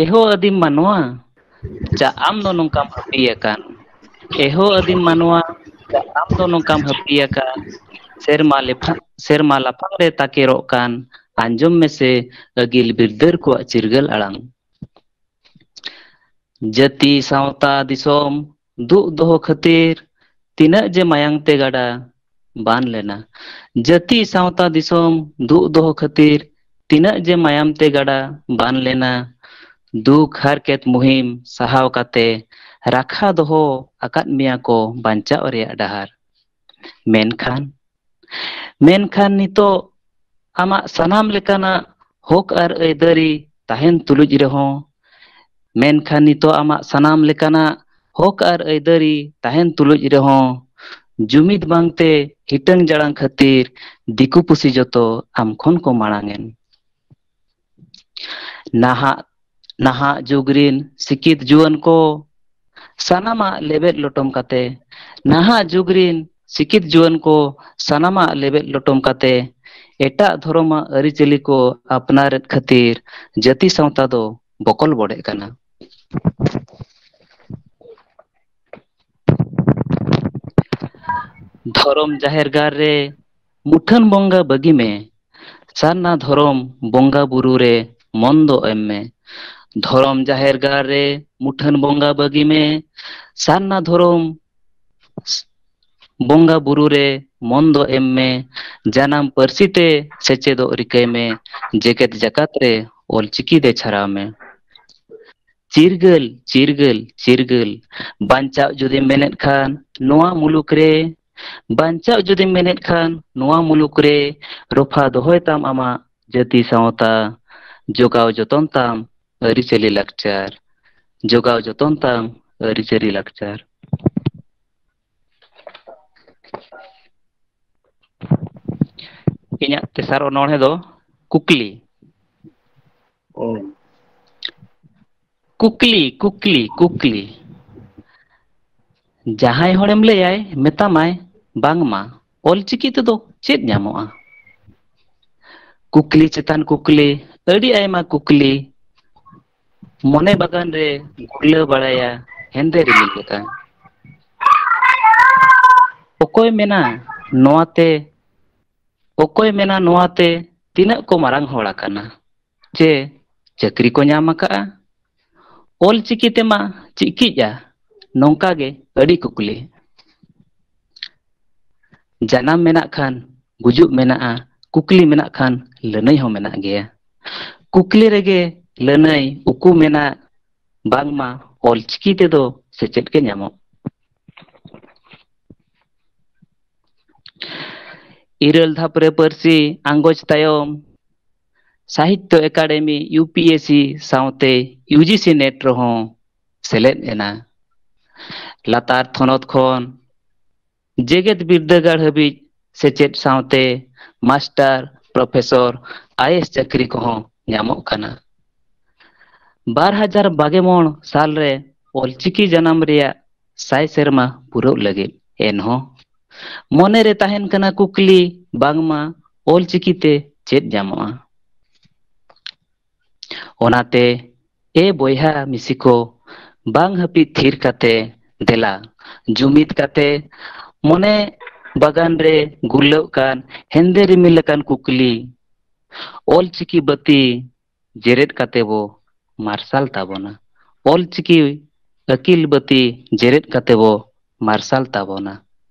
ᱮᱦᱳ ᱟᱹᱫᱤᱢ ᱢᱟᱱᱣᱟ, ᱪᱟ ᱟᱢ ᱫᱚ ᱱᱚᱝᱠᱟᱢ ᱦᱟᱹᱯᱤ ᱟᱠᱟᱱ᱾ ᱮᱦᱳ ᱟᱹᱫᱤᱢ ᱢᱟᱱᱣᱟ, ᱪᱟ ᱟᱢ ᱫᱚ ᱱᱚᱝᱠᱟᱢ ᱦᱟᱹᱯᱤ ᱟᱠᱟᱱ᱾ ᱥᱮᱨᱢᱟ ᱞᱮᱯᱷᱟ-, ᱥᱮᱨᱢᱟ ᱞᱟᱯᱷᱟᱝ ᱨᱮ ᱛᱟᱠᱮᱨᱚᱜ ᱠᱟᱱ, ᱟᱸᱡᱚᱢ ᱢᱮᱥᱮ ᱟᱹᱜᱤᱞ ᱵᱤᱨᱫᱟᱹᱨ ᱠᱚᱣᱟᱜ ᱪᱤᱨᱜᱟᱹᱞ ᱟᱲᱟᱝ᱾ ᱡᱟᱹᱛᱤ ᱥᱟᱶᱛᱟ ᱫᱤᱥᱚᱢ ᱫᱩᱜ ᱫᱚᱦᱚ ᱠᱷᱟᱹᱛᱤᱨ, ᱛᱤᱱᱟᱹᱜ ᱡᱮ ᱢᱟᱭᱟᱝ ᱛᱮ ᱜᱟᱰᱟ ᱵᱟᱱ ᱞᱮᱱᱟ᱾ ᱡᱟᱹᱛᱤ ᱥᱟᱶᱛᱟ ᱫᱤᱥᱚᱢ ᱫᱩᱜ ᱫᱚᱦᱚ ᱠᱷᱟᱹᱛᱤᱨ, ᱛᱤᱱᱟᱹᱜ ᱡᱮ ᱢᱟᱭᱟᱢ ᱛᱮ ᱜᱟᱰᱟ ᱵᱟᱱ ᱞᱮᱱᱟ᱾ ᱫᱩᱠ ᱦᱟᱨᱠᱮᱛ ᱢᱩᱦᱤᱢ ᱥᱟᱦᱟᱣ ᱠᱟᱛᱮ, ᱨᱟᱠᱷᱟ ᱫᱚᱦᱚ ᱟᱠᱟᱫ ᱢᱮᱭᱟ ᱠᱚ ᱵᱟᱧᱪᱟᱣ ᱨᱮᱭᱟᱜ ᱰᱟᱦᱟᱨ᱾ ᱢᱮᱱᱠᱷᱟᱱ, ᱢᱮᱱᱠᱷᱟᱱ ᱱᱤᱛᱚᱜ ᱟᱢᱟᱜ ᱥᱟᱱᱟᱢ ᱞᱮᱠᱟᱱᱟᱜ ᱦᱚᱠ ᱟᱨ ᱟᱹᱭᱫᱟᱹᱨᱤ ᱛᱟᱦᱮᱱ ᱛᱩᱞᱩᱡ ᱨᱮᱦᱚᱸ, ᱢᱮᱱᱠᱷᱟᱱ ᱱᱤᱛᱚᱜ ᱟᱢᱟᱜ ᱥᱟᱱᱟᱢ ᱞᱮᱠᱟᱱᱟᱜ ᱦᱚᱠ ᱟᱨ ᱟᱹᱭᱫᱟᱹᱨᱤ ᱛᱟᱦᱮᱱ ᱛᱩᱞᱩᱡ ᱨᱮᱦᱚᱸ, ᱡᱩᱢᱤᱫ ᱵᱟᱝᱛᱮ ᱦᱤᱴᱟᱹᱝ ᱡᱟᱲᱟᱝ ᱠᱷᱟᱹᱛᱤᱨ ᱫᱤᱠᱩ ᱯᱩᱥᱤ ᱡᱚᱛᱚ ᱟᱢ ᱠᱷᱚᱱ ᱠᱚ ᱢᱟᱲᱟᱝ ᱮᱱ᱾ ᱱᱟᱦᱟᱜ, ᱱᱟᱦᱟᱜ ᱡᱩᱜᱽ ᱨᱤᱱ ᱥᱤᱠᱤᱛ ᱡᱩᱣᱟᱹᱱ ᱠᱚ ᱥᱟᱱᱟᱢᱟᱜ ᱞᱮᱵᱮᱫ ᱞᱚᱴᱚᱢ ᱠᱟᱛᱮ, ᱱᱟᱦᱟᱜ ᱡᱩᱜᱽ ᱨᱤᱱ ᱥᱤᱠᱤᱛ ᱡᱩᱣᱟᱹᱱ ᱠᱚ ᱥᱟᱱᱟᱢᱟᱜ ᱞᱮᱵᱮᱫ ᱞᱚᱴᱚᱢ ᱠᱟᱛᱮ, ᱮᱴᱟᱜ ᱫᱷᱚᱨᱚᱢᱟᱜ ᱟᱹᱨᱤᱪᱟᱹᱞᱤ ᱠᱚ ᱟᱯᱱᱟᱨᱮᱫ ᱠᱷᱟᱹᱛᱤᱨ ᱡᱟᱹᱛᱤ ᱥᱟᱶᱛᱟ ᱫᱚ ᱵᱚᱠᱚᱞ ᱵᱚᱰᱮᱜ ᱠᱟᱱᱟ᱾ ᱫᱷᱚᱨᱚᱢ ᱡᱟᱦᱮᱨ ᱜᱟᱲ ᱨᱮ ᱢᱩᱴᱷᱟᱹᱱ ᱵᱚᱸᱜᱟ ᱵᱟᱹᱜᱤ ᱢᱮ, ᱥᱟᱨᱱᱟ ᱫᱷᱚᱨᱚᱢ ᱵᱚᱸᱜᱟ ᱵᱩᱨᱩ ᱨᱮ ᱢᱚᱱ ᱫᱚ ᱮᱢ ᱢᱮ᱾ ᱫᱷᱚᱨᱚᱢ ᱡᱟᱦᱮᱨ ᱜᱟᱲ ᱨᱮ ᱢᱩᱴᱷᱟᱹᱱ ᱵᱚᱸᱜᱟ ᱵᱟᱹᱜᱤ ᱢᱮ᱾ ᱥᱟᱨᱱᱟ ᱫᱷᱚᱨᱚᱢ ᱵᱚᱸᱜᱟ ᱵᱩᱨᱩ ᱨᱮ ᱢᱚᱱ ᱫᱚ ᱮᱢ ᱢᱮ᱾ ᱡᱟᱱᱟᱢ ᱯᱟᱹᱨᱥᱤ ᱛᱮ ᱥᱮᱪᱮᱫᱚᱜ ᱨᱤᱠᱟᱹᱭ ᱢᱮ᱾ ᱡᱮᱜᱮᱛ ᱡᱟᱠᱟᱛ ᱨᱮ ᱚᱞᱪᱤᱠᱤ ᱛᱮ ᱪᱷᱟᱨᱟᱣ ᱢᱮ᱾ ᱪᱤᱨᱜᱟᱹᱞ, ᱪᱤᱨᱜᱟᱹᱞ, ᱪᱤᱨᱜᱟᱹᱞ᱾ ᱵᱟᱧᱪᱟᱣ ᱡᱩᱫᱤᱢ ᱢᱮᱱᱮᱫ ᱠᱷᱟᱱ ᱱᱚᱣᱟ ᱢᱩᱞᱩᱠ ᱨᱮ, ᱵᱟᱧᱪᱟᱣ ᱡᱩᱫᱤᱢ ᱢᱮᱱᱮᱫ ᱠᱷᱟᱱ ᱱᱚᱣᱟ ᱢᱩᱞᱩᱠ ᱨᱮ, ᱨᱚᱯᱷᱟ ᱫᱚᱦᱚᱭ ᱛᱟᱢ ᱟᱢᱟᱜ ᱡᱟᱹᱛᱤ ᱥᱟᱶᱛᱟ, ᱡᱚᱜᱟᱣ ᱡᱚᱛᱚᱱ ᱛᱟᱢ ᱟᱹᱨᱤᱪᱟᱹᱞᱤ ᱞᱟᱠᱪᱟᱨ, ᱡᱚᱜᱟᱣ ᱡᱚᱛᱚᱱ ᱛᱟᱢ ᱟᱹᱨᱤᱪᱟᱹᱞᱤ ᱞᱟᱠᱪᱟᱨ᱾ ᱤᱧᱟᱹᱜ ᱛᱮᱥᱟᱨ ᱚᱱᱚᱬᱦᱮ ᱫᱚ ᱠᱩᱠᱞᱤ᱾ ᱚ᱾ ᱠᱩᱠᱞᱤ, ᱠᱩᱠᱞᱤ, ᱠᱩᱠᱞᱤ᱾ ᱡᱟᱦᱟᱸᱭ ᱦᱚᱲᱮᱢ ᱞᱟᱹᱭᱟᱭ, ᱢᱮᱛᱟᱢᱟᱭ, "ᱵᱟᱝᱢᱟ ᱚᱞᱪᱤᱠᱤ ᱛᱮᱫᱚ ᱪᱮᱫ ᱧᱟᱢᱚᱜᱼᱟ?" ᱠᱩᱠᱞᱤ ᱪᱮᱛᱟᱱ ᱠᱩᱠᱞᱤ, ᱟᱹᱰᱤ ᱟᱭᱢᱟ ᱠᱩᱠᱞᱤ᱾ ᱢᱚᱱᱮ ᱵᱟᱜᱟᱱ ᱨᱮ ᱜᱩᱨᱞᱟᱹᱣ ᱵᱟᱲᱟᱭᱟ ᱦᱮᱸᱫᱮ ᱨᱤᱢᱤᱞ ᱞᱮᱠᱟ᱾ ᱚᱠᱚᱭ ᱢᱮᱱᱟ ᱱᱚᱣᱟᱛᱮ, ᱚᱠᱚᱭ ᱢᱮᱱᱟ ᱱᱚᱣᱟᱛᱮ ᱛᱤᱱᱟᱹᱜ ᱠᱚ ᱢᱟᱨᱟᱝ ᱦᱚᱲ ᱟᱠᱟᱱᱟ, ᱪᱮ ᱪᱟᱹᱠᱨᱤ ᱠᱚ ᱧᱟᱢ ᱟᱠᱟᱫᱼᱟ? ᱚᱞ ᱪᱤᱠᱤ ᱛᱮᱢᱟ ᱪᱤᱠᱤᱜᱼᱟ? ᱱᱚᱝᱠᱟ ᱜᱮ ᱟᱹᱰᱤ ᱠᱩᱠᱞᱤ᱾ ᱡᱟᱱᱟᱢ ᱢᱮᱱᱟᱜ ᱠᱷᱟᱱ ᱜᱩᱡᱩᱜ ᱢᱮᱱᱟᱜᱼᱟ, ᱠᱩᱠᱞᱤ ᱢᱮᱱᱟᱜ ᱠᱷᱟᱱ ᱞᱟᱹᱱᱟᱹᱭ ᱦᱚᱸ ᱢᱮᱱᱟᱜ ᱜᱮᱭᱟ᱾ ᱠᱩᱠᱞᱤ ᱨᱮᱜᱮ ᱞᱟᱹᱱᱟᱹᱭ ᱩᱠᱩ ᱢᱮᱱᱟᱜ, ᱵᱟᱝᱢᱟ ᱚᱞ ᱪᱤᱠᱤ ᱛᱮᱫᱚ ᱥᱮᱪᱮᱫ ᱜᱮ ᱧᱟᱢᱚᱜ᱾ ᱤᱨᱟᱹᱞ ᱫᱷᱟᱯ ᱨᱮ ᱯᱟᱹᱨᱥᱤ ᱟᱸᱜᱚᱪ ᱛᱟᱭᱚᱢ Sahitya Academy, U P S C ᱥᱟᱶᱛᱮ ᱭᱩ ᱡᱤ ᱥᱤ ᱱᱮᱴ ᱨᱮᱦᱚᱸ ᱥᱮᱞᱮᱫ ᱮᱱᱟ᱾ ᱞᱟᱛᱟᱨ ᱛᱷᱚᱱᱚᱛ ᱠᱷᱚᱱ ᱡᱮᱜᱮᱛ ᱵᱤᱨᱫᱟᱹᱜᱟᱲ ᱦᱟᱹᱵᱤᱡ ᱥᱮᱪᱮᱫ ᱥᱟᱶᱛᱮ ᱢᱟᱥᱴᱟᱨ, ᱯᱨᱚᱯᱷᱮᱥᱚᱨ, ᱟᱭ ᱮᱥ ᱪᱟᱹᱠᱨᱤ ᱠᱚᱦᱚᱸ ᱧᱟᱢᱚᱜ ᱠᱟᱱᱟ᱾ ᱵᱟᱨ ᱦᱟᱡᱟᱨ ᱵᱟᱜᱮ ᱢᱚᱬ ᱥᱟᱞ ᱨᱮ ᱚᱞᱪᱤᱠᱤ ᱡᱟᱱᱟᱢ ᱨᱮᱭᱟᱜ ᱥᱟᱭ ᱥᱮᱨᱢᱟ ᱯᱩᱨᱟᱹᱜ ᱞᱟᱹᱜᱤᱫ᱾ ᱮᱱᱦᱚᱸ ᱢᱚᱱᱮ ᱨᱮ ᱛᱟᱦᱮᱱ ᱠᱟᱱᱟ ᱠᱩᱠᱞᱤ, ᱵᱟᱝᱢᱟ ᱚᱞᱪᱤᱠᱤ ᱛᱮ ᱪᱮᱫ ᱧᱟᱢᱚᱜᱼᱟ? ᱚᱱᱟᱛᱮ ᱮ ᱵᱚᱭᱦᱟ ᱢᱤᱥᱤ ᱠᱚ, ᱵᱟᱝ ᱦᱟᱹᱯᱤᱫ ᱛᱷᱤᱨ ᱠᱟᱛᱮ ᱫᱮᱞᱟ ᱡᱩᱢᱤᱫ ᱠᱟᱛᱮ ᱢᱚᱱᱮ ᱵᱟᱜᱟᱱ ᱨᱮ ᱜᱩᱨᱞᱟᱹᱜ ᱠᱟᱱ ᱦᱮᱸᱫᱮ ᱨᱤᱢᱤᱞ ᱞᱮᱠᱟᱱ ᱠᱩᱠᱞᱤ, ᱚᱞ ᱪᱤᱠᱤ ᱵᱟᱹᱛᱤ ᱡᱮᱨᱮᱫ ᱠᱟᱛᱮ ᱵᱚ ᱢᱟᱨᱥᱟᱞ ᱛᱟᱵᱚᱱᱟ᱾ ᱚᱞ ᱪᱤᱠᱤ ᱟᱹᱠᱤᱞ ᱵᱟᱹᱛᱤ ᱡᱮᱨᱮᱫ ᱠᱟᱛᱮ ᱵᱚ ᱢᱟᱨᱥᱟᱞ ᱛᱟᱵᱚᱱᱟ᱾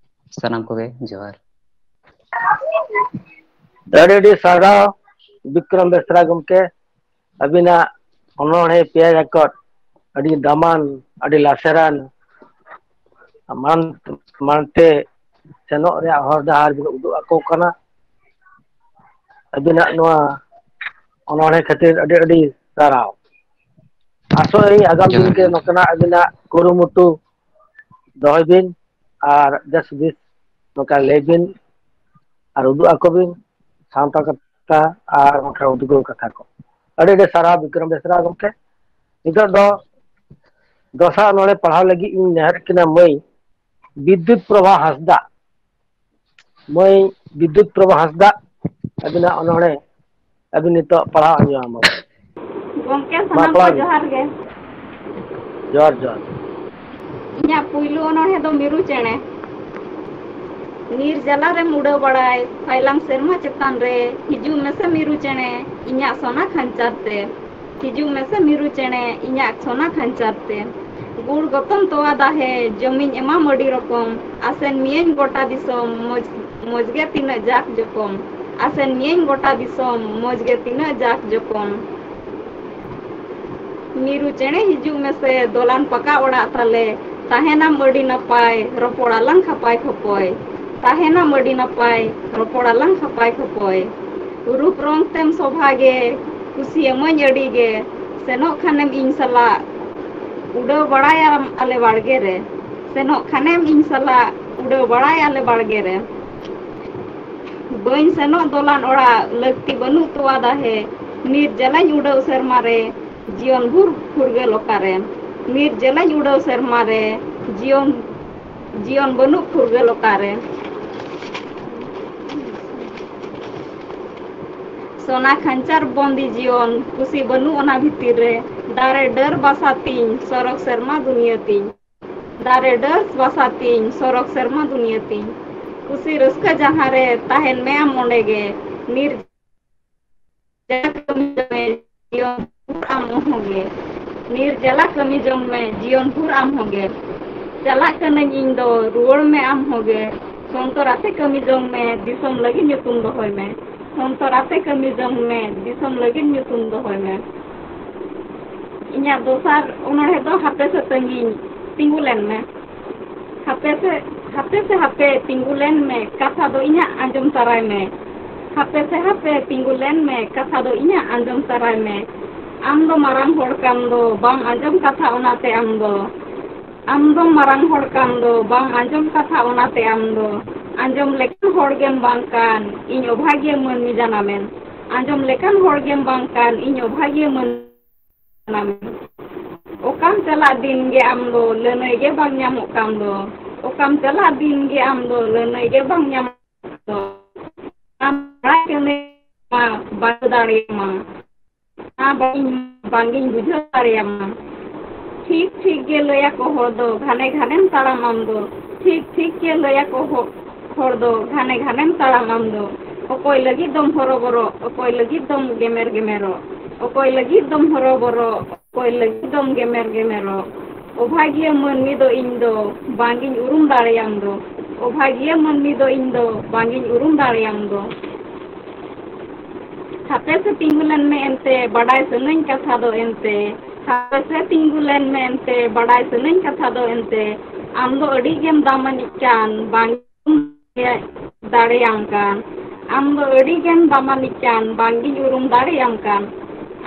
ᱥᱟᱱᱟᱢ ᱠᱚᱜᱮ ᱡᱚᱦᱟᱨ᱾ ᱟᱹᱰᱤ ᱟᱹᱰᱤ ᱥᱟᱨᱦᱟᱣ ᱵᱤᱠᱨᱚᱢ ᱵᱮᱥᱨᱟ ᱜᱚᱢᱠᱮ, ᱟᱹᱵᱤᱱᱟᱜ ᱚᱱᱚᱬᱦᱮ ᱯᱮᱭᱟ ᱟᱠᱚᱴ ᱟᱹᱰᱤ ᱫᱟᱢᱟᱱ, ᱟᱹᱰᱤ ᱞᱟᱥᱮᱨᱟᱱ ᱢᱟᱲᱟᱝ ᱢᱟᱲᱟᱝ ᱛᱮ ᱥᱮᱱᱚᱜ ᱨᱮᱭᱟᱜ ᱦᱚᱨ ᱰᱟᱦᱟᱨ ᱵᱤᱱ ᱩᱫᱩᱜ ᱟᱠᱚ ᱠᱟᱱᱟ᱾ ᱟᱹᱵᱤᱱᱟᱜ ᱱᱚᱣᱟ ᱚᱱᱚᱬᱦᱮ ᱠᱷᱟᱹᱛᱤᱨ ᱟᱹᱰᱤ ᱟᱹᱰᱤ ᱥᱟᱨᱦᱟᱣ᱾ ᱟᱥᱚᱜ ᱟᱹᱧ ᱟᱜᱟᱢ ᱫᱤᱱ ᱡᱚᱦᱟᱨ ᱨᱮ ᱜᱮ᱾ ᱱᱚᱝᱠᱟᱱᱟᱜ ᱟᱹᱵᱤᱱᱟᱜ ᱠᱩᱨᱩᱢᱩᱴᱩ ᱫᱚᱦᱚᱭ ᱵᱤᱱ ᱟᱨ ᱡᱟᱹᱥᱛᱤ ᱱᱚᱝᱠᱟ ᱞᱟᱹᱭ ᱵᱤᱱ ᱟᱨ ᱩᱫᱩᱜ ᱟᱠᱚ ᱵᱤᱱ ᱥᱟᱶᱛᱟ ᱠᱟᱛᱷᱟ ᱟᱨ ᱵᱟᱝᱠᱷᱟᱱ ᱩᱫᱽᱜᱟᱹᱣ ᱠᱟᱛᱷᱟ ᱠᱚ᱾ ᱟᱹᱰᱤ ᱟᱹᱰᱤ ᱥᱟᱨᱦᱟᱣ ᱵᱤᱠᱨᱚᱢ ᱵᱮᱥᱨᱟ ᱜᱚᱢᱠᱮ᱾ ᱱᱤᱛᱚᱜ ᱫᱚ ᱫᱚᱥᱟᱨ ᱚᱱᱚᱬᱦᱮ ᱯᱟᱲᱦᱟᱣ ᱞᱟᱹᱜᱤᱫ ᱤᱧ ᱱᱮᱦᱚᱨᱮᱫ ᱠᱤᱱᱟ ᱢᱟᱹᱭ ᱵᱤᱫᱽᱫᱩᱛ ᱯᱨᱚᱵᱷᱟ ᱦᱟᱸᱥᱫᱟ᱾ ᱢᱟᱹᱭ ᱵᱤᱫᱽᱫᱩᱛ ᱯᱨᱚᱵᱷᱟ ᱦᱟᱸᱥᱫᱟ, ᱟᱹᱵᱤᱱᱟᱜ ᱚᱱᱚᱬᱦᱮ ᱟᱹᱵᱤᱱ ᱱᱤᱛᱚᱜ ᱯᱟᱲᱦᱟᱣ ᱟᱸᱡᱚᱢ ᱟᱵᱚᱱ᱾ ᱜᱚᱢᱠᱮ ᱢᱟ ᱥᱟᱱᱟᱢ ᱠᱚ ᱯᱟᱲᱦᱟᱣ ᱵᱤᱱ᱾ ᱡᱚᱦᱟᱨ ᱜᱮ᱾ ᱡᱚᱦᱟᱨ ᱡᱚᱦᱟᱨ᱾ ᱤᱧᱟᱹᱜ ᱯᱩᱭᱞᱩ ᱚᱱᱚᱬᱦᱮ ᱫᱚ ᱢᱤᱨᱩ ᱪᱮᱬᱮ᱾ ᱧᱤᱨ ᱡᱟᱞᱟ ᱨᱮᱢ ᱩᱰᱟᱹᱣ ᱵᱟᱲᱟᱭ ᱯᱷᱟᱭᱞᱟᱝ ᱥᱮᱨᱢᱟ ᱪᱮᱛᱟᱱ ᱨᱮ, ᱦᱤᱡᱩᱜ ᱢᱮᱥᱮ ᱢᱤᱨᱩ ᱪᱮᱬᱮ ᱤᱧᱟᱹᱜ ᱥᱚᱱᱟ ᱠᱷᱟᱧᱪᱟᱨ ᱛᱮ᱾ ᱦᱤᱡᱩᱜ ᱢᱮᱥᱮ ᱢᱤᱨᱩ ᱪᱮᱬᱮ ᱤᱧᱟᱹᱜ ᱥᱚᱱᱟ ᱠᱷᱟᱧᱪᱟᱨ ᱛᱮ᱾ ᱜᱩᱲ ᱜᱚᱛᱚᱢ ᱛᱚᱣᱟ ᱫᱟᱦᱮ ᱡᱚᱢᱤᱧ ᱮᱢᱟᱢ ᱟᱹᱰᱤ ᱨᱚᱠᱚᱢ, ᱟᱥᱮᱱ ᱢᱤᱭᱟᱹᱧ ᱜᱚᱴᱟ ᱫᱤᱥᱚᱢ ᱢᱚᱡᱽ ᱢᱚᱡᱽ ᱜᱮ ᱛᱤᱱᱟᱹᱜ ᱡᱟᱠ ᱡᱚᱠᱚᱢ᱾ ᱟᱥᱮᱱ ᱢᱤᱭᱟᱹᱧ ᱜᱚᱴᱟ ᱫᱤᱥᱚᱢ ᱢᱚᱡᱽ ᱜᱮ ᱛᱤᱱᱟᱹᱜ ᱡᱟᱠ ᱡᱚᱠᱚᱢ᱾ ᱢᱤᱨᱩ ᱪᱮᱬᱮ ᱦᱤᱡᱩᱜ ᱢᱮᱥᱮ ᱫᱚᱞᱟᱱ ᱯᱟᱠᱟ ᱚᱲᱟᱜ ᱛᱟᱞᱮ, ᱛᱟᱦᱮᱱᱟᱢ ᱟᱹᱰᱤ ᱱᱟᱯᱟᱭ ᱨᱚᱯᱚᱲ ᱟᱞᱟᱝ ᱠᱷᱟᱯᱟᱭ ᱠᱷᱚᱯᱚᱭ᱾ ᱛᱟᱦᱮᱱᱟᱢ ᱟᱹᱰᱤ ᱱᱟᱯᱟᱭ ᱨᱚᱯᱚᱲ ᱟᱞᱟᱝ ᱠᱷᱟᱯᱟᱭ ᱠᱷᱚᱯᱚᱭ᱾ ᱨᱩᱯ ᱨᱚᱝ ᱛᱮᱢ ᱥᱚᱵᱷᱟ ᱜᱮ ᱠᱩᱥᱤᱭᱟᱢᱟᱹᱧ ᱟᱹᱰᱤ ᱜᱮ, ᱥᱮᱱᱚᱜ ᱠᱷᱟᱱᱮᱢ ᱤᱧ ᱥᱟᱞᱟᱜ ᱩᱰᱟᱹᱣ ᱵᱟᱲᱟᱭᱟᱢ ᱟᱞᱮ ᱵᱟᱲᱜᱮ ᱨᱮ᱾ ᱥᱮᱱᱚᱜ ᱠᱷᱟᱱᱮᱢ ᱤᱧ ᱥᱟᱞᱟᱜ ᱩᱰᱟᱹᱣ ᱵᱟᱲᱟᱭ ᱟᱞᱮ ᱵᱟᱲᱜᱮ ᱨᱮ᱾ ᱵᱟᱹᱧ ᱥᱮᱱᱚᱜ ᱫᱚᱞᱟᱱ ᱚᱲᱟᱜ ᱞᱟᱹᱠᱛᱤ ᱵᱟᱹᱱᱩᱜ ᱛᱚᱣᱟ ᱫᱟᱦᱮ, ᱱᱤᱨ ᱡᱟᱞᱟᱧ ᱩᱰᱟᱹᱣ ᱥᱮᱨᱢᱟ ᱨᱮ ᱡᱤᱭᱚᱱ ᱵᱷᱩᱨ ᱯᱷᱩᱨᱜᱟᱹᱞ ᱚᱠᱟᱨᱮ᱾ ᱱᱤᱨ ᱡᱟᱞᱟᱧ ᱩᱰᱟᱹᱣ ᱥᱮᱨᱢᱟ ᱨᱮ ᱡᱤᱭᱚᱱ ᱡᱤᱭᱚᱱ ᱵᱟᱹᱱᱩᱜ ᱯᱷᱩᱨᱜᱟᱹᱞ ᱚᱠᱟᱨᱮ᱾ ᱥᱚᱱᱟ ᱠᱷᱟᱧᱪᱟᱨ ᱵᱚᱱᱫᱤ ᱡᱤᱭᱚᱱ ᱠᱩᱥᱤ ᱵᱟᱹᱱᱩᱜ ᱚᱱᱟ ᱵᱷᱤᱛᱤᱨ ᱨᱮ᱾ ᱫᱟᱨᱮ ᱰᱟᱹᱨ ᱵᱟᱥᱟ ᱛᱤᱧ ᱥᱚᱨᱚᱜᱽ ᱥᱮᱨᱢᱟ ᱫᱩᱱᱤᱭᱟᱹ ᱛᱤᱧ᱾ ᱫᱟᱨᱮ ᱰᱟᱹᱨ ᱵᱟᱥᱟ ᱛᱤᱧ ᱥᱚᱨᱚᱜᱽ ᱥᱮᱨᱢᱟ ᱫᱩᱱᱤᱭᱟᱹ ᱛᱤᱧ᱾ ᱠᱩᱥᱤ ᱨᱟᱹᱥᱠᱟᱹ ᱡᱟᱦᱟᱸ ᱨᱮ ᱛᱟᱦᱮᱱ ᱢᱮ ᱟᱢ ᱚᱸᱰᱮ ᱜᱮ᱾ ᱱᱤᱨ ᱡᱟᱞᱟ ᱠᱟᱹᱢᱤ ᱡᱚᱝ ᱢᱮ, ᱡᱤᱭᱚᱱ ᱵᱷᱳᱨ ᱟᱢ ᱦᱚᱸᱜᱮ᱾ ᱱᱤᱨᱡᱟᱞᱟ ᱠᱟᱹᱢᱤ ᱡᱚᱝ ᱢᱮ, ᱡᱤᱭᱚᱱ ᱵᱷᱳᱨ ᱟᱢ ᱦᱚᱸᱜᱮ᱾ ᱪᱟᱞᱟᱜ ᱠᱟᱹᱱᱟᱹᱧ ᱤᱧ ᱫᱚ, ᱨᱩᱣᱟᱹᱲ ᱢᱮ ᱟᱢ ᱦᱚᱸᱜᱮ᱾ ᱥᱚᱱᱛᱚᱨ ᱟᱛᱮ ᱠᱟᱹᱢᱤ ᱡᱚᱝ ᱢᱮ, ᱫᱤᱥᱚᱢ ᱞᱟᱹᱜᱤᱫ ᱧᱩᱛᱩᱢ ᱫᱚᱦᱚᱭ ᱢᱮ᱾ ᱥᱚᱱᱛᱚᱨ ᱟᱛᱮ ᱠᱟᱹᱢᱤ ᱡᱚᱝ ᱢᱮ, ᱫᱤᱥᱚᱢ ᱞᱟᱹᱜᱤᱫ ᱧᱩᱛᱩᱢ ᱫᱚᱦᱚᱭ ᱢᱮ᱾ ᱤᱧᱟᱹᱜ ᱫᱚᱥᱟᱨ ᱚᱱᱚᱬᱦᱮ ᱫᱚ ᱦᱟᱯᱮ ᱥᱮ ᱛᱟᱺᱜᱤᱧ ᱛᱤᱸᱜᱩ ᱞᱮᱱ ᱢᱮ᱾ ᱦᱟᱯᱮ ᱥᱮ, ᱦᱟᱯᱮ ᱥᱮ ᱦᱟᱯᱮ ᱛᱤᱸᱜᱩ ᱞᱮᱱ ᱢᱮ, ᱠᱟᱛᱷᱟ ᱫᱚ ᱤᱧᱟᱹᱜ ᱟᱸᱡᱚᱢ ᱛᱟᱨᱟᱭ ᱢᱮ᱾ ᱦᱟᱯᱮ ᱥᱮ ᱦᱟᱯᱮ ᱛᱤᱸᱜᱩ ᱞᱮᱱ ᱢᱮ, ᱠᱟᱛᱷᱟ ᱫᱚ ᱤᱧᱟᱹᱜ ᱟᱸᱡᱚᱢ ᱛᱟᱨᱟᱭ ᱢᱮ᱾ ᱟᱢ ᱫᱚ ᱢᱟᱨᱟᱝ ᱦᱚᱲ ᱠᱟᱱ ᱫᱚ, ᱵᱟᱢ ᱟᱸᱡᱚᱢ ᱠᱟᱛᱷᱟ ᱚᱱᱟᱛᱮ ᱟᱢ ᱫᱚ᱾ ᱟᱢ ᱫᱚ ᱢᱟᱨᱟᱝ ᱦᱚᱲ ᱠᱟᱱ ᱫᱚ, ᱵᱟᱢ ᱟᱸᱡᱚᱢ ᱠᱟᱛᱷᱟ ᱚᱱᱟᱛᱮ ᱟᱢ ᱫᱚ᱾ ᱟᱸᱡᱚᱢ ᱞᱮᱠᱟᱱ ᱦᱚᱲ ᱜᱮᱢ ᱵᱟᱝ ᱠᱟᱱ, ᱤᱧ ᱚᱵᱷᱟᱜᱤᱭᱟᱹ ᱢᱟᱹᱱᱢᱤ ᱡᱟᱱᱟᱢᱮᱱ᱾ ᱟᱸᱡᱚᱢ ᱞᱮᱠᱟᱱ ᱦᱚᱲ ᱜᱮᱢ ᱵᱟᱝ ᱠᱟᱱ, ᱤᱧ ᱚᱵᱷᱟᱜᱤᱭᱟᱹ ᱢᱟᱹᱱᱢᱤ ᱡᱟᱱᱟᱢᱮᱱ᱾ ᱚᱠᱟᱢ ᱪᱟᱞᱟᱜ ᱫᱤᱱ ᱜᱮ ᱟᱢ ᱫᱚ ᱞᱟᱹᱱᱟᱹᱭ ᱜᱮ ᱵᱟᱝ ᱧᱟᱢᱚᱜ ᱠᱟᱱ ᱫᱚ᱾ ᱚᱠᱟᱢ ᱪᱟᱞᱟᱜ ᱫᱤᱱ ᱜᱮ ᱟᱢ ᱫᱚ ᱞᱟᱹᱱᱟᱹᱭ ᱜᱮ ᱵᱟᱝ ᱧᱟᱢᱚᱜ ᱠᱟᱱ ᱫᱚ᱾ ᱟᱢ ᱵᱟᱲᱟᱭ ᱠᱟᱹᱱᱟᱹᱧ ᱢᱟ ᱵᱟᱹᱧ ᱫᱟᱲᱮᱭᱟᱢᱟ᱾ ᱟᱢ ᱵᱟᱝ, ᱵᱟᱝᱤᱧ ᱵᱩᱡᱷᱟᱹᱣ ᱫᱟᱲᱮᱭᱟᱢᱟ᱾ ᱴᱷᱤᱠ ᱴᱷᱤᱠ ᱜᱮ ᱞᱟᱹᱭᱟᱠᱚ ᱦᱚᱲ ᱫᱚ, ᱜᱷᱟᱱᱮ ᱜᱷᱟᱱᱮᱢ ᱛᱟᱲᱟᱢ ᱟᱢ ᱫᱚ᱾ ᱴᱷᱤᱠ ᱴᱷᱤᱠ ᱜᱮ ᱞᱟᱹᱭᱟᱠᱚ ᱦᱚ-, ᱦᱚᱲ ᱫᱚ, ᱜᱷᱟᱱᱮ ᱜᱷᱟᱱᱮᱢ ᱛᱟᱲᱟᱢ ᱟᱢ ᱫᱚ᱾ ᱚᱠᱚᱭ ᱞᱟᱹᱜᱤᱫ ᱫᱚᱢ ᱦᱚᱨᱚᱵᱚᱨᱚᱜ, ᱚᱠᱚᱭ ᱞᱟᱹᱜᱤᱫ ᱫᱚᱢ ᱜᱮᱢᱮᱨ ᱜᱮᱢᱮᱨᱚᱜ, ᱚᱠᱚᱭ ᱞᱟᱹᱜᱤᱫ ᱫᱚᱢ ᱦᱚᱨᱚᱵᱚᱨᱚᱜ, ᱚᱠᱚᱭ ᱞᱟᱹᱜᱤᱫ ᱫᱚᱢ ᱜᱮᱢᱮᱨ ᱜᱮᱢᱮᱨᱚᱜ᱾ ᱚᱵᱷᱟᱜᱤᱭᱟᱹ ᱢᱟᱹᱱᱢᱤ ᱫᱚ ᱤᱧ ᱫᱚ ᱵᱟᱝᱤᱧ ᱩᱨᱩᱢ ᱫᱟᱲᱮᱭᱟᱢ ᱫᱚ᱾ ᱚᱵᱷᱟᱜᱤᱭᱟᱹ ᱢᱟᱹᱱᱢᱤ ᱫᱚ ᱤᱧ ᱫᱚ ᱵᱟᱝᱤᱧ ᱩᱨᱩᱢ ᱫᱟᱲᱮᱭᱟᱢ ᱫᱚ᱾ ᱦᱟᱯᱮ ᱥᱮ ᱛᱤᱸᱜᱩ ᱞᱮᱱ ᱢᱮ ᱮᱱᱛᱮ, ᱵᱟᱰᱟᱭ ᱥᱟᱹᱱᱟᱹᱧ ᱠᱟᱛᱷᱟ ᱫᱚ ᱮᱱᱛᱮ᱾ ᱦᱟᱯᱮ ᱥᱮ ᱛᱤᱸᱜᱩ ᱞᱮᱱ ᱢᱮ ᱮᱱᱛᱮ, ᱵᱟᱰᱟᱭ ᱥᱟᱹᱱᱟᱹᱧ ᱠᱟᱛᱷᱟ ᱫᱚ ᱮᱱᱛᱮ᱾ ᱟᱢ ᱫᱚ ᱟᱹᱰᱤ ᱜᱮᱢ ᱫᱟᱢᱟᱱᱤᱡ ᱠᱟᱱ, ᱵᱟᱝ ᱫᱟᱲᱮᱭᱟᱢ ᱠᱟᱱ᱾ ᱟᱢ ᱫᱚ ᱟᱹᱰᱤ ᱜᱮᱢ ᱫᱟᱢᱟᱱᱤᱡ ᱠᱟᱱ, ᱵᱟᱝᱜᱤᱧ ᱩᱨᱩᱢ ᱫᱟᱲᱮᱭᱟᱢ ᱠᱟᱱ᱾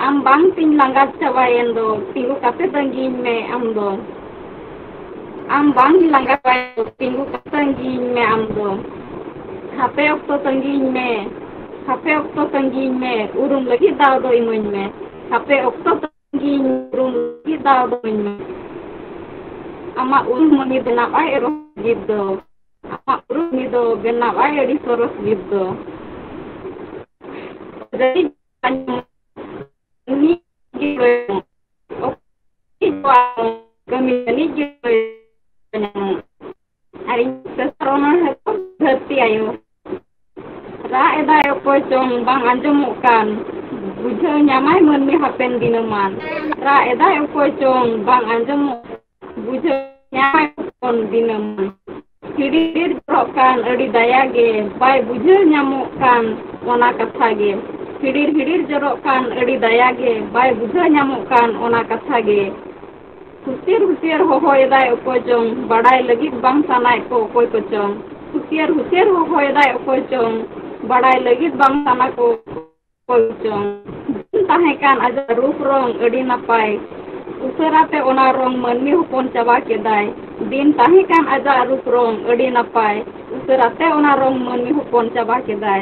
ᱟᱢ ᱵᱟᱝ ᱛᱤᱧ ᱞᱟᱸᱜᱟ ᱪᱟᱵᱟᱭᱮᱱ ᱫᱚ, ᱛᱤᱸᱜᱩ ᱠᱟᱛᱮ ᱛᱟᱺᱜᱤᱧ ᱢᱮ ᱟᱢ ᱫᱚ᱾ ᱟᱢ ᱵᱟᱝ ᱞᱟᱸᱜᱟ ᱪᱟᱵᱟᱭᱮᱱ ᱫᱚ, ᱛᱤᱸᱜᱩ ᱠᱟᱛᱮ ᱛᱟᱺᱜᱤᱧ ᱢᱮ ᱟᱢ ᱫᱚ᱾ ᱦᱟᱯᱮ ᱚᱠᱛᱚ ᱛᱟᱺᱜᱤᱧ ᱢᱮ, ᱦᱟᱯᱮ ᱚᱠᱛᱚ ᱛᱟᱺᱜᱤᱧ ᱢᱮ, ᱩᱨᱩᱢ ᱞᱟᱹᱜᱤᱫ ᱫᱟᱣ ᱫᱚ ᱤᱢᱟᱹᱧ ᱢᱮ᱾ ᱦᱟᱯᱮ ᱚᱠᱛᱚ ᱛᱟᱺᱜᱤᱧ ᱢᱮ, ᱩᱨᱩᱢ ᱞᱟᱹᱜᱤᱫ ᱫᱟᱣ ᱫᱚ ᱤᱢᱟᱹᱧ ᱢᱮ᱾ ᱟᱢᱟᱜ ᱩᱨᱩᱢ ᱢᱟᱹᱱᱤ ᱵᱮᱱᱟᱣ ᱟᱭ ᱨᱚᱥ ᱜᱤᱫᱽ ᱫᱚ᱾ ᱟᱢᱟᱜ ᱩᱨᱩᱢ ᱩᱱᱤ ᱫᱚ ᱵᱮᱱᱟᱣ ᱟᱭ ᱟᱹᱰᱤ ᱥᱚᱨᱚᱥ ᱜᱤᱫᱽ ᱫᱚ᱾ ᱡᱟᱹᱱᱤᱡ ᱩᱱᱤ ᱜᱮ ᱠᱟᱹᱢᱤ ᱡᱟᱹᱱᱤᱡ ᱜᱮ ᱟᱨ ᱤᱧ ᱥᱮᱥᱟᱨ ᱚᱱᱚᱬᱦᱮ ᱫᱚ ᱫᱷᱟᱹᱨᱛᱤ ᱟᱭᱳ᱾ ᱨᱟᱜ ᱮᱫᱟᱭ ᱚᱠᱚᱭ ᱪᱚᱝ ᱵᱟᱝ ᱟᱸᱡᱚᱢᱚᱜ ᱠᱟᱱ, ᱵᱩᱡᱷᱟᱹᱣ ᱧᱟᱢᱟᱭ ᱢᱟᱹᱱᱢᱤ ᱦᱟᱯᱮᱱ ᱫᱤᱱᱟᱹᱢᱟᱱ᱾ ᱨᱟᱜ ᱮᱫᱟᱭ ᱚᱠᱚᱭ ᱪᱚᱝ ᱵᱟᱝ ᱟᱸᱡᱚᱢᱚᱜ, ᱵᱩᱡᱷᱟᱹᱣ ᱧᱟᱢᱟᱭ ᱦᱚᱯᱚᱱ ᱫᱤᱱᱟᱹᱢᱟᱱ᱾ ᱦᱤᱰᱤᱨ ᱦᱤᱰᱤᱨ ᱡᱚᱨᱚᱜ ᱠᱟᱱ ᱟᱹᱰᱤ ᱫᱟᱭᱟ ᱜᱮ, ᱵᱟᱭ ᱵᱩᱡᱷᱟᱹᱣ ᱧᱟᱢᱚᱜ ᱠᱟᱱ ᱚᱱᱟ ᱠᱟᱛᱷᱟ ᱜᱮ᱾ ᱦᱤᱰᱤᱨ ᱦᱤᱰᱤᱨ ᱡᱚᱨᱚᱜ ᱠᱟᱱ ᱟᱹᱰᱤ ᱫᱟᱭᱟ ᱜᱮ, ᱵᱟᱭ ᱵᱩᱡᱷᱟᱹᱣ ᱧᱟᱢᱚᱜ ᱠᱟᱱ ᱚᱱᱟ ᱠᱟᱛᱷᱟ ᱜᱮ᱾ ᱦᱩᱥᱤᱭᱟᱹᱨ ᱦᱩᱥᱤᱭᱟᱹᱨ ᱦᱚᱦᱚᱭᱮᱫᱟᱭ ᱚᱠᱚᱭ ᱪᱚᱝ, ᱵᱟᱰᱟᱭ ᱞᱟᱹᱜᱤᱫ ᱵᱟᱝ ᱥᱟᱱᱟᱭᱮᱫ ᱠᱚ ᱚᱠᱚᱭ ᱠᱚᱪᱚᱝ᱾ ᱦᱩᱥᱤᱭᱟᱹᱨ ᱦᱩᱥᱤᱭᱟᱹᱨ ᱦᱚᱦᱚᱭᱮᱫᱟᱭ ᱚᱠᱚᱭ ᱪᱚᱝ, ᱵᱟᱰᱟᱭ ᱞᱟᱹᱜᱤᱫ ᱵᱟᱝ ᱥᱟᱱᱟ ᱠᱚ ᱚᱠᱚᱭ ᱪᱚᱝ᱾ ᱫᱤᱱ ᱛᱟᱦᱮᱸ ᱠᱟᱱ ᱟᱡᱟᱜ ᱨᱩᱯ ᱨᱚᱝ ᱟᱹᱰᱤ ᱱᱟᱯᱟᱭ, ᱩᱥᱟᱹᱨᱟ ᱛᱮ ᱚᱱᱟ ᱨᱚᱝ ᱢᱟᱹᱱᱢᱤ ᱦᱚᱯᱚᱱ ᱪᱟᱵᱟ ᱠᱮᱫᱟᱭ᱾ ᱫᱤᱱ ᱛᱟᱦᱮᱸ ᱠᱟᱱ ᱟᱡᱟᱜ ᱨᱩᱯ ᱨᱚᱝ ᱟᱹᱰᱤ ᱱᱟᱯᱟᱭ, ᱩᱥᱟᱹᱨᱟ ᱛᱮ ᱚᱱᱟ ᱨᱚᱝ ᱢᱟᱹᱱᱢᱤ ᱦᱚᱯᱚᱱ ᱪᱟᱵᱟ ᱠᱮᱫᱟᱭ᱾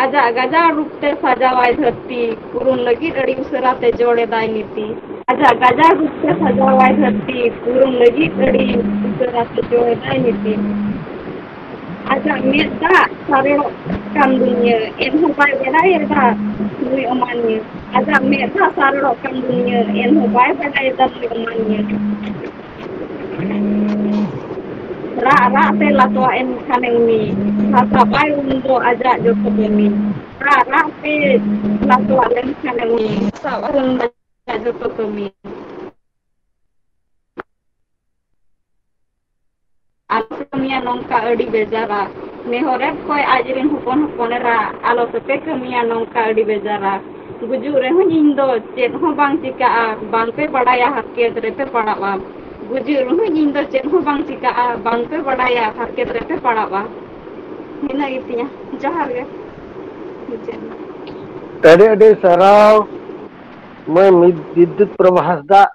ᱟᱡᱟᱜ ᱜᱟᱡᱟᱲ ᱨᱩᱯ ᱛᱮ ᱥᱟᱡᱟᱣᱟᱭ ᱫᱷᱟᱹᱨᱛᱤ, ᱯᱩᱨᱩᱱ ᱞᱟᱹᱜᱤᱫ ᱟᱹᱰᱤ ᱩᱥᱟᱹᱨᱟ ᱛᱮ ᱡᱚᱲ ᱮᱫᱟᱭ ᱱᱤᱛᱤ᱾ ᱟᱡᱟᱜ ᱜᱟᱡᱟᱲ ᱨᱩᱯ ᱛᱮ ᱥᱟᱡᱟᱣᱟᱭ ᱫᱷᱟᱹᱨᱛᱤ, ᱯᱩᱨᱩᱱ ᱞᱟᱹᱜᱤᱫ ᱟᱹᱰᱤ ᱩᱥᱟᱹᱨᱟ ᱛᱮ ᱡᱚᱲ ᱮᱫᱟᱭ ᱱᱤᱛᱤ᱾ ᱟᱡᱟᱜ ᱢᱮᱫ ᱫᱟᱜ ᱥᱟᱨᱮᱲᱚᱜ ᱠᱟᱱ ᱫᱩᱱᱤᱭᱟᱹ, ᱮᱱᱦᱚᱸ ᱵᱟᱭ ᱵᱟᱰᱟᱭᱮᱫᱟ ᱱᱩᱭ ᱚᱢᱟᱱᱤᱭᱟᱹ᱾ ᱟᱡᱟᱜ ᱢᱮᱫ ᱫᱟᱜ ᱥᱟᱨᱮᱲᱚᱜ ᱠᱟᱱ ᱫᱩᱱᱤᱭᱟᱹ, ᱮᱱᱦᱚᱸ ᱵᱟᱭ ᱵᱟᱰᱟᱭᱮᱫᱟ ᱱᱩᱭ ᱚᱢᱟᱱᱤᱭᱟᱹ᱾ ᱨᱟᱜ ᱨᱟᱜ ᱛᱮ ᱞᱟᱛᱚᱣᱟᱜ ᱮᱱ ᱠᱷᱟᱱᱮ ᱩᱱᱤ, ᱦᱟᱥᱟ ᱵᱟᱭ ᱩᱱ ᱫᱚ ᱟᱡᱟᱜ ᱡᱚᱛᱚ ᱠᱟᱹᱢᱤ᱾ ᱨᱟᱜ ᱨᱟᱜ ᱛᱮ ᱞᱟᱛᱚᱣᱟᱜ ᱞᱮᱱ ᱠᱷᱟᱱᱮ ᱩᱱᱤ, ᱦᱟᱥᱟ ᱵᱟᱭ ᱩᱱ ᱫᱚ ᱟᱡᱟᱜ ᱡᱚᱛᱚ ᱠᱟᱹᱢᱤ᱾ ᱟᱞᱚ ᱠᱟᱹᱢᱤᱭᱟ ᱱᱚᱝᱠᱟ ᱟᱹᱰᱤ ᱵᱮᱡᱟᱨᱟ᱾ ᱱᱮᱦᱚᱨᱮᱫ ᱠᱚᱭ ᱟᱡ ᱨᱮᱱ ᱦᱚᱯᱚᱱ ᱦᱚᱯᱚᱱ ᱮᱨᱟ, ᱟᱞᱚ ᱛᱟᱯᱮ ᱠᱟᱹᱢᱤᱭᱟ ᱱᱚᱝᱠᱟ ᱟᱹᱰᱤ ᱵᱮᱡᱟᱨᱟ᱾ ᱜᱩᱡᱩᱜ ᱨᱮᱦᱚᱸᱧ ᱤᱧ ᱫᱚ ᱪᱮᱫ ᱦᱚᱸ ᱵᱟᱝ ᱪᱤᱠᱟᱹᱜᱼᱟ, ᱵᱟᱝ ᱯᱮ ᱵᱟᱲᱟᱭᱟ ᱦᱟᱨᱠᱮᱛ ᱨᱮᱯᱮ ᱯᱟᱲᱟᱜᱼᱟ᱾ ᱜᱩᱡᱩᱜ ᱨᱮᱦᱚᱸᱧ ᱤᱧ ᱫᱚ ᱪᱮᱫ ᱦᱚᱸ ᱵᱟᱝ ᱪᱤᱠᱟᱹᱜᱼᱟ, ᱵᱟᱝ ᱯᱮ ᱵᱟᱲᱟᱭᱟ ᱦᱟᱨᱠᱮᱛ ᱨᱮᱯᱮ ᱯᱟᱲᱟᱜᱼᱟ᱾ ᱱᱤᱱᱟᱹᱜ ᱜᱮᱛᱤᱧᱟ᱾ ᱡᱚᱦᱟᱨ ᱜᱮ᱾ ᱢᱩᱪᱟᱹᱫ ᱮᱱᱟ᱾ ᱟᱹᱰᱤ ᱟᱹᱰᱤ ᱥᱟᱨᱦᱟᱣ ᱢᱟᱹᱭ ᱢᱤᱫ ᱵᱤᱫᱽᱫᱩᱛ ᱯᱨᱚᱵᱷᱟ ᱦᱟᱸᱥᱫᱟᱜ,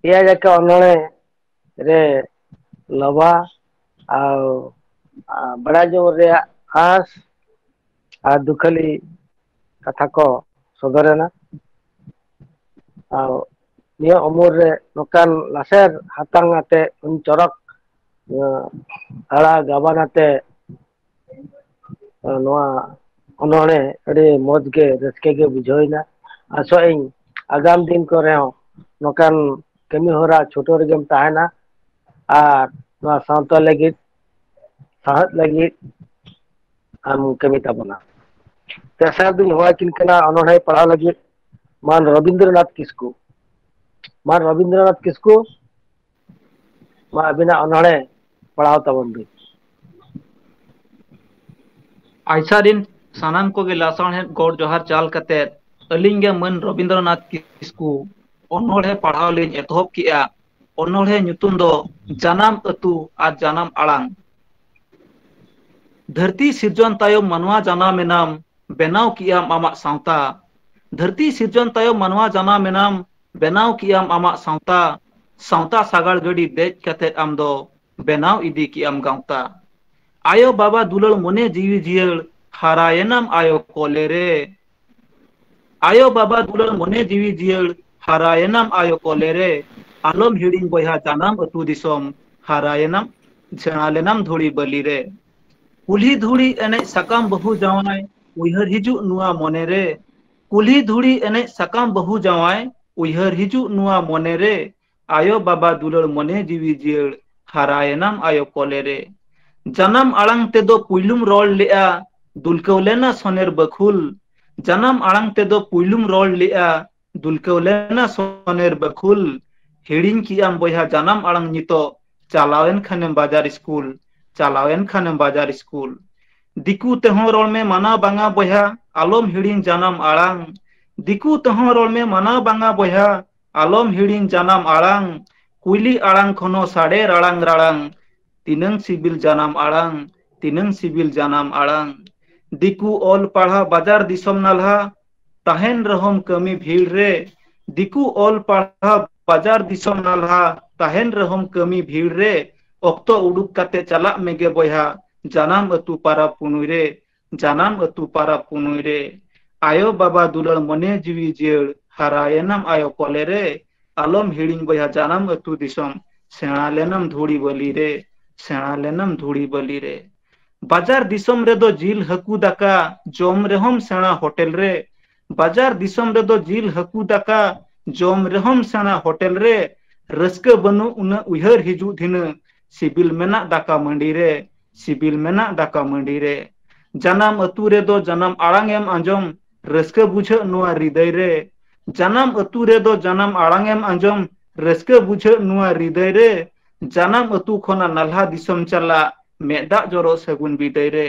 ᱯᱮᱭᱟ ᱡᱟᱠᱟ ᱚᱱᱚᱬᱦᱮ ᱨᱮ ᱞᱚᱵᱟ ᱟᱨ ᱵᱟᱲᱟᱭ ᱡᱚᱝ ᱨᱮᱭᱟᱜ ᱟᱸᱥ ᱟᱨ ᱫᱩᱠᱷᱟᱹᱞᱤ ᱠᱟᱛᱷᱟ ᱠᱚ ᱥᱚᱫᱚᱨᱮᱱᱟ᱾ ᱟᱨ ᱱᱤᱭᱟᱹ ᱩᱢᱩᱞ ᱨᱮ ᱱᱚᱝᱠᱟᱱ ᱞᱟᱥᱮᱨ ᱦᱟᱛᱟᱝ ᱟᱛᱮ ᱩᱱ ᱪᱚᱨᱚᱠ ᱟᱲᱟ ᱜᱟᱵᱟᱱ ᱟᱛᱮ ᱱᱚᱣᱟ ᱚᱱᱚᱬᱦᱮ ᱟᱹᱰᱤ ᱢᱚᱡᱽ ᱜᱮ, ᱨᱟᱹᱥᱠᱟᱹ ᱜᱮ ᱵᱩᱡᱷᱟᱹᱣ ᱮᱱᱟ᱾ ᱟᱥᱚᱜ ᱟᱹᱧ ᱟᱜᱟᱢ ᱫᱤᱱ ᱠᱚᱨᱮ ᱦᱚᱸ ᱱᱚᱝᱠᱟᱱ ᱠᱟᱹᱢᱤ ᱦᱚᱨᱟ ᱪᱷᱩᱴᱟᱹᱣ ᱨᱮᱜᱮᱢ ᱛᱟᱦᱮᱱᱟ ᱟᱨ ᱱᱚᱣᱟ ᱥᱟᱶᱛᱟ ᱞᱟᱹᱜᱤᱫ, ᱥᱟᱶᱦᱮᱫ ᱞᱟᱹᱜᱤᱫ ᱟᱢ ᱠᱟᱹᱢᱤ ᱛᱟᱵᱚᱱᱟ᱾ ᱛᱮᱥᱟᱨ ᱫᱩᱧ ᱦᱚᱦᱚᱣᱟᱠᱤᱱ ᱠᱟᱱᱟ ᱚᱱᱚᱬᱦᱮ ᱯᱟᱲᱦᱟᱣ ᱞᱟᱹᱜᱤᱫ ᱢᱟᱱ ᱨᱚᱵᱤᱱᱫᱨᱚᱱᱟᱛᱷ ᱠᱤᱥᱠᱩ᱾ ᱢᱟᱱ ᱨᱚᱵᱤᱱᱫᱨᱚᱱᱟᱛᱷ ᱠᱤᱥᱠᱩ, ᱢᱟ ᱟᱹᱵᱤᱱᱟᱜ ᱚᱱᱚᱬᱦᱮ ᱯᱟᱲᱦᱟᱣ ᱛᱟᱵᱚᱱ ᱵᱤᱱ᱾ ᱟᱭᱥᱟ ᱨᱤᱱ ᱥᱟᱱᱟᱢ ᱠᱚᱜᱮ ᱞᱟᱥᱟᱲᱦᱮᱫ ᱜᱚᱰ ᱡᱚᱦᱟᱨ ᱪᱟᱞ ᱠᱟᱛᱮ, ᱟᱹᱞᱤᱧ ᱜᱮ ᱢᱟᱹᱱ ᱨᱚᱵᱤᱱᱫᱨᱚᱱᱟᱛᱷ ᱠᱤᱥᱠᱩ ᱚᱱᱚᱬᱦᱮ ᱯᱟᱲᱦᱟᱣ ᱞᱤᱧ ᱮᱛᱚᱦᱚᱵ ᱠᱮᱜᱼᱟ᱾ ᱚᱱᱚᱬᱦᱮ ᱧᱩᱛᱩᱢ ᱫᱚ ᱡᱟᱱᱟᱢ ᱟᱹᱛᱩ ᱟᱨ ᱡᱟᱱᱟᱢ ᱟᱲᱟᱝ᱾ ᱫᱷᱟᱹᱨᱛᱤ ᱥᱤᱨᱡᱚᱱ ᱛᱟᱭᱚᱢ ᱢᱟᱱᱣᱟ ᱡᱟᱱᱟᱢ ᱮᱱᱟᱢ, ᱵᱮᱱᱟᱣ ᱠᱮᱜᱼᱟᱢ ᱟᱢᱟᱜ ᱥᱟᱶᱛᱟ᱾ ᱫᱷᱟᱹᱨᱛᱤ ᱥᱤᱨᱡᱚᱱ ᱛᱟᱭᱚᱢ ᱢᱟᱱᱣᱟ ᱡᱟᱱᱟᱢ ᱮᱱᱟᱢ, ᱵᱮᱱᱟᱣ ᱠᱮᱜᱼᱟᱢ ᱟᱢᱟᱜ ᱥᱟᱶᱛᱟ᱾ ᱥᱟᱶᱛᱟ ᱥᱟᱜᱟᱲ ᱜᱟᱹᱰᱤ ᱫᱮᱡ ᱠᱟᱛᱮ ᱟᱢ ᱫᱚ ᱵᱮᱱᱟᱣ ᱤᱫᱤ ᱠᱮᱜᱼᱟᱢ ᱜᱟᱶᱛᱟ᱾ ᱟᱭᱳ ᱵᱟᱵᱟ ᱫᱩᱞᱟᱹᱲ ᱢᱚᱱᱮ ᱡᱤᱣᱤ ᱡᱤᱭᱟᱹᱲ, ᱦᱟᱨᱟᱭᱮᱱᱟᱢ ᱟᱭᱳ ᱠᱚᱞᱮ ᱨᱮ᱾ ᱟᱭᱳ ᱵᱟᱵᱟ ᱫᱩᱞᱟᱹᱲ ᱢᱚᱱᱮ ᱡᱤᱣᱤ ᱡᱤᱭᱟᱹᱲ, ᱦᱟᱨᱟᱭᱮᱱᱟᱢ ᱟᱭᱳ ᱠᱚᱞᱮ ᱨᱮ᱾ ᱟᱞᱚᱢ ᱦᱤᱲᱤᱧ ᱵᱚᱭᱦᱟ ᱡᱟᱱᱟᱢ ᱟᱹᱛᱩ ᱫᱤᱥᱚᱢ, ᱦᱟᱨᱟᱭᱮᱱᱟᱢ, ᱥᱮᱬᱟ ᱞᱮᱱᱟᱢ ᱫᱷᱩᱲᱤ ᱵᱟᱹᱞᱤ ᱨᱮ᱾ ᱠᱩᱞᱦᱤ ᱫᱷᱩᱲᱤ ᱮᱱᱮᱡ ᱥᱟᱠᱟᱢ ᱵᱟᱹᱦᱩ ᱡᱟᱶᱟᱭ, ᱩᱭᱦᱟᱹᱨ ᱦᱤᱡᱩᱜ ᱱᱚᱣᱟ ᱢᱚᱱᱮ ᱨᱮ᱾ ᱠᱩᱞᱦᱤ ᱫᱷᱩᱲᱤ ᱮᱱᱮᱡ ᱥᱟᱠᱟᱢ ᱵᱟᱹᱦᱩ ᱡᱟᱶᱟᱭ, ᱩᱭᱦᱟᱹᱨ ᱦᱤᱡᱩᱜ ᱱᱚᱣᱟ ᱢᱚᱱᱮ ᱨᱮ᱾ ᱟᱭᱳ ᱵᱟᱵᱟ ᱫᱩᱞᱟᱹᱲ ᱢᱚᱱᱮ ᱡᱤᱣᱤ ᱡᱤᱭᱟᱹᱲ, ᱦᱟᱨᱟᱭᱮᱱᱟᱢ ᱟᱭᱳ ᱠᱚᱞᱮ ᱨᱮ᱾ ᱡᱟᱱᱟᱢ ᱟᱲᱟᱝ ᱛᱮᱫᱚ ᱯᱩᱭᱞᱩᱢ ᱨᱚᱲ ᱞᱮᱜᱼᱟ, ᱫᱩᱞᱠᱟᱹᱣ ᱞᱮᱱᱟ ᱥᱚᱱᱮᱨ ᱵᱟᱹᱠᱷᱩᱞ᱾ ᱡᱟᱱᱟᱢ ᱟᱲᱟᱝ ᱛᱮᱫᱚ ᱯᱩᱭᱞᱩᱢ ᱨᱚᱲ ᱞᱮᱜᱼᱟ, ᱫᱩᱞᱠᱟᱹᱣ ᱞᱮᱱᱟ ᱥᱚᱱᱮᱨ ᱵᱟᱹᱠᱷᱩᱞ᱾ ᱦᱤᱲᱤᱧ ᱠᱮᱜᱼᱟᱢ ᱵᱚᱭᱦᱟ ᱡᱟᱱᱟᱢ ᱟᱲᱟᱝ ᱱᱤᱛᱚᱜ, ᱪᱟᱞᱟᱣᱮᱱ ᱠᱷᱟᱱᱮᱢ ᱵᱟᱡᱟᱨ ᱥᱠᱩᱞ, ᱪᱟᱞᱟᱣᱮᱱ ᱠᱷᱟᱱᱮᱢ ᱵᱟᱡᱟᱨ ᱥᱠᱩᱞ᱾ ᱫᱤᱠᱩ ᱛᱮᱦᱚᱸ ᱨᱚᱲ ᱢᱮ ᱢᱟᱱᱟ ᱵᱟᱝᱟ ᱵᱚᱭᱦᱟ, ᱟᱞᱚᱢ ᱦᱤᱲᱤᱧ ᱡᱟᱱᱟᱢ ᱟᱲᱟᱝ᱾ ᱫᱤᱠᱩ ᱛᱮᱦᱚᱸ ᱨᱚᱲ ᱢᱮ ᱢᱟᱱᱟ ᱵᱟᱝᱟ ᱵᱚᱭᱦᱟ, ᱟᱞᱚᱢ ᱦᱤᱲᱤᱧ ᱡᱟᱱᱟᱢ ᱟᱲᱟᱝ᱾ ᱠᱩᱭᱞᱤ ᱟᱲᱟᱝ ᱠᱷᱚᱱ ᱦᱚᱸ ᱥᱟᱰᱮ ᱨᱟᱲᱟᱝ ᱨᱟᱲᱟᱝ᱾ ᱛᱤᱱᱟᱹᱝ ᱥᱤᱵᱤᱞ ᱡᱟᱱᱟᱢ ᱟᱲᱟᱝ, ᱛᱤᱱᱟᱹᱝ ᱥᱤᱵᱤᱞ ᱡᱟᱱᱟᱢ ᱟᱲᱟᱝ᱾ ᱫᱤᱠᱩ ᱚᱞ ᱯᱟᱲᱦᱟᱣ ᱵᱟᱡᱟᱨ ᱫᱤᱥᱚᱢ ᱱᱟᱞᱦᱟ, ᱛᱟᱦᱮᱱ ᱨᱮᱦᱚᱸᱢ ᱠᱟᱹᱢᱤ ᱵᱷᱤᱲ ᱨᱮ᱾ ᱫᱤᱠᱩ ᱚᱞ ᱯᱟᱲᱦᱟᱣ ᱵᱟᱡᱟᱨ ᱫᱤᱥᱚᱢ ᱱᱟᱞᱦᱟ, ᱛᱟᱦᱮᱱ ᱨᱮᱦᱚᱸᱢ ᱠᱟᱹᱢᱤ ᱵᱷᱤᱲ ᱨᱮ᱾ ᱚᱠᱛᱚ ᱩᱰᱩᱠ ᱠᱟᱛᱮ ᱪᱟᱞᱟᱜ ᱢᱮᱜᱮ ᱵᱚᱭᱦᱟ, ᱡᱟᱱᱟᱢ ᱟᱹᱛᱩ ᱯᱟᱨᱟᱵᱽ ᱯᱩᱱᱩᱭ ᱨᱮ, ᱡᱟᱱᱟᱢ ᱟᱹᱛᱩ ᱯᱟᱨᱟᱵᱽ ᱯᱩᱱᱩᱭ ᱨᱮ᱾ ᱟᱭᱳ ᱵᱟᱵᱟ ᱫᱩᱞᱟᱹᱲ ᱢᱚᱱᱮ ᱡᱤᱣᱤ ᱡᱤᱭᱟᱹᱲ, ᱦᱟᱨᱟᱭᱮᱱᱟᱢ ᱟᱭᱳ ᱠᱚᱞᱮ ᱨᱮ᱾ ᱟᱞᱚᱢ ᱦᱤᱲᱤᱧ ᱵᱚᱭᱦᱟ ᱡᱟᱱᱟᱢ ᱟᱹᱛᱩ ᱫᱤᱥᱚᱢ, ᱥᱮᱬᱟ ᱞᱮᱱᱟᱢ ᱫᱷᱩᱲᱤ ᱵᱟᱹᱞᱤ ᱨᱮ, ᱥᱮᱬᱟ ᱞᱮᱱᱟᱢ ᱫᱷᱩᱲᱤ ᱵᱟᱹᱞᱤ ᱨᱮ᱾ ᱵᱟᱡᱟᱨ ᱫᱤᱥᱚᱢ ᱨᱮᱫᱚ ᱡᱤᱞ ᱦᱟᱹᱠᱩ ᱫᱟᱠᱟ ᱡᱚᱢ ᱨᱮᱦᱚᱸᱢ ᱥᱮᱬᱟ ᱦᱳᱴᱮᱞ ᱨᱮ᱾ ᱵᱟᱡᱟᱨ ᱫᱤᱥᱚᱢ ᱨᱮᱫᱚ ᱡᱤᱞ ᱦᱟᱹᱠᱩ ᱫᱟᱠᱟ ᱡᱚᱢ ᱨᱮᱦᱚᱸᱢ ᱥᱮᱬᱟ ᱦᱳᱴᱮᱞ ᱨᱮ᱾ ᱨᱟᱹᱥᱠᱟᱹ ᱵᱟᱹᱱᱩᱜ ᱩᱱᱟᱹᱜ ᱩᱭᱦᱟᱹᱨ ᱦᱤᱡᱩᱜ ᱫᱷᱤᱱᱟᱹ, ᱥᱤᱵᱤᱞ ᱢᱮᱱᱟᱜ ᱫᱟᱠᱟ ᱢᱟᱹᱰᱤ ᱨᱮ, ᱥᱤᱵᱤᱞ ᱢᱮᱱᱟᱜ ᱫᱟᱠᱟ ᱢᱟᱹᱰᱤ ᱨᱮ᱾ ᱡᱟᱱᱟᱢ ᱟᱹᱛᱩ ᱨᱮᱫᱚ ᱡᱟᱱᱟᱢ ᱟᱲᱟᱝ ᱮᱢ ᱟᱸᱡᱚᱢ, ᱨᱟᱹᱥᱠᱟᱹ ᱵᱩᱡᱷᱟᱹᱜ ᱱᱚᱣᱟ ᱦᱨᱤᱫᱟᱹᱭ ᱨᱮ᱾ ᱡᱟᱱᱟᱢ ᱟᱹᱛᱩ ᱨᱮᱫᱚ ᱡᱟᱱᱟᱢ ᱟᱲᱟᱝ ᱮᱢ ᱟᱸᱡᱚᱢ, ᱨᱟᱹᱥᱠᱟᱹ ᱵᱩᱡᱷᱟᱹᱜ ᱱᱚᱣᱟ ᱦᱨᱤᱫᱟᱹᱭ ᱨᱮ᱾ ᱡᱟᱱᱟᱢ ᱟᱹᱛᱩ ᱠᱷᱚᱱᱟᱜ ᱱᱟᱞᱦᱟ ᱫᱤᱥᱚᱢ ᱪᱟᱞᱟᱜ, ᱢᱮᱫ ᱫᱟᱜ ᱡᱚᱨᱚᱜ ᱥᱟᱹᱜᱩᱱ ᱵᱤᱫᱟᱹᱭ ᱨᱮ,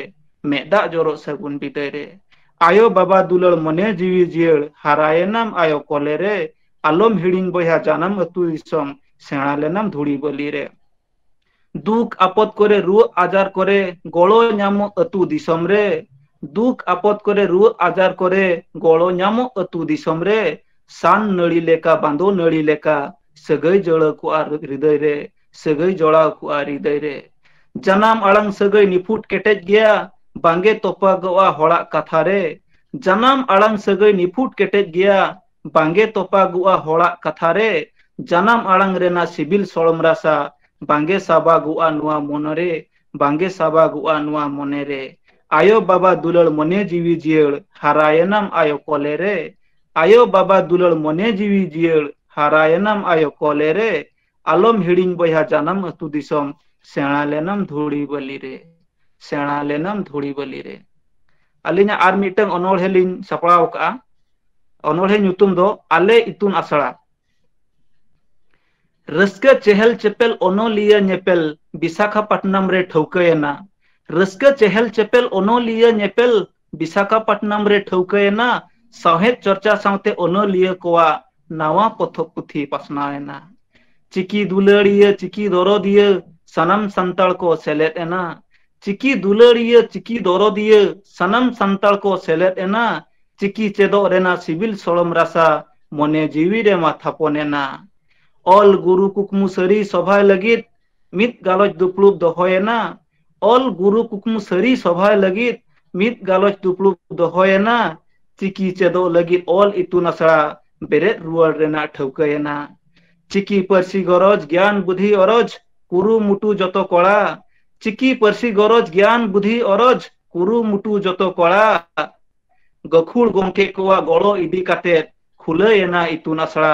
ᱢᱮᱫ ᱫᱟᱜ ᱡᱚᱨᱚᱜ ᱥᱟᱹᱜᱩᱱ ᱵᱤᱫᱟᱹᱭ ᱨᱮ᱾ ᱟᱭᱳ ᱵᱟᱵᱟ ᱫᱩᱞᱟᱹᱲ ᱢᱚᱱᱮ ᱡᱤᱣᱤ ᱡᱤᱭᱟᱹᱲ, ᱦᱟᱨᱟᱭᱮᱱᱟᱢ ᱟᱭᱳ ᱠᱚᱞᱮ ᱨᱮ᱾ ᱟᱞᱚᱢ ᱦᱤᱲᱤᱧ ᱵᱚᱭᱦᱟ ᱡᱟᱱᱟᱢ ᱟᱹᱛᱩ ᱫᱤᱥᱚᱢ, ᱥᱮᱬᱟ ᱞᱮᱱᱟᱢ ᱫᱷᱩᱲᱤ ᱵᱟᱹᱞᱤ ᱨᱮ᱾ ᱫᱩᱠ ᱟᱯᱚᱫ ᱠᱚᱨᱮ, ᱨᱩᱣᱟᱹ ᱟᱡᱟᱨ ᱠᱚᱨᱮ, ᱜᱚᱲᱚ ᱧᱟᱢᱚᱜ ᱟᱹᱛᱩ ᱫᱤᱥᱚᱢ ᱨᱮ᱾ ᱫᱩᱠ ᱟᱯᱚᱫ ᱠᱚᱨᱮ, ᱨᱩᱣᱟᱹ ᱟᱡᱟᱨ ᱠᱚᱨᱮ, ᱜᱚᱲᱚ ᱧᱟᱢᱚᱜ ᱟᱹᱛᱩ ᱫᱤᱥᱚᱢ ᱨᱮ᱾ ᱥᱟᱱ ᱱᱟᱹᱲᱤ ᱞᱮᱠᱟ, ᱵᱟᱸᱫᱚ ᱱᱟᱹᱲᱤ ᱞᱮᱠᱟ, ᱥᱟᱹᱜᱟᱹᱭ ᱡᱚᱲᱟᱣ ᱠᱚᱜᱼᱟ ᱦᱨᱤᱫᱟᱹᱭ ᱨᱮ, ᱥᱟᱹᱜᱟᱹᱭ ᱡᱚᱲᱟᱣ ᱠᱚᱜᱼᱟ ᱦᱨᱤᱫᱟᱹᱭ ᱨᱮ᱾ ᱡᱟᱱᱟᱢ ᱟᱲᱟᱝ ᱥᱟᱹᱜᱟᱹᱭ ᱱᱤᱯᱷᱩᱴ ᱠᱮᱴᱮᱡ ᱜᱮᱭᱟ, ᱵᱟᱝᱜᱮ ᱛᱚᱯᱟᱜᱚᱜᱼᱟ ᱦᱚᱲᱟᱜ ᱠᱟᱛᱷᱟ ᱨᱮ᱾ ᱡᱟᱱᱟᱢ ᱟᱲᱟᱝ ᱥᱟᱹᱜᱟᱹᱭ ᱱᱤᱯᱷᱩᱴ ᱠᱮᱴᱮᱡ ᱜᱮᱭᱟ, ᱵᱟᱝᱜᱮ ᱛᱚᱯᱟᱜᱚᱜᱼᱟ ᱦᱚᱲᱟᱜ ᱠᱟᱛᱷᱟ ᱨᱮ᱾ ᱡᱟᱱᱟᱢ ᱟᱲᱟᱝ ᱨᱮᱱᱟᱜ ᱥᱤᱵᱤᱞ ᱥᱚᱲᱚᱢ ᱨᱟᱥᱟ, ᱵᱟᱝᱜᱮ ᱥᱟᱵᱟᱜᱚᱜᱼᱟ ᱱᱚᱣᱟ ᱢᱚᱱᱮ ᱨᱮ, ᱵᱟᱝᱜᱮ ᱥᱟᱵᱟᱜᱚᱜᱼᱟ ᱱᱚᱣᱟ ᱢᱚᱱᱮ ᱨᱮ᱾ ᱟᱭᱳ ᱵᱟᱵᱟ ᱫᱩᱞᱟᱹᱲ ᱢᱚᱱᱮ ᱡᱤᱣᱤ ᱡᱤᱭᱟᱹᱲ, ᱦᱟᱨᱟᱭᱮᱱᱟᱢ ᱟᱭᱳ ᱠᱚᱞᱮ ᱨᱮ᱾ ᱟᱭᱳ ᱵᱟᱵᱟ ᱫᱩᱞᱟᱹᱲ ᱢᱚᱱᱮ ᱡᱤᱣᱤ ᱡᱤᱭᱟᱹᱲ, ᱦᱟᱨᱟᱭᱮᱱᱟᱢ ᱟᱭᱳ ᱠᱚᱞᱮ ᱨᱮ᱾ ᱟᱞᱚᱢ ᱦᱤᱲᱤᱧ ᱵᱚᱭᱦᱟ ᱡᱟᱱᱟᱢ ᱟᱹᱛᱩ ᱫᱤᱥᱚᱢ, ᱥᱮᱬᱟ ᱞᱮᱱᱟᱢ ᱫᱷᱩᱲᱤ ᱵᱟᱹᱞᱤ ᱨᱮ, ᱥᱮᱬᱟ ᱞᱮᱱᱟᱢ ᱫᱷᱩᱲᱤ ᱵᱟᱹᱞᱤ ᱨᱮ᱾ ᱟᱹᱞᱤᱧᱟᱜ ᱟᱨ ᱢᱤᱫᱴᱟᱝ ᱚᱱᱚᱬᱦᱮ ᱞᱤᱧ ᱥᱟᱯᱲᱟᱣ ᱟᱠᱟᱫᱼᱟ᱾ ᱚᱱᱚᱬᱦᱮ ᱧᱩᱛᱩᱢ ᱫᱚ ᱟᱞᱮ ᱤᱛᱩᱱ ᱟᱥᱲᱟ᱾ ᱨᱟᱹᱥᱠᱟᱹ ᱪᱮᱦᱮᱞ ᱪᱮᱯᱮᱞ ᱚᱱᱚᱞᱤᱭᱟᱹ ᱧᱮᱯᱮᱞ ᱵᱤᱥᱟᱠᱷᱟᱯᱟᱴᱱᱟᱢ ᱨᱮ ᱴᱷᱟᱹᱣᱠᱟᱹᱭᱮᱱᱟ᱾ ᱨᱟᱹᱥᱠᱟᱹ ᱪᱮᱦᱮᱞ ᱪᱮᱯᱮᱞ ᱚᱱᱚᱞᱤᱭᱟᱹ ᱧᱮᱯᱮᱞ ᱵᱤᱥᱟᱠᱷᱟᱯᱟᱴᱱᱟᱢ ᱨᱮ ᱴᱷᱟᱹᱣᱠᱟᱹᱭᱮᱱᱟ᱾ ᱥᱟᱶᱦᱮᱫ ᱪᱚᱨᱪᱟ ᱥᱟᱶᱛᱮ ᱚᱱᱚᱞᱤᱭᱟᱹ ᱠᱚᱣᱟᱜ ᱱᱟᱣᱟ ᱯᱚᱛᱚᱵ ᱯᱩᱛᱷᱤ ᱯᱟᱥᱱᱟᱣ ᱮᱱᱟ᱾ ᱪᱤᱠᱤ ᱫᱩᱞᱟᱹᱲᱤᱭᱟᱹ, ᱪᱤᱠᱤ ᱫᱚᱨᱚᱫᱤᱭᱟᱹ, ᱥᱟᱱᱟᱢ ᱥᱟᱱᱛᱟᱲ ᱠᱚ ᱥᱮᱞᱮᱫ ᱮᱱᱟ᱾ ᱪᱤᱠᱤ ᱫᱩᱞᱟᱹᱲᱤᱭᱟᱹ, ᱪᱤᱠᱤ ᱫᱚᱨᱚᱫᱤᱭᱟᱹ, ᱥᱟᱱᱟᱢ ᱥᱟᱱᱛᱟᱲ ᱠᱚ ᱥᱮᱞᱮᱫ ᱮᱱᱟ᱾ ᱪᱤᱠᱤ ᱪᱮᱫᱚᱜ ᱨᱮᱱᱟᱜ ᱥᱤᱵᱤᱞ ᱥᱚᱲᱚᱢ ᱨᱟᱥᱟ ᱢᱚᱱᱮ ᱡᱤᱣᱤ ᱨᱮᱢᱟ ᱛᱷᱟᱯᱚᱱ ᱮᱱᱟ᱾ ᱚᱞ ᱜᱩᱨᱩ ᱠᱩᱠᱢᱩ ᱥᱟᱹᱨᱤ ᱥᱚᱵᱷᱟᱭ ᱞᱟᱹᱜᱤᱫ ᱢᱤᱫ ᱜᱟᱞᱚᱪ ᱫᱩᱯᱲᱩᱵ ᱫᱚᱦᱚᱭᱮᱱᱟ᱾ ᱚᱞ ᱜᱩᱨᱩ ᱠᱩᱠᱢᱩ ᱥᱟᱹᱨᱤ ᱥᱚᱵᱷᱟᱭ ᱞᱟᱹᱜᱤᱫ ᱢᱤᱫ ᱜᱟᱞᱚᱪ ᱫᱩᱯᱲᱩᱵ ᱫᱚᱦᱚᱭᱮᱱᱟ᱾ ᱪᱤᱠᱤ ᱪᱮᱫᱚᱜ ᱞᱟᱹᱜᱤᱫ ᱚᱞ ᱤᱛᱩᱱ ᱟᱥᱲᱟ ᱵᱮᱨᱮᱫ ᱨᱩᱣᱟᱹᱲ ᱨᱮᱱᱟᱜ ᱴᱷᱟᱹᱣᱠᱟᱹᱭᱮᱱᱟ᱾ ᱪᱤᱠᱤ ᱯᱟᱹᱨᱥᱤ ᱜᱚᱨᱚᱡᱽ, ᱜᱮᱭᱟᱱ ᱵᱩᱫᱷᱤ ᱚᱨᱚᱡᱽ, ᱠᱩᱨᱩᱢᱩᱴᱩ ᱡᱚᱛᱚ ᱠᱚᱲᱟ᱾ ᱪᱤᱠᱤ ᱯᱟᱹᱨᱥᱤ ᱜᱚᱨᱚᱡᱽ, ᱜᱮᱭᱟᱱ ᱵᱩᱫᱷᱤ ᱚᱨᱚᱡᱽ, ᱠᱩᱨᱩᱢᱩᱴᱩ ᱡᱚᱛᱚ ᱠᱚᱲᱟ᱾ ᱜᱟᱹᱠᱷᱩᱲ ᱜᱚᱢᱠᱮ ᱠᱚᱣᱟᱜ ᱜᱚᱲᱚ ᱤᱫᱤ ᱠᱟᱛᱮ ᱠᱷᱩᱞᱟᱹᱭᱮᱱᱟ ᱤᱛᱩᱱ ᱟᱥᱲᱟ,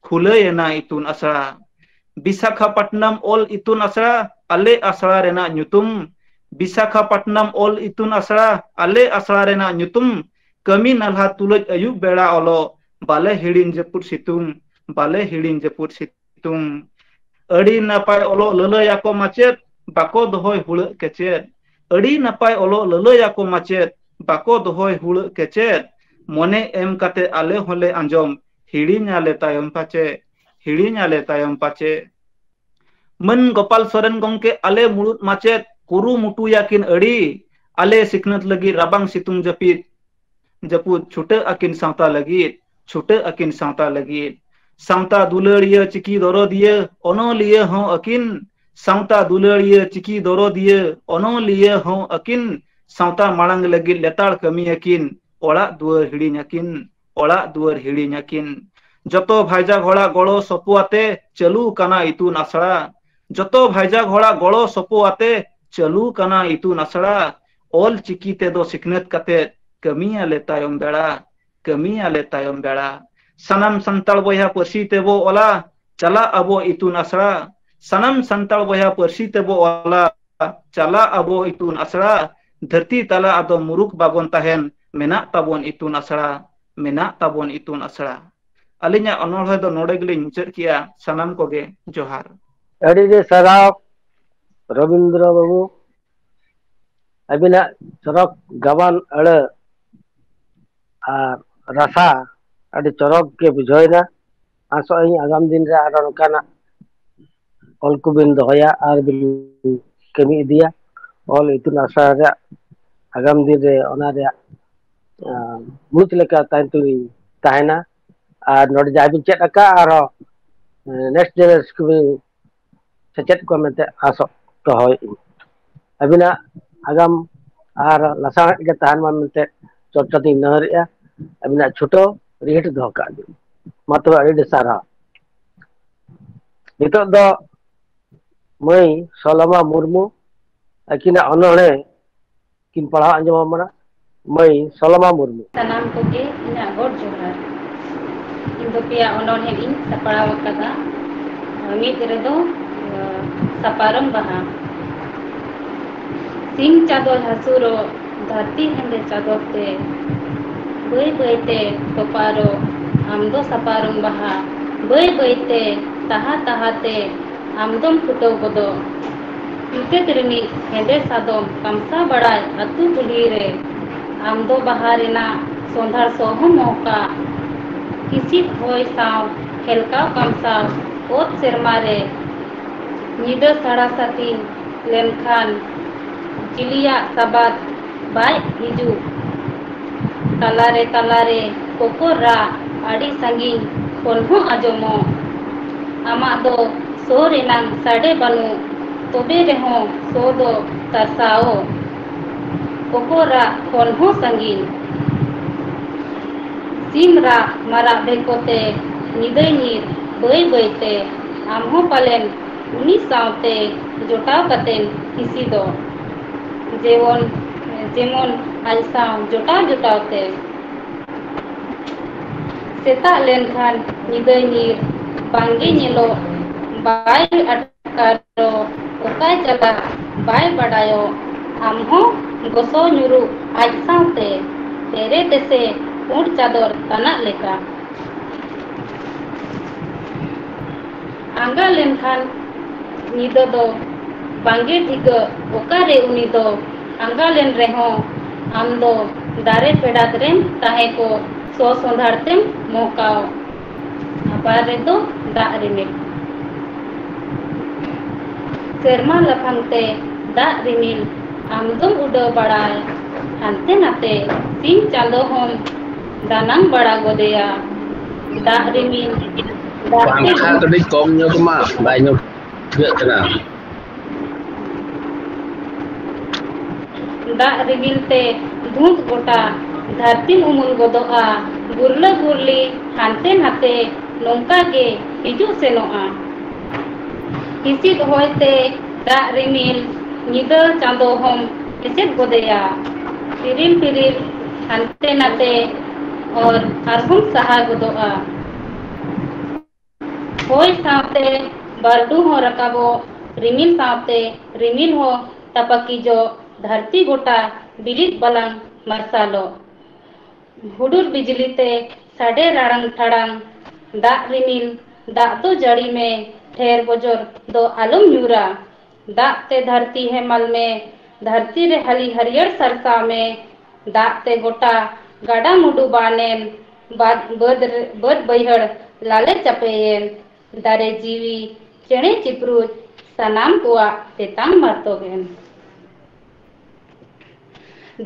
ᱠᱷᱩᱞᱟᱹᱭᱮᱱᱟ ᱤᱛᱩᱱ ᱟᱥᱲᱟ᱾ ᱵᱤᱥᱟᱠᱷᱟᱯᱟᱴᱱᱟᱢ ᱚᱞ ᱤᱛᱩᱱ ᱟᱥᱲᱟ, ᱟᱞᱮ ᱟᱥᱲᱟ ᱨᱮᱱᱟᱜ ᱧᱩᱛᱩᱢ᱾ ᱵᱤᱥᱟᱠᱷᱟᱯᱟᱴᱱᱟᱢ ᱚᱞ ᱤᱛᱩᱱ ᱟᱥᱲᱟ, ᱟᱞᱮ ᱟᱥᱲᱟ ᱨᱮᱱᱟᱜ ᱧᱩᱛᱩᱢ, ᱠᱟᱹᱢᱤ ᱱᱟᱞᱦᱟ ᱛᱩᱞᱩᱡ ᱟᱹᱭᱩᱵ ᱵᱮᱲᱟ ᱚᱞᱚᱜ, ᱵᱟᱞᱮ ᱦᱤᱲᱤᱧ ᱡᱟᱹᱯᱩᱫ ᱥᱤᱛᱩᱝ, ᱵᱟᱞᱮ ᱦᱤᱲᱤᱧ ᱡᱟᱹᱯᱩᱫ ᱥᱤᱛᱩᱝ᱾ ᱟᱹᱰᱤ ᱱᱟᱯᱟᱭ ᱚᱞᱚᱜ ᱞᱟᱹᱞᱟᱹᱭᱟᱠᱚ ᱢᱟᱪᱮᱫ, ᱵᱟᱠᱚ ᱫᱚᱦᱚᱭ ᱦᱩᱲᱟᱹᱜ ᱠᱮᱪᱮᱫ᱾ ᱟᱹᱰᱤ ᱱᱟᱯᱟᱭ ᱚᱞᱚᱜ ᱞᱟᱹᱞᱟᱹᱭᱟᱠᱚ ᱢᱟᱪᱮᱫ, ᱵᱟᱠᱚ ᱫᱚᱦᱚᱭ ᱦᱩᱲᱟᱹᱜ ᱠᱮᱪᱮᱫ᱾ ᱢᱚᱱᱮ ᱮᱢ ᱠᱟᱛᱮ ᱟᱞᱮ ᱦᱚᱸᱞᱮ ᱟᱸᱡᱚᱢ, ᱦᱤᱲᱤᱧᱟᱞᱮ ᱛᱟᱭᱚᱢ ᱯᱟᱪᱮ, ᱦᱤᱲᱤᱧᱟᱞᱮ ᱛᱟᱭᱚᱢ ᱯᱟᱪᱮ᱾ ᱢᱟᱹᱱ ᱜᱳᱯᱟᱞ ᱥᱚᱨᱮᱱ ᱜᱚᱢᱠᱮ, ᱟᱞᱮ ᱢᱩᱲᱩᱫ ᱢᱟᱪᱮᱫ, ᱠᱩᱨᱩᱢᱩᱴᱩᱭᱟᱠᱤᱱ ᱟᱹᱰᱤ, ᱟᱞᱮ ᱥᱤᱠᱷᱱᱟᱹᱛ ᱞᱟᱹᱜᱤᱫ ᱨᱟᱵᱟᱝ ᱥᱤᱛᱩᱝ ᱡᱟᱹᱯᱤᱫ, ᱡᱟᱹᱯᱩᱫ ᱪᱷᱩᱴᱟᱹᱜ ᱟᱹᱠᱤᱱ ᱥᱟᱶᱛᱟ ᱞᱟᱹᱜᱤᱫ, ᱪᱷᱩᱴᱟᱹᱜ ᱟᱹᱠᱤᱱ ᱥᱟᱶᱛᱟ ᱞᱟᱹᱜᱤᱫ᱾ ᱥᱟᱶᱛᱟ ᱫᱩᱞᱟᱹᱲᱤᱭᱟᱹ ᱪᱤᱠᱤ ᱫᱚᱨᱚᱫᱤᱭᱟᱹ ᱚᱱᱚᱞᱤᱭᱟᱹ ᱦᱚᱸ ᱟᱹᱠᱤᱱ, ᱥᱟᱶᱛᱟ ᱫᱩᱞᱟᱹᱲᱤᱭᱟᱹ ᱪᱤᱠᱤ ᱫᱚᱨᱚᱫᱤᱭᱟᱹ ᱚᱱᱚᱞᱤᱭᱟᱹ ᱦᱚᱸ ᱟᱹᱠᱤᱱ, ᱥᱟᱶᱛᱟ ᱢᱟᱲᱟᱝ ᱞᱟᱹᱜᱤᱫ ᱞᱮᱛᱟᱲ ᱠᱟᱹᱢᱤᱭᱟᱹᱠᱤᱱ, ᱚᱲᱟᱜ ᱫᱩᱣᱟᱹᱨ ᱦᱤᱲᱤᱧ ᱟᱹᱠᱤᱱ, ᱚᱲᱟᱜ ᱫᱩᱣᱟᱹᱨ ᱦᱤᱲᱤᱧ ᱟᱹᱠᱤᱱ᱾ ᱡᱚᱛᱚ ᱵᱷᱟᱭᱡᱟᱜ ᱦᱚᱲᱟᱜ ᱜᱚᱲᱚ ᱥᱚᱯᱚ ᱟᱛᱮ ᱪᱟᱹᱞᱩ ᱠᱟᱱᱟ ᱤᱛᱩᱱ ᱟᱥᱲᱟ᱾ ᱡᱚᱛᱚ ᱵᱷᱟᱭᱡᱟᱜ ᱦᱚᱲᱟᱜ ᱜᱚᱲᱚ ᱥᱚᱯᱚ ᱟᱛᱮ ᱪᱟᱹᱞᱩ ᱠᱟᱱᱟ ᱤᱛᱩᱱ ᱟᱥᱲᱟ᱾ ᱚᱞ ᱪᱤᱠᱤ ᱛᱮᱫᱚ ᱥᱤᱠᱷᱱᱟᱹᱛ ᱠᱟᱛᱮ ᱠᱟᱹᱢᱤᱭᱟᱞᱮ ᱛᱟᱭᱚᱢ ᱵᱮᱲᱟ, ᱠᱟᱹᱢᱤᱭᱟᱞᱮ ᱛᱟᱭᱚᱢ ᱵᱮᱲᱟ᱾ ᱥᱟᱱᱟᱢ ᱥᱟᱱᱛᱟᱲ ᱵᱚᱭᱦᱟ ᱯᱟᱹᱨᱥᱤ ᱛᱮᱵᱚ ᱚᱞᱟ, ᱪᱟᱞᱟᱜ ᱟᱵᱚ ᱤᱛᱩᱱ ᱟᱥᱲᱟ᱾ ᱥᱟᱱᱟᱢ ᱥᱟᱱᱛᱟᱲ ᱵᱚᱭᱦᱟ ᱯᱟᱹᱨᱥᱤ ᱛᱮᱵᱚ ᱚᱞᱟ, ᱪᱟᱞᱟᱜ ᱟᱵᱚ ᱤᱛᱩᱱ ᱟᱥᱲᱟ᱾ ᱫᱷᱟᱹᱨᱛᱤ ᱛᱟᱞᱟ ᱟᱫᱚ ᱢᱩᱨᱩᱠ ᱵᱟᱵᱚᱱ ᱛᱟᱦᱮᱱ, ᱢᱮᱱᱟᱜ ᱛᱟᱵᱚᱱ ᱤᱛᱩᱱ ᱟᱥᱲᱟ, ᱢᱮᱱᱟᱜ ᱛᱟᱵᱚᱱ ᱤᱛᱩᱱ ᱟᱥᱲᱟ᱾ ᱟᱹᱞᱤᱧᱟᱜ ᱚᱱᱚᱬᱦᱮ ᱫᱚ ᱱᱚᱰᱮ ᱜᱮᱞᱤᱧ ᱢᱩᱪᱟᱹᱫ ᱠᱮᱜᱼᱟ᱾ ᱥᱟᱱᱟᱢ ᱠᱚᱜᱮ ᱡᱚᱦᱟᱨ᱾ ᱟᱹᱰᱤ ᱟᱹᱰᱤ ᱥᱟᱨᱦᱟᱣ ᱨᱚᱵᱤᱱᱫᱨᱚ ᱵᱟᱹᱵᱩ, ᱟᱹᱵᱤᱱᱟᱜ ᱪᱚᱨᱚᱠ ᱜᱟᱵᱟᱱ ᱟᱹᱲᱟᱹ ᱟᱨ ᱨᱟᱥᱟ ᱟᱹᱰᱤ ᱪᱚᱨᱚᱠ ᱜᱮ ᱵᱩᱡᱷᱟᱹᱣ ᱮᱱᱟ᱾ ᱟᱥᱚᱜ ᱟᱹᱧ ᱟᱜᱟᱢ ᱫᱤᱱ ᱨᱮ ᱟᱨᱚ ᱱᱚᱝᱠᱟᱱᱟᱜ ᱚᱞ ᱠᱚᱵᱤᱱ ᱫᱚᱦᱚᱭᱟ ᱟᱨ ᱵᱤᱱ ᱠᱟᱹᱢᱤ ᱤᱫᱤᱭᱟ᱾ ᱚᱞ ᱤᱛᱩᱱ ᱟᱥᱲᱟ ᱨᱮᱭᱟᱜ ᱟᱜᱟᱢ ᱫᱤᱱ ᱨᱮ ᱚᱱᱟ ᱨᱮᱭᱟᱜ ᱢᱩᱪ ᱞᱮᱠᱟ ᱛᱟᱭᱚᱢ ᱛᱮᱞᱤᱧ ᱛᱟᱦᱮᱱᱟ᱾ ᱟᱨ ᱱᱚᱰᱮ ᱡᱟᱦᱟᱸ ᱵᱤᱱ ᱪᱮᱫ ᱟᱠᱟᱫ ᱟᱨᱦᱚᱸ next generation ᱠᱚᱵᱤᱱ ᱥᱮᱪᱮᱫ ᱠᱚᱣᱟ ᱢᱮᱱᱛᱮ ᱟᱥᱚᱜ ᱫᱚᱦᱚᱭᱮᱫ ᱟᱹᱧ᱾ ᱟᱹᱵᱤᱱᱟᱜ ᱟᱜᱟᱢ ᱟᱨ ᱞᱟᱥᱟᱬᱦᱮᱫ ᱜᱮ ᱛᱟᱦᱮᱱ ᱢᱟ ᱢᱮᱱᱛᱮ ᱪᱚᱨᱪᱟ ᱫᱚᱧ ᱱᱮᱦᱚᱨᱮᱜᱼᱟ᱾ ᱟᱹᱵᱤᱱᱟᱜ ᱪᱷᱩᱴᱟᱹᱣ ᱨᱤᱦᱤᱴ ᱫᱚᱦᱚ ᱠᱟᱜ ᱵᱤᱱ᱾ ᱢᱟ ᱛᱚᱵᱮ ᱟᱹᱰᱤ ᱟᱹᱰᱤ ᱥᱟᱨᱦᱟᱣ᱾ ᱱᱤᱛᱚᱜ ᱫᱚ ᱢᱟᱹᱭ ᱥᱚᱞᱚᱢᱟ ᱢᱩᱨᱢᱩ ᱟᱹᱠᱤᱱᱟᱜ ᱚᱱᱚᱬᱦᱮ ᱠᱤᱱ ᱯᱟᱲᱦᱟᱣ ᱟᱸᱡᱚᱢ ᱟᱵᱚᱱᱟ᱾ ᱢᱟᱹᱭ ᱥᱚᱞᱚᱢᱟ ᱢᱩᱨᱢᱩ᱾ ᱥᱟᱱᱟᱢ ᱠᱚᱜᱮ ᱤᱧᱟᱹᱜ ᱜᱚᱰ ᱡᱚᱦᱟᱨ᱾ ᱤᱧ ᱫᱚ ᱯᱮᱭᱟ ᱚᱱᱚᱬᱦᱮ ᱤᱧ ᱥᱟᱯᱲᱟᱣ ᱟᱠᱟᱫᱟ᱾ ᱢᱤᱫ ᱨᱮᱫᱚ ᱥᱟᱯᱟᱨᱚᱢ ᱵᱟᱦᱟ᱾ ᱥᱤᱧ ᱪᱟᱸᱫᱚᱭ ᱦᱟᱹᱥᱩᱨᱚᱜ, ᱫᱷᱟᱹᱨᱛᱤ ᱦᱮᱸᱫᱮ ᱪᱟᱫᱚᱨ ᱛᱮ᱾ ᱵᱟᱹᱭ ᱵᱟᱹᱭ ᱛᱮ ᱛᱚᱯᱟᱨᱚᱜ, ᱟᱢ ᱫᱚ ᱥᱟᱯᱟᱨᱚᱢ ᱵᱟᱦᱟ᱾ ᱵᱟᱹᱭ ᱵᱟᱹᱭ ᱛᱮ, ᱛᱟᱦᱟ ᱛᱟᱦᱟ ᱛᱮ, ᱟᱢ ᱫᱚᱢ ᱯᱷᱩᱴᱟᱹᱣ ᱜᱚᱫᱚᱜ᱾ ᱧᱩᱛᱟᱹᱛ ᱨᱤᱢᱤᱡ ᱦᱮᱸᱫᱮ ᱥᱟᱫᱚᱢ ᱠᱟᱢᱥᱟᱣ ᱵᱟᱲᱟᱭ ᱟᱹᱛᱩ ᱠᱩᱞᱦᱤ ᱨᱮ᱾ ᱟᱢ ᱫᱚ ᱵᱟᱦᱟ ᱨᱮᱱᱟᱜ ᱥᱚᱸᱫᱷᱟᱲ ᱥᱚ ᱦᱚᱸ ᱢᱚᱦᱠᱟ᱾ ᱦᱤᱥᱤᱫ ᱦᱚᱭ ᱥᱟᱶ ᱦᱮᱞᱠᱟᱣ ᱠᱟᱢᱥᱟᱣ ᱚᱛ ᱥᱮᱨᱢᱟ ᱨᱮ᱾ ᱧᱤᱫᱟᱹ ᱥᱟᱲᱟ ᱥᱟᱹᱛᱤᱧ ᱞᱮᱱᱠᱷᱟᱱ ᱡᱤᱞᱤᱭᱟᱜ ᱥᱟᱵᱟᱫ ᱵᱟᱭ ᱦᱤᱡᱩᱜ᱾ ᱛᱟᱞᱟᱨᱮ ᱛᱟᱞᱟᱨᱮ ᱠᱚᱠᱚᱨ ᱨᱟᱜ ᱟᱹᱰᱤ ᱥᱟᱺᱜᱤᱧ ᱠᱷᱚᱱ ᱦᱚᱸ ᱟᱸᱡᱚᱢᱚᱜ᱾ ᱟᱢᱟᱜ ᱫᱚ ᱥᱚ ᱨᱮᱱᱟᱝ ᱥᱟᱰᱮ ᱵᱟᱹᱱᱩᱜ, ᱛᱚᱵᱮ ᱨᱮᱦᱚᱸ ᱥᱚ ᱫᱚ ᱛᱟᱨᱥᱟᱣ᱾ ᱠᱚᱠᱚᱨ ᱨᱟᱜ ᱠᱷᱚᱱ ᱦᱚᱸ ᱥᱟᱺᱜᱤᱧ᱾ ᱥᱤᱢ ᱨᱟᱜ ᱢᱟᱨᱟᱜ ᱵᱷᱮᱠᱚᱛᱮ ᱧᱤᱫᱟᱹᱭ ᱧᱤᱨ ᱵᱟᱹᱭ ᱵᱟᱹᱭᱛᱮ, ᱟᱢ ᱦᱚᱸ ᱯᱟᱞᱮᱱ ᱩᱱᱤ ᱥᱟᱶᱛᱮ ᱡᱚᱴᱟᱣ ᱠᱟᱛᱮᱢ ᱦᱤᱥᱤᱫᱚᱜ᱾ ᱡᱮᱢᱚᱱ, ᱡᱮᱢᱚᱱ ᱟᱡ ᱥᱟᱶ ᱡᱚᱴᱟᱣ ᱡᱚᱴᱟᱣ ᱛᱮ᱾ ᱥᱮᱛᱟᱜ ᱞᱮᱱᱠᱷᱟᱱ ᱧᱤᱫᱟᱹᱭ ᱧᱤᱨ, ᱵᱟᱝᱜᱮ ᱧᱮᱞᱚᱜ, ᱵᱟᱭ ᱟᱴᱠᱟᱨᱚᱜ, ᱚᱠᱟᱭ ᱪᱟᱞᱟᱜ ᱵᱟᱭ ᱵᱟᱰᱟᱭᱚᱜ᱾ ᱟᱢ ᱦᱚᱸ ᱜᱚᱥᱚ ᱧᱩᱨᱩᱜ ᱟᱡ ᱥᱟᱶᱛᱮ, ᱫᱮᱨᱮ ᱛᱮᱥᱮ ᱯᱩᱸᱰ ᱪᱟᱫᱚᱨ ᱛᱟᱱᱟᱜ ᱞᱮᱠᱟ᱾ ᱟᱸᱜᱟ ᱞᱮᱱᱠᱷᱟᱱ ᱧᱤᱫᱟᱹ ᱫᱚ ᱵᱟᱝᱜᱮ ᱴᱷᱤᱠᱟᱹ, ᱚᱠᱟᱨᱮ ᱩᱱᱤ ᱫᱚ? ᱟᱸᱜᱟ ᱞᱮᱱ ᱨᱮᱦᱚᱸ ᱟᱢ ᱫᱚ ᱫᱟᱨᱮ ᱯᱷᱮᱰᱟᱛ ᱨᱮᱢ ᱛᱟᱦᱮᱸ ᱠᱚᱜ, ᱥᱚ ᱥᱚᱸᱫᱷᱟᱲ ᱛᱮᱢ ᱢᱚᱦᱠᱟᱣ᱾ ᱟᱵᱟᱨ ᱨᱮᱫᱚ ᱫᱟᱜ ᱨᱤᱢᱤᱞ᱾ ᱥᱮᱨᱢᱟ ᱞᱟᱯᱷᱟᱝ ᱛᱮ ᱫᱟᱜ ᱨᱤᱢᱤᱞ ᱟᱢ ᱫᱚᱢ ᱩᱰᱟᱹᱣ ᱵᱟᱲᱟᱭ, ᱦᱟᱱᱛᱮ ᱱᱟᱛᱮ ᱥᱤᱧ ᱪᱟᱸᱫᱚ ᱦᱚᱸᱢ ᱫᱟᱱᱟᱝ ᱵᱟᱲᱟ ᱜᱚᱫᱮᱭᱟ᱾ ᱫᱟᱜ ᱨᱤᱢᱤᱞ, ᱫᱟᱜ ᱯᱟᱝᱠᱷᱟ ᱨᱤᱢᱤᱞ᱾ ᱠᱟᱹᱴᱤᱡ ᱠᱚᱢ ᱧᱚᱜ ᱢᱟ, ᱵᱟᱭ ᱧᱚᱜ ᱴᱷᱤᱠᱟᱹᱜ ᱠᱟᱱᱟ᱾ ᱫᱟᱜ ᱨᱤᱢᱤᱞ ᱛᱮ ᱫᱷᱩᱸᱛ ᱜᱚᱴᱟ ᱫᱷᱟᱹᱨᱛᱤᱢ ᱩᱢᱩᱞ ᱜᱚᱫᱚᱜᱼᱟ᱾ ᱜᱩᱨᱞᱟᱹ ᱜᱩᱨᱞᱤ ᱦᱟᱱᱛᱮ ᱱᱟᱛᱮ ᱱᱚᱝᱠᱟ ᱜᱮ ᱦᱤᱡᱩᱜ ᱥᱮᱱᱚᱜᱼᱟ᱾ ᱦᱤᱥᱤᱫ ᱦᱚᱭ ᱛᱮ ᱫᱟᱜ ᱨᱤᱢᱤᱞ ᱧᱤᱫᱟᱹ ᱪᱟᱸᱫᱚ ᱦᱚᱸᱢ ᱮᱥᱮᱫ ᱜᱚᱫᱮᱭᱟ᱾ ᱯᱤᱨᱤᱞ ᱯᱤᱨᱤᱞ ᱦᱟᱱᱛᱮ ᱱᱟᱛᱮ ᱚᱨ ᱟᱨᱦᱚᱸᱢ ᱥᱟᱦᱟ ᱜᱚᱫᱚᱜᱼᱟ᱾ ᱦᱚᱭ ᱥᱟᱶᱛᱮ ᱵᱟᱹᱨᱰᱩ ᱦᱚᱸ ᱨᱟᱠᱟᱵᱚᱜ, ᱨᱤᱢᱤᱞ ᱥᱟᱶᱛᱮ ᱨᱤᱢᱤᱞ ᱦᱚᱸ ᱛᱟᱯᱟᱠᱤᱡᱚᱜ, ᱫᱷᱟᱹᱨᱛᱤ ᱜᱚᱴᱟ ᱵᱤᱞᱤᱫ ᱵᱟᱞᱟᱝ ᱢᱟᱨᱥᱟᱞᱚᱜ᱾ ᱦᱩᱰᱩᱨ ᱵᱤᱡᱽᱞᱤ ᱛᱮ ᱥᱟᱰᱮ ᱨᱟᱲᱟᱝ ᱴᱷᱟᱲᱟᱝ, ᱫᱟᱜ ᱨᱤᱢᱤᱞ ᱫᱟᱜ ᱫᱚ ᱡᱟᱹᱲᱤ ᱢᱮ, ᱴᱷᱮᱨ ᱵᱚᱡᱚᱨ ᱫᱚ ᱟᱞᱚᱢ ᱧᱩᱨᱟ᱾ ᱫᱟᱜ ᱛᱮ ᱫᱷᱟᱹᱨᱛᱤ ᱦᱮᱢᱟᱞ ᱢᱮ, ᱫᱷᱟᱹᱨᱛᱤ ᱨᱮ ᱦᱟᱹᱞᱤ ᱦᱟᱹᱨᱭᱟᱹᱲ ᱥᱟᱨᱥᱟᱣ ᱢᱮ᱾ ᱫᱟᱜ ᱛᱮ ᱜᱚᱴᱟ ᱜᱟᱰᱟ ᱢᱩᱰᱩ ᱵᱟᱱᱮᱱ, ᱵᱟᱫ-, ᱵᱟᱹᱫᱽ ᱨᱮ, ᱵᱟᱹᱫᱽ ᱵᱟᱹᱭᱦᱟᱹᱲ ᱞᱟᱞᱮ ᱪᱟᱯᱮᱭᱮᱱ᱾ ᱫᱟᱨᱮ ᱡᱤᱣᱤ ᱪᱮᱬᱮ ᱪᱤᱯᱨᱩᱡ ᱥᱟᱱᱟᱢ ᱠᱚᱣᱟᱜ ᱛᱮᱛᱟᱝ ᱢᱟᱨᱛᱚᱜ ᱮᱱ᱾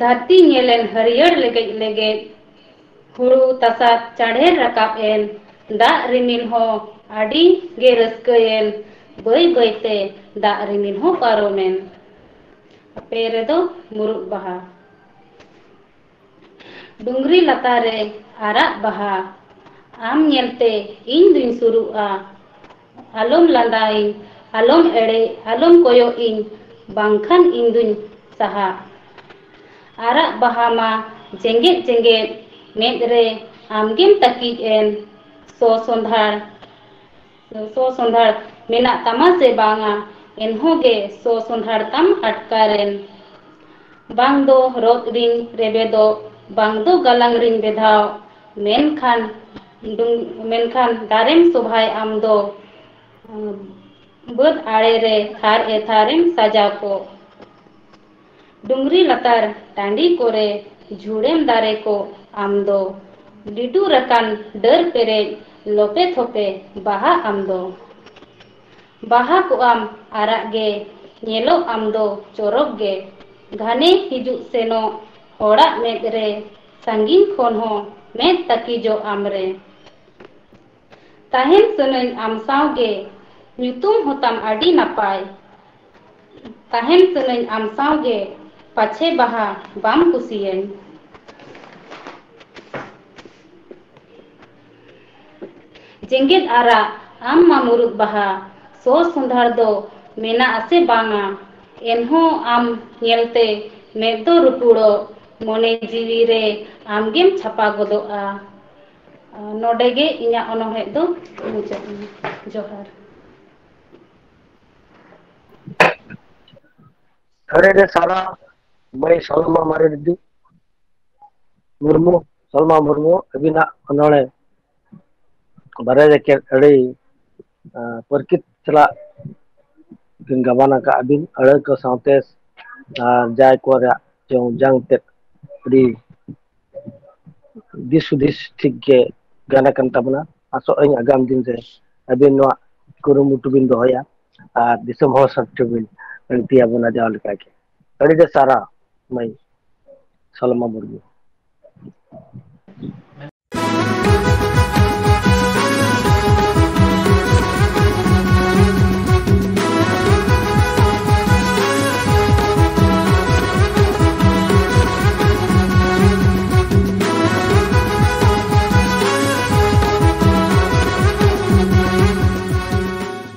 ᱫᱷᱟᱹᱨᱛᱤ ᱧᱮᱞᱮᱱ ᱦᱟᱹᱨᱭᱟᱹᱲ ᱞᱮᱜᱮᱡ ᱞᱮᱜᱮᱡ, ᱦᱩᱲᱩ ᱛᱟᱥᱟᱫ ᱪᱟᱲᱮᱨ ᱨᱟᱠᱟᱵ ᱮᱱ᱾ ᱫᱟᱜ ᱨᱤᱢᱤᱞ ᱦᱚᱸ ᱟᱹᱰᱤ ᱜᱮ ᱨᱟᱹᱥᱠᱟᱹᱭᱮᱱ᱾ ᱵᱟᱹᱭ ᱵᱟᱹᱭᱛᱮ ᱫᱟᱜ ᱨᱤᱢᱤᱞ ᱦᱚᱸ ᱯᱟᱨᱚᱢᱮᱱ᱾ ᱟᱯᱮ ᱨᱮᱫᱚ ᱢᱩᱨᱩᱫ ᱵᱟᱦᱟ᱾ ᱰᱩᱝᱨᱤ ᱞᱟᱛᱟᱨ ᱨᱮ ᱟᱨᱟᱜ ᱵᱟᱦᱟ, ᱟᱢ ᱧᱮᱞᱛᱮ ᱤᱧ ᱫᱩᱧ ᱥᱩᱨᱩᱜᱼᱟ᱾ ᱟᱞᱚᱢ ᱞᱟᱸᱫᱟᱭᱤᱧ, ᱟᱞᱚᱢ ᱮᱲᱮ, ᱟᱞᱚᱢ ᱠᱚᱭᱚᱜ ᱤᱧ, ᱵᱟᱝᱠᱷᱟᱱ ᱤᱧ ᱫᱩᱧ ᱥᱟᱦᱟᱜ᱾ ᱟᱨᱟᱜ ᱵᱟᱦᱟ ᱢᱟ ᱡᱮᱜᱮᱫ ᱡᱮᱜᱮᱫ, ᱢᱮᱫ ᱨᱮ ᱟᱢᱜᱮᱢ ᱛᱟᱹᱠᱤᱡ ᱮᱱ᱾ ᱥᱚ ᱥᱚᱸᱫᱷᱟᱲ, ᱥᱚ ᱥᱚᱸᱫᱷᱟᱲ ᱢᱮᱱᱟᱜ ᱛᱟᱢᱟ ᱥᱮ ᱵᱟᱝᱟ, ᱮᱱᱦᱚᱸ ᱜᱮ ᱥᱚ ᱥᱚᱸᱫᱷᱟᱲ ᱛᱟᱢ ᱟᱴᱠᱟᱨᱮᱱ᱾ ᱵᱟᱝ ᱫᱚ ᱨᱚᱫ ᱨᱤᱧ ᱨᱮᱵᱮᱫᱚᱜ, ᱵᱟᱝ ᱫᱚ ᱜᱟᱞᱟᱝ ᱨᱤᱧ ᱵᱮᱫᱷᱟᱣ, ᱢᱮᱱᱠᱷᱟᱱ ᱰᱩᱝ-, ᱢᱮᱱᱠᱷᱟᱱ ᱫᱟᱨᱮᱢ ᱥᱚᱵᱷᱟᱭ ᱟᱢ ᱫᱚ, ᱵᱟᱹᱫᱽ ᱟᱲᱮ ᱨᱮ ᱛᱷᱟᱨ ᱮ ᱛᱷᱟᱨᱮᱢ ᱥᱟᱡᱟᱣ ᱠᱚᱜ᱾ ᱰᱩᱝᱨᱤ ᱞᱟᱛᱟᱨ ᱴᱟᱺᱰᱤ ᱠᱚᱨᱮ ᱡᱷᱩᱲᱮᱢ ᱫᱟᱨᱮ ᱠᱚᱜ ᱟᱢ ᱫᱚ, ᱞᱤᱴᱩᱨ ᱟᱠᱟᱱ ᱰᱟᱹᱨ ᱯᱮᱨᱮᱡ ᱞᱚᱯᱮ ᱛᱷᱚᱯᱮ ᱵᱟᱦᱟ ᱟᱢ ᱫᱚ᱾ ᱵᱟᱦᱟ ᱠᱚᱜ ᱟᱢ ᱟᱨᱟᱜ ᱜᱮ, ᱧᱮᱞᱚᱜ ᱟᱢ ᱫᱚ ᱪᱚᱨᱚᱠ ᱜᱮ᱾ ᱜᱷᱟᱱᱮ ᱦᱤᱡᱩᱜ ᱥᱮᱱᱚᱜ ᱦᱚᱲᱟᱜ ᱢᱮᱫ ᱨᱮ, ᱥᱟᱺᱜᱤᱧ ᱠᱷᱚᱱ ᱦᱚᱸ ᱢᱮᱫ ᱛᱟᱹᱠᱤᱡᱚᱜ ᱟᱢ ᱨᱮ᱾ ᱛᱟᱦᱮᱱ ᱥᱟᱹᱱᱟᱹᱧ ᱟᱢ ᱥᱟᱶ ᱜᱮ, ᱧᱩᱛᱩᱢ ᱦᱚᱸᱛᱟᱢ ᱟᱹᱰᱤ ᱱᱟᱯᱟᱭ᱾ ᱛᱟᱦᱮᱱ ᱥᱟᱹᱱᱟᱹᱧ ᱟᱢ ᱥᱟᱶ ᱜᱮ, ᱯᱟᱪᱷᱮ ᱵᱟᱦᱟ ᱵᱟᱢ ᱠᱩᱥᱤᱭᱟᱹᱧ᱾ ᱡᱮᱜᱮᱫ ᱟᱨᱟᱜ, ᱟᱢ ᱢᱟ ᱢᱩᱨᱩᱫ ᱵᱟᱦᱟ, ᱥᱚ ᱥᱚᱸᱫᱷᱟᱲ ᱫᱚ ᱢᱮᱱᱟᱜ ᱟᱥᱮ ᱵᱟᱝᱟ? ᱮᱱᱦᱚᱸ ᱟᱢ ᱧᱮᱞᱛᱮ ᱢᱮᱫ ᱫᱚ ᱨᱩᱯᱩᱲᱚᱜ, ᱢᱚᱱᱮ ᱡᱤᱣᱤ ᱨᱮ ᱟᱢᱜᱮᱢ ᱪᱷᱟᱯᱟ ᱜᱚᱫᱚᱜᱼᱟ᱾ ᱱᱚᱰᱮ ᱜᱮ ᱤᱧᱟᱹᱜ ᱚᱱᱚᱬᱦᱮ ᱫᱚ ᱢᱩᱪᱟᱹᱫ ᱮᱱᱟ᱾ ᱡᱚᱦᱟᱨ᱾ ᱟᱹᱰᱤ ᱟᱹᱰᱤ ᱥᱟᱨᱦᱟᱣ᱾ ᱢᱟᱹᱭ ᱥᱚᱞᱢᱟ ᱢᱟᱨᱰᱤ, ᱢᱩᱨᱢᱩ, ᱥᱚᱞᱢᱟ ᱢᱩᱨᱢᱩ, ᱟᱹᱵᱤᱱᱟᱜ ᱚᱱᱚᱬᱦᱮ ᱵᱟᱨᱭᱟ ᱡᱟᱠᱮᱴ ᱟᱹᱰᱤ, ᱟᱸ, ᱯᱟᱹᱨᱠᱤᱛ ᱥᱟᱞᱟᱜ ᱵᱤᱱ ᱜᱟᱵᱟᱱ ᱟᱠᱟᱫ ᱟᱹᱵᱤᱱ, ᱟᱹᱲᱟᱹ ᱠᱚ ᱥᱟᱶᱛᱮ ᱟᱨ ᱡᱟᱭ ᱠᱚ ᱨᱮᱭᱟᱜ ᱡᱚᱝ ᱡᱟᱝ ᱛᱮᱫ ᱟᱹᱰᱤ ᱫᱤᱥ ᱦᱩᱫᱤᱥ ᱴᱷᱤᱠ ᱜᱮ ᱜᱟᱱ ᱟᱠᱟᱱ ᱛᱟᱵᱚᱱᱟ᱾ ᱟᱥᱚᱜ ᱟᱹᱧ ᱟᱜᱟᱢ ᱫᱤᱱ ᱨᱮ ᱟᱹᱵᱤᱱ ᱱᱚᱣᱟ ᱠᱩᱨᱩᱢᱩᱴᱩ ᱵᱤᱱ ᱫᱚᱦᱚᱭᱟ ᱟᱨ ᱫᱤᱥᱚᱢ ᱦᱚᱲ ᱥᱟᱢᱟᱝ ᱵᱤᱱ ᱟᱹᱲᱛᱤᱭᱟᱵᱚᱱᱟ ᱡᱟᱣ ᱞᱮᱠᱟᱜᱮ᱾ ᱟᱹᱰᱤ ᱟᱹᱰᱤ ᱥᱟᱨᱦᱟᱣ ᱢᱟᱹᱭ ᱥᱚᱞᱢᱟ ᱢᱩᱨᱢᱩ᱾